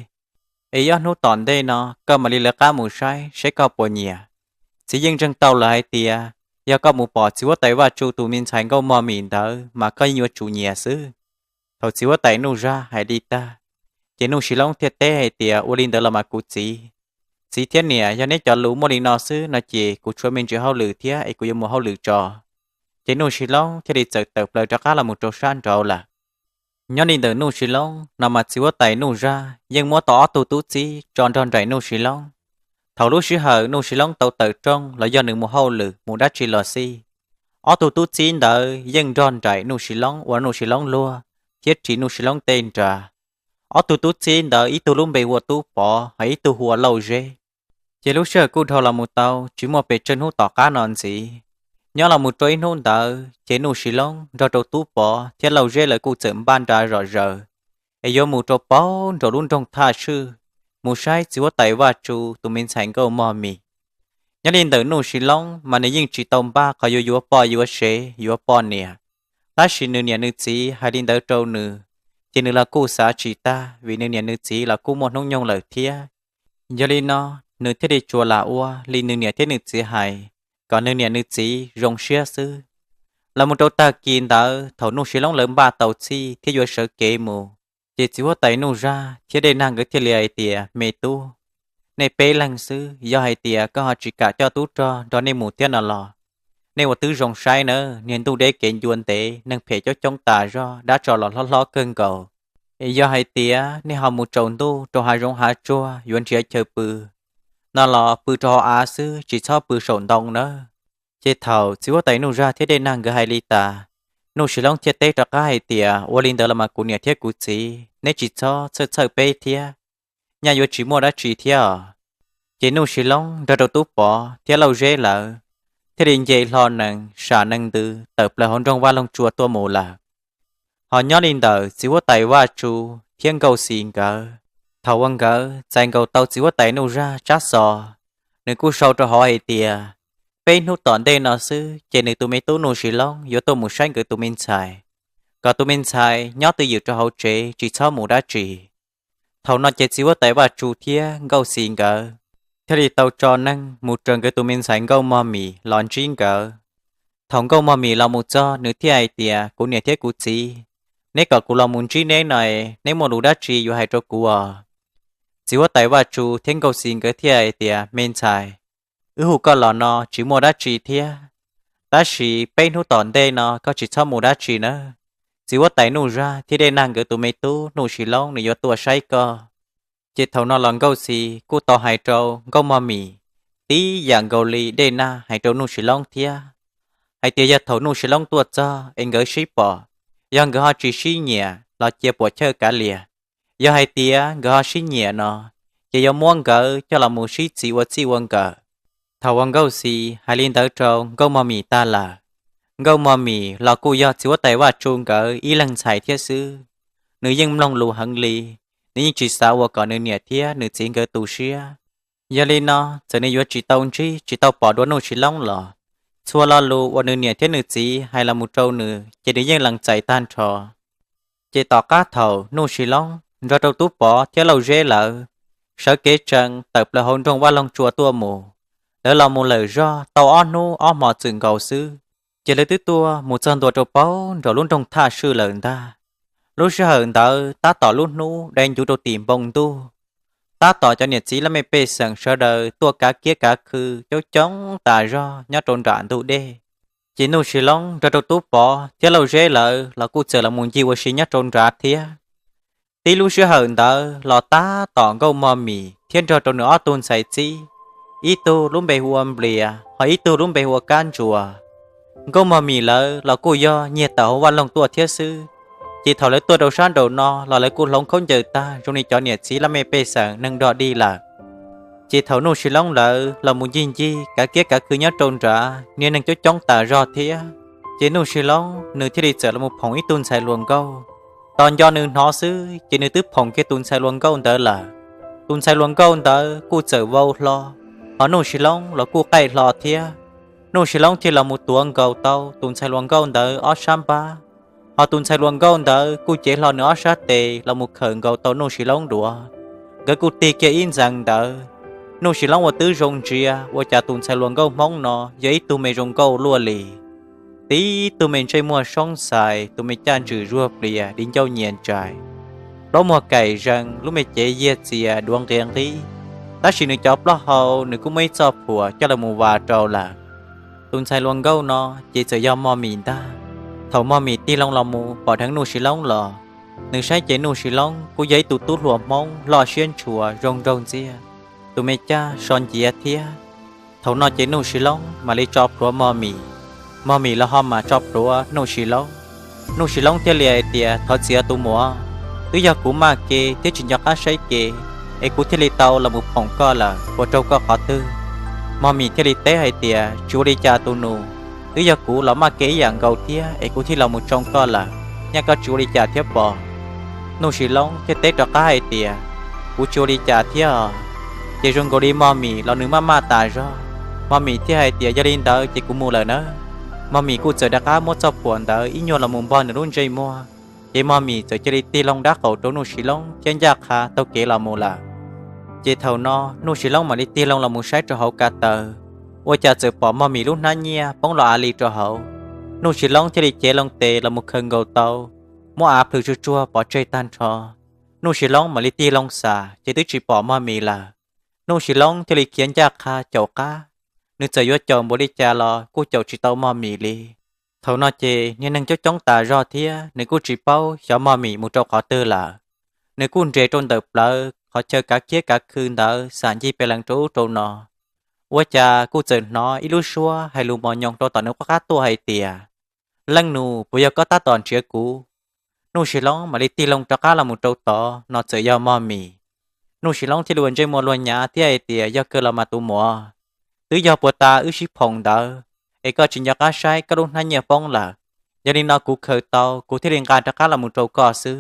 es ob hnub tom ntej no koj mam li lawv qab mus saib seb koj puas nyiam. Txiv yeej ntseeg tau lawm hais tias, yog koj mus pom txiv huab tais Vaj Tsum tus me ntxhais Nkauj Mog Mis ntawd mas koj yeej yuav tsum nyiam xwb. Thaum txiv huab tais Nuj Zaj hais li tag, ces Nuj Sis Loob thiaj teb hais tias, Ua li ntawd los mas kuv txiv, txiv thiab niam, yog neb cov lus muaj li no xwb no ces kuv tshuav me ntsis hauj lwm thiab es kuv yuav mus hauj lwm tso. Ces Nuj Sis Loob thiaj li txawm tawm plaws rov qab los mus rau sab nraud lawm. Nyob li ntawm Nuj Sis Loob no mas txiv huab tais Nuj Zaj yeej muab tau ob tug tub txib tso nrog nraim Nuj Sis Loob. Thaum lub sij hawm Nuj Sis Loob tau tawm rooj los yog nws mus hauj lwm mus dab tsi los xij, ob tug tub txib ntawd yeej nrog nraim Nuj Sis Loob ua Nuj Sis Loob luag thiab ris Nuj Sis Loob tej nra. Ob tug tub txib ntawd ib tug lub npe hu ua Tub Pov, ho ib tug hu ua Lauj Zeb. Ces lub sij hawm kuj dhau los mus tau tsis muaj pes tsawg hnub tom qab no ntxiv, nyob los mus rau ib hnub ntawd ces Nuj Sis Loob nrog rau Tub Pov thiab Lauj Zeb lawv kuj txawm npaj nra zom zaws, es yuav mus rau paub nraum lub nroog Thaj Swj mus saib txiv huab tais Vaj Tsu tus me ntxhais nkauj Mog Mis. Nyob li ntawm Nuj Sis Loob mas nws yeej tsis tau npaj qhov yuav yuav poj yuav sev yuav poj niam, tab sis nws niam nws txiv hais li ntawd rau nws, ces nws los kuj xav tsis tag vim nws niam nws txiv los kuj muaj hnub nyoog lawm thiab. Yog li no, nws thiaj li tsuas lam ua li nws niam thiab nws txiv hais, kom nws niam nws txiv zoo siab xwb. Los mus rau tag kis ntawd thaum Nuj Sis Loob lawv npaj tau txhij thiab yuav sawv kev mus, ces txiv huab tais Nuj Zaj thiab Dej Nag nkawd thiaj li hais tias, Me tub, nej peb leeg xwb, yog hais tias koj ho tsis kam coj tub rog nrog nej mus thiab no los, nej ua tib zoo saib nawb, niag ntuj deb kev ncua ntev, neeg phem coob coob tas zog, dab tsov los hlob hlob kawg nkaus. Yog hais tias nej ho mus tsaus ntuj rau hav zoov hav tsuag yuav nrhiav chaw pw no los pw rau hauv av xwb, tsis txhob pw saum ntoo nawb. Ces thaum txiv huab tais Nuj Zaj thiab Dej Nag nkawd hais li tas, Nuj Sis Loob thiaj teb rov qab hais tias, Ua li ntawd los mas kuv niam thiab kuv txiv, neb tsis txhob txhawj txhawj peb thiab, nyaj yuav tsis muaj dab tsi thiab os. Ces Nuj Sis Loob nrog rau Tub Pov thiab Lauj Zeb lawv thiaj li nce hlo nees sam nees ntws tawm plaws hauv nroog Vaj Loog Tsua tuaj mus lawm. Ho nyob li ntawm txiv huab tais Vaj Tsu thiab Nkauj Xis nkawd, thaum uas nkawd txais nkaus tau txiv huab tais Nuj Zaj tsab xov, nws kuj sau rau hauv hais tias, peb hnub tom ntej no xwb ces nws tus me tub Nuj Sis Loob yuav tuaj mus saib nkawd tus me ntxhais, kom tus me ntxhais nyob twj ywm rau hauv tsev tsis txhob mus dab tsi. Thaum no ces txiv huab tais Vaj Tsu thiab Nkauj Xis nkawd thiaj li tau tso neeg mus raws nkawd tus me ntxhais Nkauj Mog Mis los ntsib nkawd. Thaum Nkauj Mog Mis los mus txog nws thiaj hais tias, Kuv niam thiab kuv txiv, neb kom kuv los mus ntsib neb no, neb muaj lus dab tsi yuav hais rau kuv os? Txiv huab tais Vaj Tsu thiab Nkauj Xis nkawd thiaj hais tias, Me ntxhais, wb hu koj los no tsis muaj dab tsi thiab, tab sis peb hnub tom ntej no koj tsis txhob mus dab tsi nawb. Txiv huab tais Nuj Zaj thiab Dej Nag nkawd tus me tub Nuj Sis Loob nws yuav tuaj saib koj. Ces thaum no los Nkauj Xis kuj tau hais rau Nkauj Mog Mis tib yam nkaus li Dej Nag hais rau Nuj Sis Loob thiab, hais tias yog thaum Nuj Sis Loob tuaj txog es nkawd sib pom, yog nkawd ho tsis sib nyiam los cia puam chawj kav liam. Yog hais tias nkawd ho sib nyiam no, ces yuav muab nkawd coj los mus sib txis ua txij ua nkawm. Thaum uas Nkauj Xis hais li ntawd rau Nkauj Mog Mis tag lawm, Nkauj Mog Mis los kuj yog txiv huab tais Vaj Tsu nkawd ib leeg ntxhais thiab xwb, nws yeej mloog lus heev li, nws yeej tsis xav ua kom nws niam thiab nws txiv nkawd tu siab. Yog li no, txawm nws yuav tsis tau ntsib tsis tau pom dua Nuj Sis Loob los, txhua lo lus uas nws niam thiab nws txiv hais los mus rau nws ces nws yeej lees txais tag nrho. Ces tom qab thaum Nuj Sis Loob nrog rau Tub Pov thiab Lauj Zeb lawv sawv kev tsees tawm plaws hauv nroog Vaj Loog Tsua tuaj mus, lawv los mus lawm zog tau ob hnub ob hmo txwm nkaus xwb, ces lawv twb tuaj mus txog ntua rau paub nraum lub nroog Thaj Swj lawm ntag. Lub sij hawm ntawd tab tom lub hnub dai ncuv rau tim npoo ntuj, tab tom cov niam txiv laj mej pej xeem sawv daws tuaj kav kiab kav khw coob coob tas zog nyob rau nram ntug dej. Ces Nuj Sis Loob nrog rau Tub Pov thiab Lauj Zeb lawv los kuj txawm los mus ncig ua si nyob rau nrad thiab. Tib lub sij hawm ntawd los tab tom Nkauj Mog Mis thiab nrog rau nws ob tug ntxhais txib, ib tug lub npe hu ua Nplias, ho ib tug lub npe hu ua Kab Ntsuas. Nkauj Mog Mis lawv los kuj yog nyiag tawm hauv vaj loog tuaj thiab xwb, ces thaum lawv tuaj rau sab nraum no los lawv kuj hloov khaub ncaws tag zoo li cov niam txiv laj mej pej xeem neeg dog dig lawm. Ces thaum Nuj Sis Loob lawv los mus ncig ncig kav kiab kav khw nyob rau nrad, niag neeg coob coob tas zog thiab, ces Nuj Sis Loob nws thiaj li txawm los mus phoom ib tug ntxhais hluas nkauj. Tos nco nws hnov xwb ces nws twb phoom kiag tus ntxhais hluas nkauj ntawd lawm. Tus ntxhais hluas nkauj ntawd kuj txawm vau hlo, ho Nuj Sis Loob los kuj qaij hlo thiab. Nuj Sis Loob thiaj los mus tuav nkaus tau tus ntxhais hluas nkauj ntawd ob sab npab, ho tus ntxhais hluas nkauj ntawd kuj cev hlo nws ob sab tes los mus khawm nkaus tau Nuj Sis Loob duav. Nkawd kuj tig kiag ib ntxeev ntawd. Nuj Sis Loob ua twb zoo ntsia ua cas tus ntxhais hluas nkauj Hmoob no yog ib tug me zoo nkauj luaj li, tib tug me ntsej muag soob xais, tus me caj ntswm zuag plias di ncauj nyias ntsais, plaub muag kaim zees, lub me cev yiag txias duav nqhiav nqhib, tab sis nws cov plaub hau nws kuj muaj ib txoj phuam coj los mus vas rau lawm. Tus ntxhais hluas nkauj no ces txawm yog Mog Mis ntag. Thaum Mog Mis tig loo los mus pom dheev Nuj Sis Loob los, nws saib ces Nuj Sis Loob kuj yog ib tug tub hluas Hmoob loj siab ntshua zoo nraug ntxiag, tus me caj so nciav thiab. Thaum no ces Nuj Sis Loob mam li tso plhuav Mog Mis, Mog Mis los ho mam tso plhuav Nuj Sis Loob. Nuj Sis Loob thiaj li hais tias, Thov txim tus muam, twb yog kuv maj ke thiab tsis nco qab saib ke, es kuv thiaj li tau los mus phoom koj lawm, puas raug koj qhov twg? Mog Mis thiaj li teb hais tias, Tsis ua li cas tus nus, twb yog kuv los maj ke ib yam nkaus thiab es kuv thiaj los mus tsoo koj lawm, nyaj koj tsis ua li cas thiab pob? Nuj Sis Loob thiaj teb rov qab hais tias, Kuv tsis ua li cas thiab os. Ces zoo nkaus li Mog Mim los nws maj maj tas zog. Mog Mim thiaj hais tias, Yog li ntawd ces kuv mus lawm nawb. Mog Mim kuj txawm rov qab muab txoj phuam ntawd ib nyuag los mus npog nws lub ntsej muag, ces Mog Mim txawm cia li tig loo dab qaum rau Nuj Sis Loob thiab ncaj qha taug kev los mus lawm. Ces thaum no Nuj Sis Loob mam li tig loo los mus saib rau hauv ko taw, ua cas txawm pom Mog Mim lub hnab nyiaj poob los av li rau hauv. Nuj Sis Loob thiaj li cev loo tes los mus khaws nkaus tau, muab av plhws tsuag tsuag pov tseg tag nrho. Nuj Sis Loob mam li tig loo xam ces twb tsis pom Mog Mim lawm. Nuj Sis Loob thiaj li khiav ncaj qha caum qab, nws txawm yuav caum npaum li cas los kuj caum tsis tau Mog Mim li. Thaum no ces niag neeg coob coob tas zog thiab nws kuj tsis paub xyov Mog Mim mus rau qhov twg lawm. Nws kuj nres rau ntawm plawv qhov chaw kav kiab kav khw ntawd xam ncig pes lees rau ub rau no. Ua cas kuj txawm hnov ib lub suab hais lus mos nyoos rau tom nws qab qab tuaj hais tias, Leej nus, puas yog koj tab tom nrhiav kuv? Nuj Sis Loob mam li tig loo rov qab los mus rau tod no txawm yog Mog Mim. Nuj Sis Loob thiaj li ua ntsej muag luag nyav thiab hais tias, Yog kawg los mas tus muam, twb yog puag ta wb sib phoom ntawd, es koj tsis nco qab saib koj lub hnab nyiaj poob lawm. Yog li no kuv khaws tau kuv thiaj li nqa rov qab los mus rau koj xwb.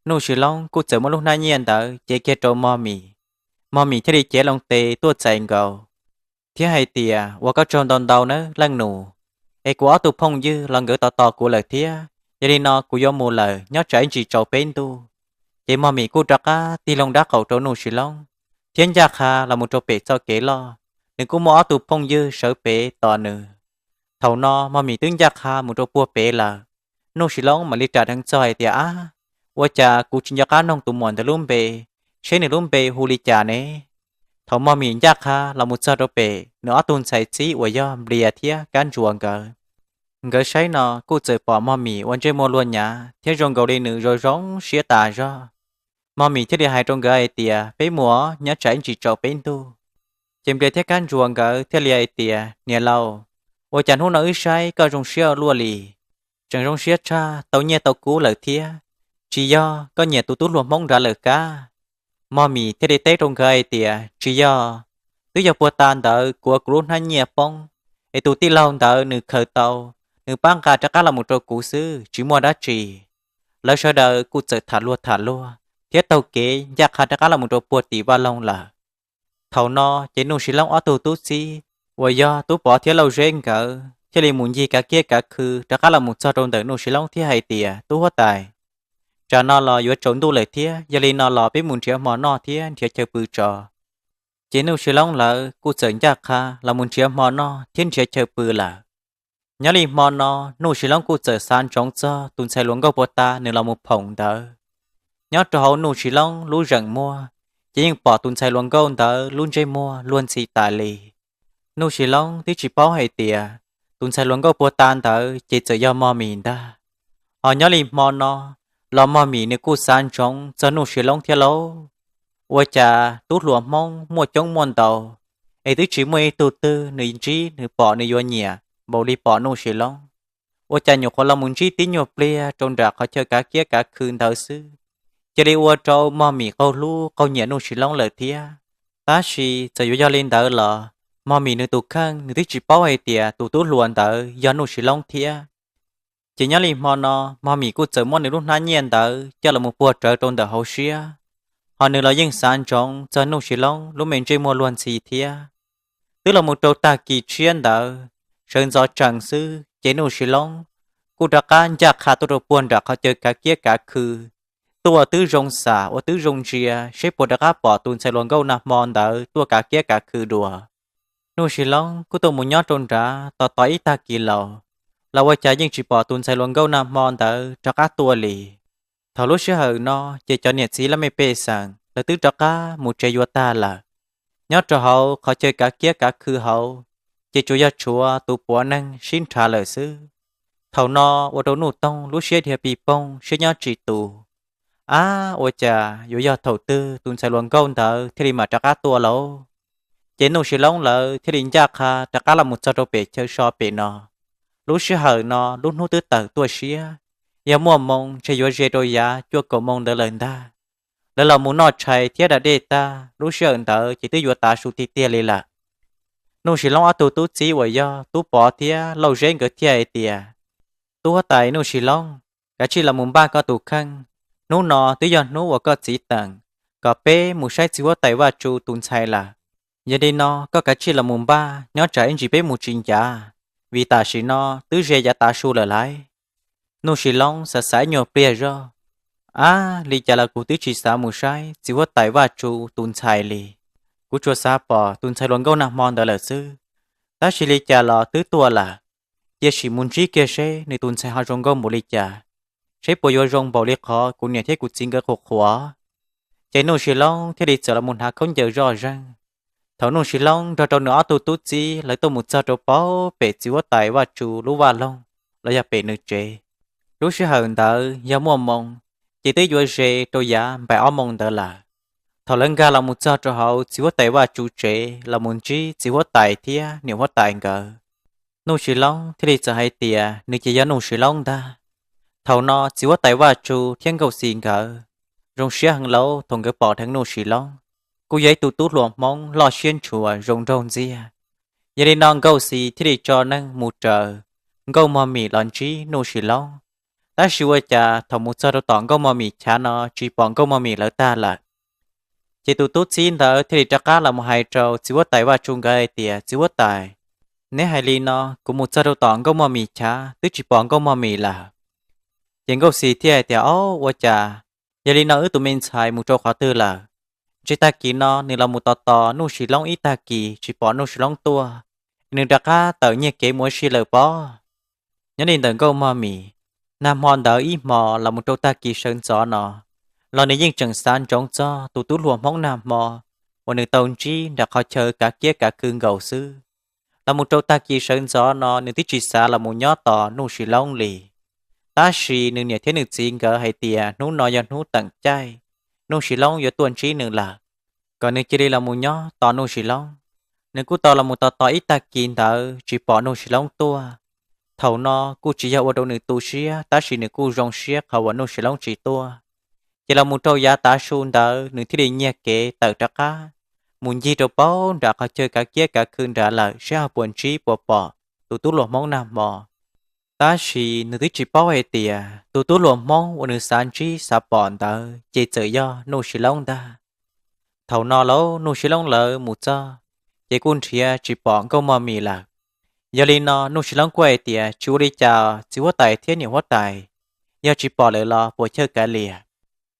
Nuj Sis Loob kuj txawm muab lub hnab nyiaj ntawd cev kiag rau Mog Mim. Mog Mim thiaj li cev loo tes tuaj txais nkaus thiab hais tias, Ua koj tsaug ntau ntau nawb leej nus, es kuv ob tug phooj ywg los nkawd tos tos kuv lawm thiab, yog li no kuv yuav mus lawm, nyob tsam ib ntsis tsaus peb ntuj. Ces Mog Mim kuj rov qab tig loo dab qaum rau Nuj Sis Loob thiab ncaj qha los mus rau pem txoj kev loj. Nws kuj muaj ob tug phooj ywg sawv pem tos nws. Thaum no Mog Mim twb ncaj qha mus rau puag pem lawm. Nuj Sis Loob mam li ras dheev txog hais tias, Ab, ua cas kuv tsis nco qab noog tus muam ntawd lub npe, seb nws lub npe hu li cas ne? Thaum Mog Mim ncaj qha los mus txog rau pem nws ob tug ntxhais txib uas yog Nplias thiab Kab Ntsuas nkawd, nkawd saib no kuj txawm pom Mog Mim ua ntsej muag luag nyav thiab zoo nkaus li nws zoo zoo siab tas zog. Mog Mim thiaj li hais rau nkawd hais tias, Peb mus os, nyob tsam ib ntsis tsaus peb ntuj. Ces Nplias thiab Kab Ntsuas nkawd thiaj li hais tias, Niam laus, ua cas hnub no wb saib koj zoo siab ua luaj li, tseem zoo siab tshaj tau nyiaj tau kub lawm thiab, tsis yog koj nyiam tus tub hluas Hmoob nrad lawm kab? Mog Mim thiaj li teb rau nkawd hais tias, Tsis yog, twb yog puag ta ntawd kuv ua kuv lub hnab nyiaj poob, es tus tij laug ntawd nws khaws tau, nws pab nqa rov qab los mus rau kuv xwb, tsis muaj dab tsi. Lawv sawv daws kuj txawm tham luag tham luag thiab taug kev ncaj qha rov qab los mus rau puag tim vaj loog lawm. Thaum no ces Nuj Sis Loob ob tug tub txib uas yog Tub Pov thiab Lauj Zeb nkawd thiaj li mus ncig kav kiab kav khw rov qab los mus txog rau ntawm Nuj Sis Loob thiab hais tias, Tub huab tais, tsam no los yuav tsaus ntuj lawm thiab, yog li no los peb mus nrhiav hmo noj thiab nrhiav chaw pw tso. Ces Nuj Sis Loob lawv kuj txawm ncaj qha los mus nrhiav hmo noj thiab nrhiav chaw pw lawm. Nyob li hmo no, Nuj Sis Loob kuj txawm xav ntsoov txog tus ntxhais hluas nkauj puag ta nws los mus phoom ntawd. Nyob rau hauv Nuj Sis Loob lub zeem muag, ces yeej pom tus ntxhais hluas nkauj ntawd lub ntsej muag luag ntxhi tas li. Nuj Sis Loob twb tsis paub hais tias tus ntxhais hluas nkauj puag ta ntawd ces txawm yog Mog Mim ntag. Ho nyob li hmo no los Mog Mim nws kuj xav ntsoov txog Nuj Sis Loob thiab lauj. Ua cas tub hluas Hmoob muaj coob muaj ntau, es twb tsis muaj ib tug twg nws ntsib nws pom nws yuav nyiam npaum li pom Nuj Sis Loob. Ua cas nyuam qhuav los mus ntsib tib nyuag pliag rau nram qhov chaw kav kiab kav khw ntawd xwb, cia li ua rau Mog Mim qaug hlub qaug nyiam Nuj Sis Loob lawm thiab. Tab sis txawm yuav yog li ntawd los, Mog Mim nws tus kheej nws twb tsis paub hais tias tus tub hluas ntawd yog Nuj Sis Loob thiab. Ces nyob li hmo no, Mog Mim kuj txawm muab nws lub hnab nyiaj ntawd coj los mus puag rawv rau ntawm hauv siab, ho nws los yeej xav ntsoov txog Nuj Sis Loob lub me ntsej muag luag ntxhi thiab. Twb los mus rau tag kis tshiab ntawd, sawv ntxov tsees xwb ces Nuj Sis Loob kuj rov qab ncaj qha tuaj rau puag nram qhov chaw kav kiab kav khw, tuaj ua tib zoo xam ua tib zoo ntsia seb puas rov qab pom tus ntxhais hluas nkauj nag hmo ntawd tuaj kav kiab kav khw dua. Nuj Sis Loob kuj tuaj mus nyob rau nrad tos tos ib tag kis laus, los ua cas yeej tsis pom tus ntxhais hluas nkauj nag hmo ntawd rov qab tuaj li. Thaum lub sij hawm no ces cov niam txiv laj mej pej xeem lawv twb rov qab mus tsev yuav tag lawm. Nyob rau hauv qhov chaw kav kiab kav khw hauv, ces tsuas yog tshuav tus puav neeg sib nrhav lawm xwb. Thaum no ua rau Nuj Toog lub siab dhia pis poog siab nyob tsis tus. Ab, ua cas yuav yog thaum twg tus ntxhais hluas nkauj ntawd thiaj li mam rov qab tuaj lauj? Ces Nuj Sis Loob lawv thiaj li ncaj qha rov qab los mus txog rau pem chaw so pem no. Lub sij hawm no lub hnub twb tawm tuaj siab, yog muaj moo ntshe yuav ze rau yav cuaj kaum moo ntawd lawm ntag. Lawv los mus noj tshais thiab da dej tag, lub sij hawm ntawd ces twb yuav tav su tiag tiag li lawm. Nuj Sis Loob ob tug tub txib uas yog Tub Pov thiab Lauj Zeb nkawd thiaj hais tias, Tub huab tais Nuj Sis Loob, kav tsij los mus npaj koj tus kheej, Hnub no twb yog hnub uas koj txiv teem kom peb mus saib txiv huab tais Vaj Tsu tus ntxhais lawm. Yog li no koj kav tsij los mus npaj nyob tsam ib ntsis peb mus tsis ncav, vim tam sim no twb ze yav tav su lawm lauj. Nuj Sis Loob xav xav ib nyuag pliag zog, Ab, li cas los kuv twb tsis xav mus saib txiv huab tais Vaj Tsu tus ntxhais li. Kuv tsuas xav pom tus ntxhais hluas nkauj nag hmo ntawd lawm xwb, tab sis li cas los twb tuaj lawm. Cia sim mus ntsib kiag seb nws tus ntxhais ho zoo nkauj npaum li cas, seb puas yuav zoo npaum li qhov kuv niam thiab kuv txiv nkawd qhuas qhuas. Ces Nuj Sis Loob thiaj li txawm los mus hnav khaub ncaws zoj zeeg. Thaum Nuj Sis Loob nrog rau nws ob tug tub txib lawv tuaj mus txog rau pem txiv huab tais Vaj Tsu lub vaj loog los yog pem nws tsev, lub sij hawm ntawd yog muaj moo, ces twb yuav ze rau yav npaim ob moo ntawd lawm. Thaum lawv nkag los mus txog rau hauv txiv huab tais Vaj Tsu tsev los mus ntsib txiv huab tais thiab niam huab tais nkawd, Nuj Sis Loob thiaj li txawm hais tias nws ces yog Nuj Sis Loob ntag. Thaum no txiv huab tais Vaj Tsu thiab Nkauj Xis nkawd zoo siab heev lauj, thaum nkawd pom dheev Nuj Sis Loob, kuj yog ib tug tub hluas Hmoob loj siab ntshua zoo nraug ntxiag. Yog li no Nkauj Xis thiaj li tso neeg mus raws Nkauj Mog Mim los ntsib Nuj Sis Loob. Tab sis ua cas thaum mus txog rau tom Nkauj Mog Mim chav no tsis pom Nkauj Mog Mim lawv tag lawm. Ces tus tub txib ntawd thiaj li rov qab los mus hais rau txiv huab tais Vaj Tsu nkawd hais tias, Txiv huab tais, neb hais li no, kuv mus txog rau tom Nkauj Mog Mim chav twb tsis pom Nkauj Mog Mim lawm. Ces Nkauj Xis thiaj hais tias, Ob, ua cas yog li no wb tus me ntxhais mus rau qhov twg lawm? Ntshe tag kis no nws los mus tos tos Nuj Sis Loob ib tag kis tsis pom Nuj Sis Loob tuaj, nws rov qab tawm nyiag kev mus ua si lawm pob. Nyob li ntawm Nkauj Mog Mim, nag hmo ntawd ib hmo los mus rau tag kis sawv ntxov no los nws yeej tseem xav ntsoov txog tus tub hluas Hmoob nag hmo uas nws tau ntsib nram qhov chaw kav kiab kav khw nkaus xwb. Los mus rau tag kis sawv ntxov no nws twb tsis xav los mus nyob tos Nuj Sis Loob li. Tab sis nws niam thiab nws txiv nkawd hais tias hnub no yog hnub teem caij, Nuj Sis Loob yuav tuaj ntsib nws lawm, kom nws cia li los mus nyob tos Nuj Sis Loob. Nws kuj tau los mus tos tos ib tag kis ntawd tsis pom Nuj Sis Loob tuaj. Thaum no kuj tsis yog ua rau nws tu siab, tab sis nws kuj zoo siab qhov uas Nuj Sis Loob tsis tuaj. Ces los mus rau yav tav su ntawd nws thiaj li nyiag kev tawm rov qab mus ncig rau paub nram qhov chaw kav kiab kav khw nrad lawm seb ho puas ntsib puas pom tus tub hluas Hmoob nag hmo. Tab sis nws twb tsis paub hais tias tus tub hluas Hmoob uas nws xav ntsib xav pom ntawd ces txawm yog Nuj Sis Loob ntag. Thaum no lauj Nuj Sis Loob lawv mus txog, ces kuj nrhiav tsis pom Nkauj Mog Mim lawm. Yog li no Nuj Sis Loob kuj hais tias, Tsis ua li cas txiv huab tais thiab niam huab tais, yog tsis pom lawm los puas chawj kav liam?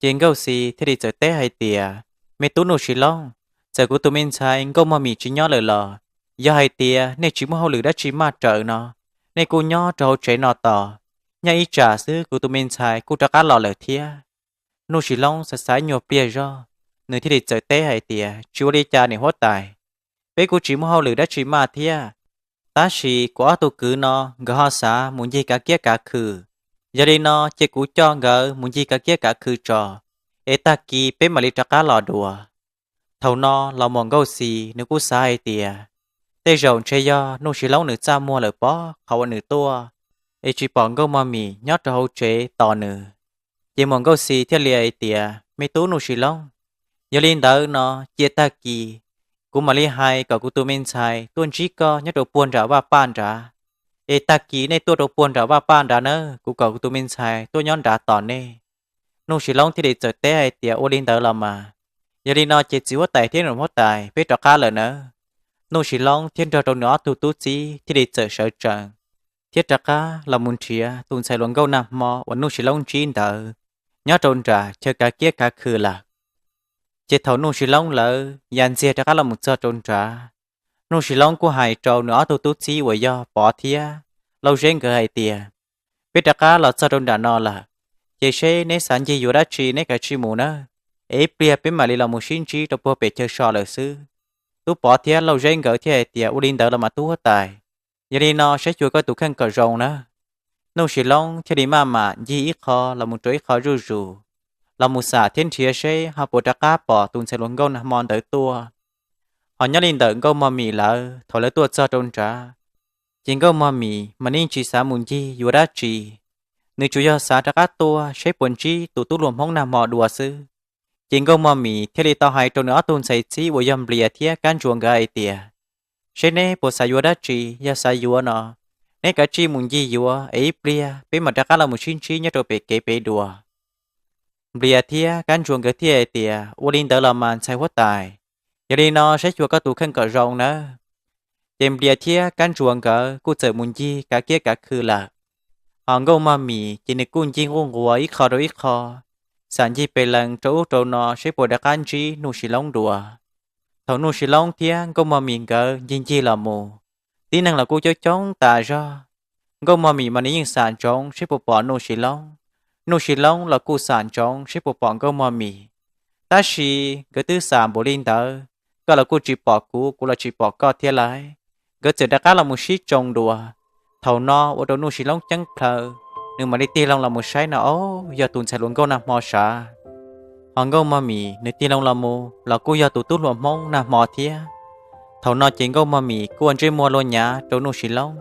Ces Nkauj Xis thiaj li txawm teb hais tias, Me tub Nuj Sis Loob, txawm kuv tus me ntxhais Nkauj Mog Mim tsis nyob lawm los, yog hais tias nej tsis muaj hauj lwm dab tsi maj raws no, nej kuj nyob rau hauv tsev no tos, nyob ib tsam xwb kuv tus me ntxhais kuj rov qab los lawm thiab. Nuj Sis Loob xav xav ib nyuag pliag zog, nws thiaj li txawm teb hais tias, Tsis ua li cas niam huab tais, peb kuj tsis muaj hauj lwm dab tsi maj thiab, tab sis kuv ob tug kwv no nkawd ho xav mus ncig kav kiab kav khw. Yog li no cia kuv coj nkawd mus ncig kav kiab kav khw tso, es tag kis peb mam li rov qab los dua. Thaum no los muam Nkauj Xis nws kuj xav hais tias, Tej zaum ntshe yog Nuj Sis Loob nws txaj muag lawm pob, qhov uas nws tuaj es tsis pom Nkauj Mog Mim nyob rau hauv tsev tos nws. Ces muam Nkauj Xis thiaj li hais tias, Me tub Nuj Sis Loob, yog li ntawd no cia tag kis kuv mam li hais kom kuv tus me ntxhais tuaj ntsib koj nyob rau puag nram vaj paj nrad, es tag kis nej tuaj rau puag nram vaj paj nrad nawb, kuv kom kuv tus me ntxhais tuaj nyob nrad tos nej. Nuj Sis Loob thiaj li txawm teb hais tias, Ua li ntawd los mas, yog li no ces txiv huab tais thiab niam huab tais, peb rov qab lawm nawb. Nuj Sis Loob thiab nrog rau nws ob tug tub txib thiaj li txawm sawv tsees thiab rov qab los mus nrhiav tus ntxhais hluas nkauj nag hmo uas Nuj Sis Loob ntsib ntawd nyob rau nram chaw kav kiab kav khw lawm. Ces thaum Nuj Sis Loob lawv ya ntxiag rov qab los mus txog rau nrad, Nuj Sis Loob kuj hais rau nws ob tug tub txib uas yog Pov thiab Lauj Zeb nkawd hais tias, Peb rov qab los txog rau nram no lawm, ces seb neb xav ncig yuav dab tsi neb kav tsij mus nawb, es ib pliag peb mam li los mus sib ntsib rau puag pem chaw so lawm xwb. Tub Pov thiab Lauj Zeb nkawd thiaj hais tias, Ua li ntawd los mas tub huab tais, yog li no saib xyuas koj tus kheej kom zoo nawb. Nuj Sis Loob thiaj li maj mam ncig ib qho los mus rau ib qho zuj zus, los mus xam thiab nrhiav seb ho puas rov qab pom tus ntxhais hluas nkauj nag hmo ntawd tuaj. Ho nyob li ntawm Nkauj Mog Mim lawv, thaum lawv tuaj txog rau nrad, ces Nkauj Mog Mim mas yeej tsis xav mus ncig yuav dab tsi, nws tsuas yog xav rov qab tuaj seb puas ntsib tus tub hluas Hmoob nag hmo dua xwb. Ces Nkauj Mog Mim thiaj li tau hais rau nws ob tug ntxhais txib uas yog Nplias thiab Kab Ntsuas nkawd hais tias, Seb neb puas xav yuav dab tsi, yog xav yuav no, neb kav tsij mus ncig yuav es ib pliag peb mam rov qab los mus sib ntsib nyob rau pem kev pem dua. Nplias thiab Kab Ntsuas nkawd thiaj hais tias, Ua li ntawd los mas ntxhais huab tais, yog li no saib xyuas koj tus kheej kom zoo nawb. Ces Nplias thiab Kab Ntsuas nkawd kuj txawm mus ncig kav kiab kav khw lawm. Hos Nkauj Mog Mim ces nws kuj ncig nquj nquas ib qho rau ib qho, xam ncig pes lees rau ub rau no saib puas rov qab ntsib Nuj Sis Loob dua. Thaum Nuj Sis Loob thiab Nkauj Mog Mim nkawd ncig ncig los mus, tib neeg los kuj coob coob tas zog. Nkauj Mog Mim mas nws yeej xam ntsoov saib puas pom Nuj Sis Loob, Nuj Sis Loob los kuj xam ntsoov saib puas pom Nkauj Mog Mim. Tab sis nkawd twb xam npaum li ntawd, koj los kuj tsis pom kuv, kuv los tsis pom koj thiab lauj. Nkawd txawm rov qab los mus sib tsoo dua. Thaum no ua rau Nuj Sis Loob ceeb plhaw, nws mam li tig loo los mus saib no, ob, yog tus ntxhais hluas nkauj nag hmo sav. Hos Nkauj Mog Mim nws tig loo los mus los kuj yog tus tub hluas Hmoob nag hmo thiab. Thaum no ces Nkauj Mog Mim kuj ua ntsej muag luag nyav rau Nuj Sis Loob,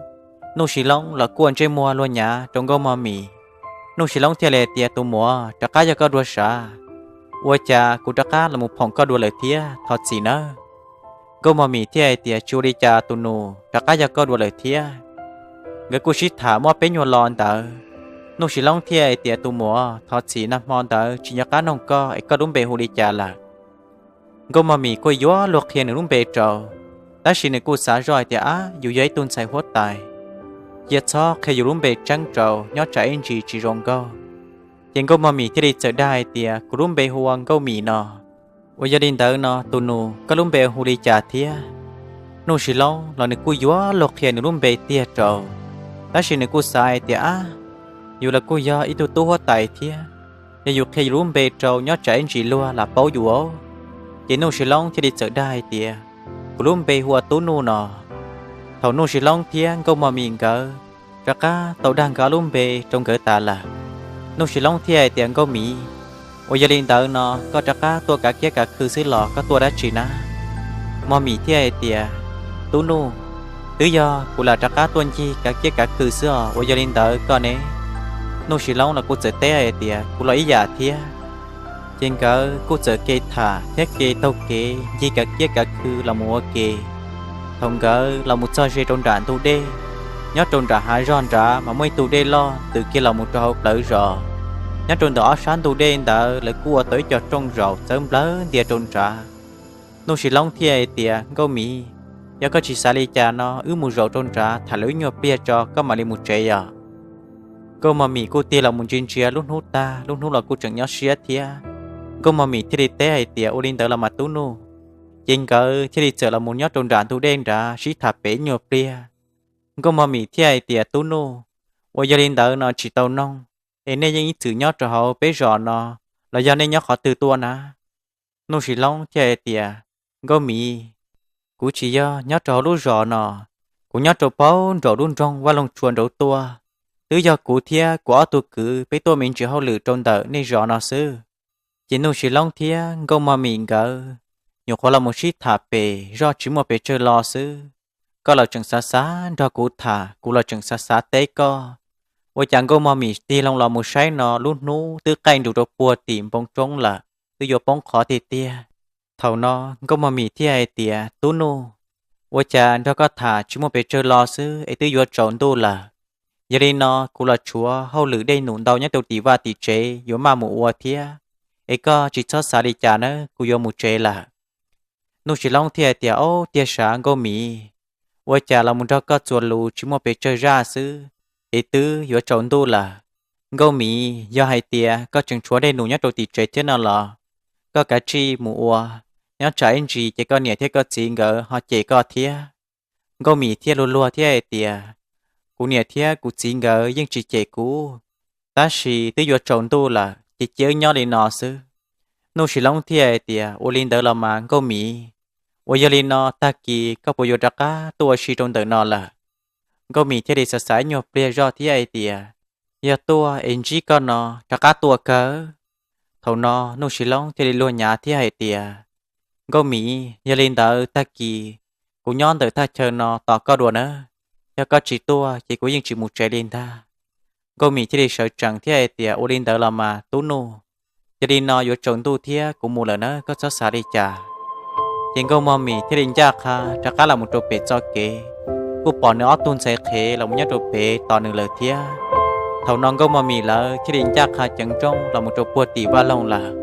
Nuj Sis Loob los kuj ua ntsej muag luag nyav rau Nkauj Mog Mim. Nuj Sis Loob thiaj li tias, Tus muam, rov qab yog koj dua sav. Ua cas kuv rov qab los mus phoom koj dua lawm thiab, thov txim nawb. Nkauj Mog Mim thiaj hais tias, Tsis ua li cas tus nus, rov qab yog koj dua lawm thiab. Nkawd kuj sib tham muaj peb nyuag lo ntawd. Nuj Sis Loob thiaj hais tias, Tus muam, thov txim, nag hmo ntawd tsis nco qab noog koj es koj lub npe hu li cas lawm. Nkauj Mog Mim kuj yuav luag qhia nws lub npe rau, tab sis nws kuj xav zoj hais tias, Ab, yus yog ib tug ntxhais huab tais, cia txhob qhia yus lub npe tseeb rau, nyob tsam ib ntsis tsis zoo nkauj. Ces Nkauj Mog Mim thiaj li txawm dag hais tias, Kuv lub npe hu ua Nkauj Mim no. Uas yog li ntawd no tus nus, koj lub npe hu li cas thiab? Nuj Sis Loob los nws kuj yuav luag qhia nws lub npe tiag rau, tab sis nws kuj xav hais tias, Ab, yus los kuj yog ib tug tub huab tais thiab, yog yus qhia yus lub npe rau nyob tsam ib ntsis luag lam paub yus os. Ces Nuj Sis Loob thiaj li txawm dag hais tias, Kuv lub npe hu ua Tub Nuj no. Thaum Nuj Sis Loob thiab Nkauj Mog Mim nkawd rov qab tau dag nkawd ob lub npe rau nkawd tas lawm, Nuj Sis Loob thiaj hais tias, Nkauj Mim, uas yog li ntawd no koj rov qab tuaj kav kiab kav khw xwb los koj tuaj dab tsi na? Mog Mim thiaj hais tias, Tub Nuj, twb yog kuv lam rov qab tuaj ncig kav kiab kav khw xwb os, uas yog li ntawd koj ne? Nuj Sis Loob los kuj txawm teb hais tias, Kuv los ib yam thiab. Ces nkawd kuj txawm ke tham thiab ke taug kev ncig kav kiab kav khw los mus ua ke. Thaum nkawd los mus txog ze rau nram ntug dej, nyob rau nram hav zog nrad mas muaj ib tug dej loj ntws kiag los mus rau hauv plawv zos. Nyob rau ntawm ob sab ntug dej ntawd lawv kuj ua tau ib co rooj zaum txawb nplawg ntias rau nrad. Nuj Sis Loob thiaj hais tias, Nkauj Mim, yog koj tsis xav li cas no wb mus zaum rau nrad tham lawv ib nyuag pliag tso koj mam li mus tsev yom. Nkauj Mog Mim kuj tig los mus ntsia ntsia lub hnub tag, lub hnub los kuj tseem nyob siab thiab. Nkauj Mog Mim thiaj li teb hais tias, Ua li ntawd los mas Tub Nuj. Ces nkawd thiaj li txawm los mus nyob rau nram ntug dej nrad sib tham pem ib nyuag pliag. Nkauj Mog Mim thiaj hais tias, Tub Nuj, uas yog li ntawd no tsis tau noog, es nej yeej ib txwm nyob rau hauv peb zos no los yog nej nyob qhov twg tuaj na? Nuj Sis Loob thiaj hais tias, Nkauj Mim, kuv tsis yog nyob rau hauv lub zos no, kuv nyob rau paub nraum lub nroog Vaj Loog Tshua nraud tuaj. Twb yog kuv thiab kuv ob tug kwv peb tuaj me ntsis hauj lwm rau ntawm nej zos no xwb. Ces Nuj Sis Loob thiab Nkauj Mog Mim nkawd nyuam qhuav los mus sib tham pem zoj tsis muaj pes tsawg lo xwb, koj los tseem xav xav nrog kuv tham, kuv los tseem xav xav teb koj. Ua cas Nkauj Mog Mim tig loo los mus saib no lub hnub twb qaij nrus rau puag tim npoo roob lawm, twb yuav poob qho tiag tiag. Thaum no Nkauj Mog Mim thiaj hais tias, Tub Nuj, ua cas nrog koj tham tsis muaj pes tsawg lo xwb es twb yuav tsaus ntuj lawm. Yog li no kuv los tshuav hauj lwm dej num ntau nyob rau tim vaj tim tsev yuav maj mus ua thiab, es koj tsis txhob xav li cas nawb, kuv yuav mus tsev lawm. Nuj Sis Loob thiaj hais tias, Ob, tiag sav Nkauj Mim, ua cas los mus nrog koj txuas lus tsis muaj pes tsawg zaj xwb es twb yuav tsaus ntuj lawm. Nkauj Mim, yog hais tias koj tseem tshuav dej num nyob rau tim tsev thiab no los koj kav tsij mus ua, nyob tsam ib ntsis ces koj niam thiab koj txiv nkawd ho cem koj thiab. Nkauj Mim thiaj luag luag thiab hais tias, Kuv niam thiab kuv txiv nkawd yeej tsis cem kuv, tab sis twb yuav tsaus ntuj lawm ces cia wb nyob li no xwb. Nuj Sis Loob thiaj hais tias, Ua li ntawd los mas Nkauj Mim, uas yog li no tag kis koj puas yuav rov qab tuaj ua si rau ntawm no lawm? Nkauj Mim thiaj li xav xav ib nyuag pliag zoj thiab hais tias, Yog tuaj es ntsib koj no rov qab tuaj kawg. Thaum no Nuj Sis Loob thiaj li luag nyav thiab hais tias, Nkauj Mim, yog li ntawd tag kis kuv nyob ntawm thaj chaw no tos koj dua nawb, yog koj tsis tuaj ces kuv yeej tsis mus tsev li ntag. Nkauj Mim thiaj li sawv tsees thiab hais tias, Ua li ntawd los mas Tub Nuj, yog li no yuav tsaus ntuj thiab kuv mus lawm nawb, koj txhob xav li cas. Ces Nkauj Mog Mim thiaj li ncaj qha rov qab los mus rau pem txoj kev, kuj pom nws ob tug ntxhais qhev los mus nyob rau pem tos nws lawm thiab. Thaum no Nkauj Mos Mis lawv thiaj li ncaj qha ceev nrooj los mus rau puag tim vaj loog lawm.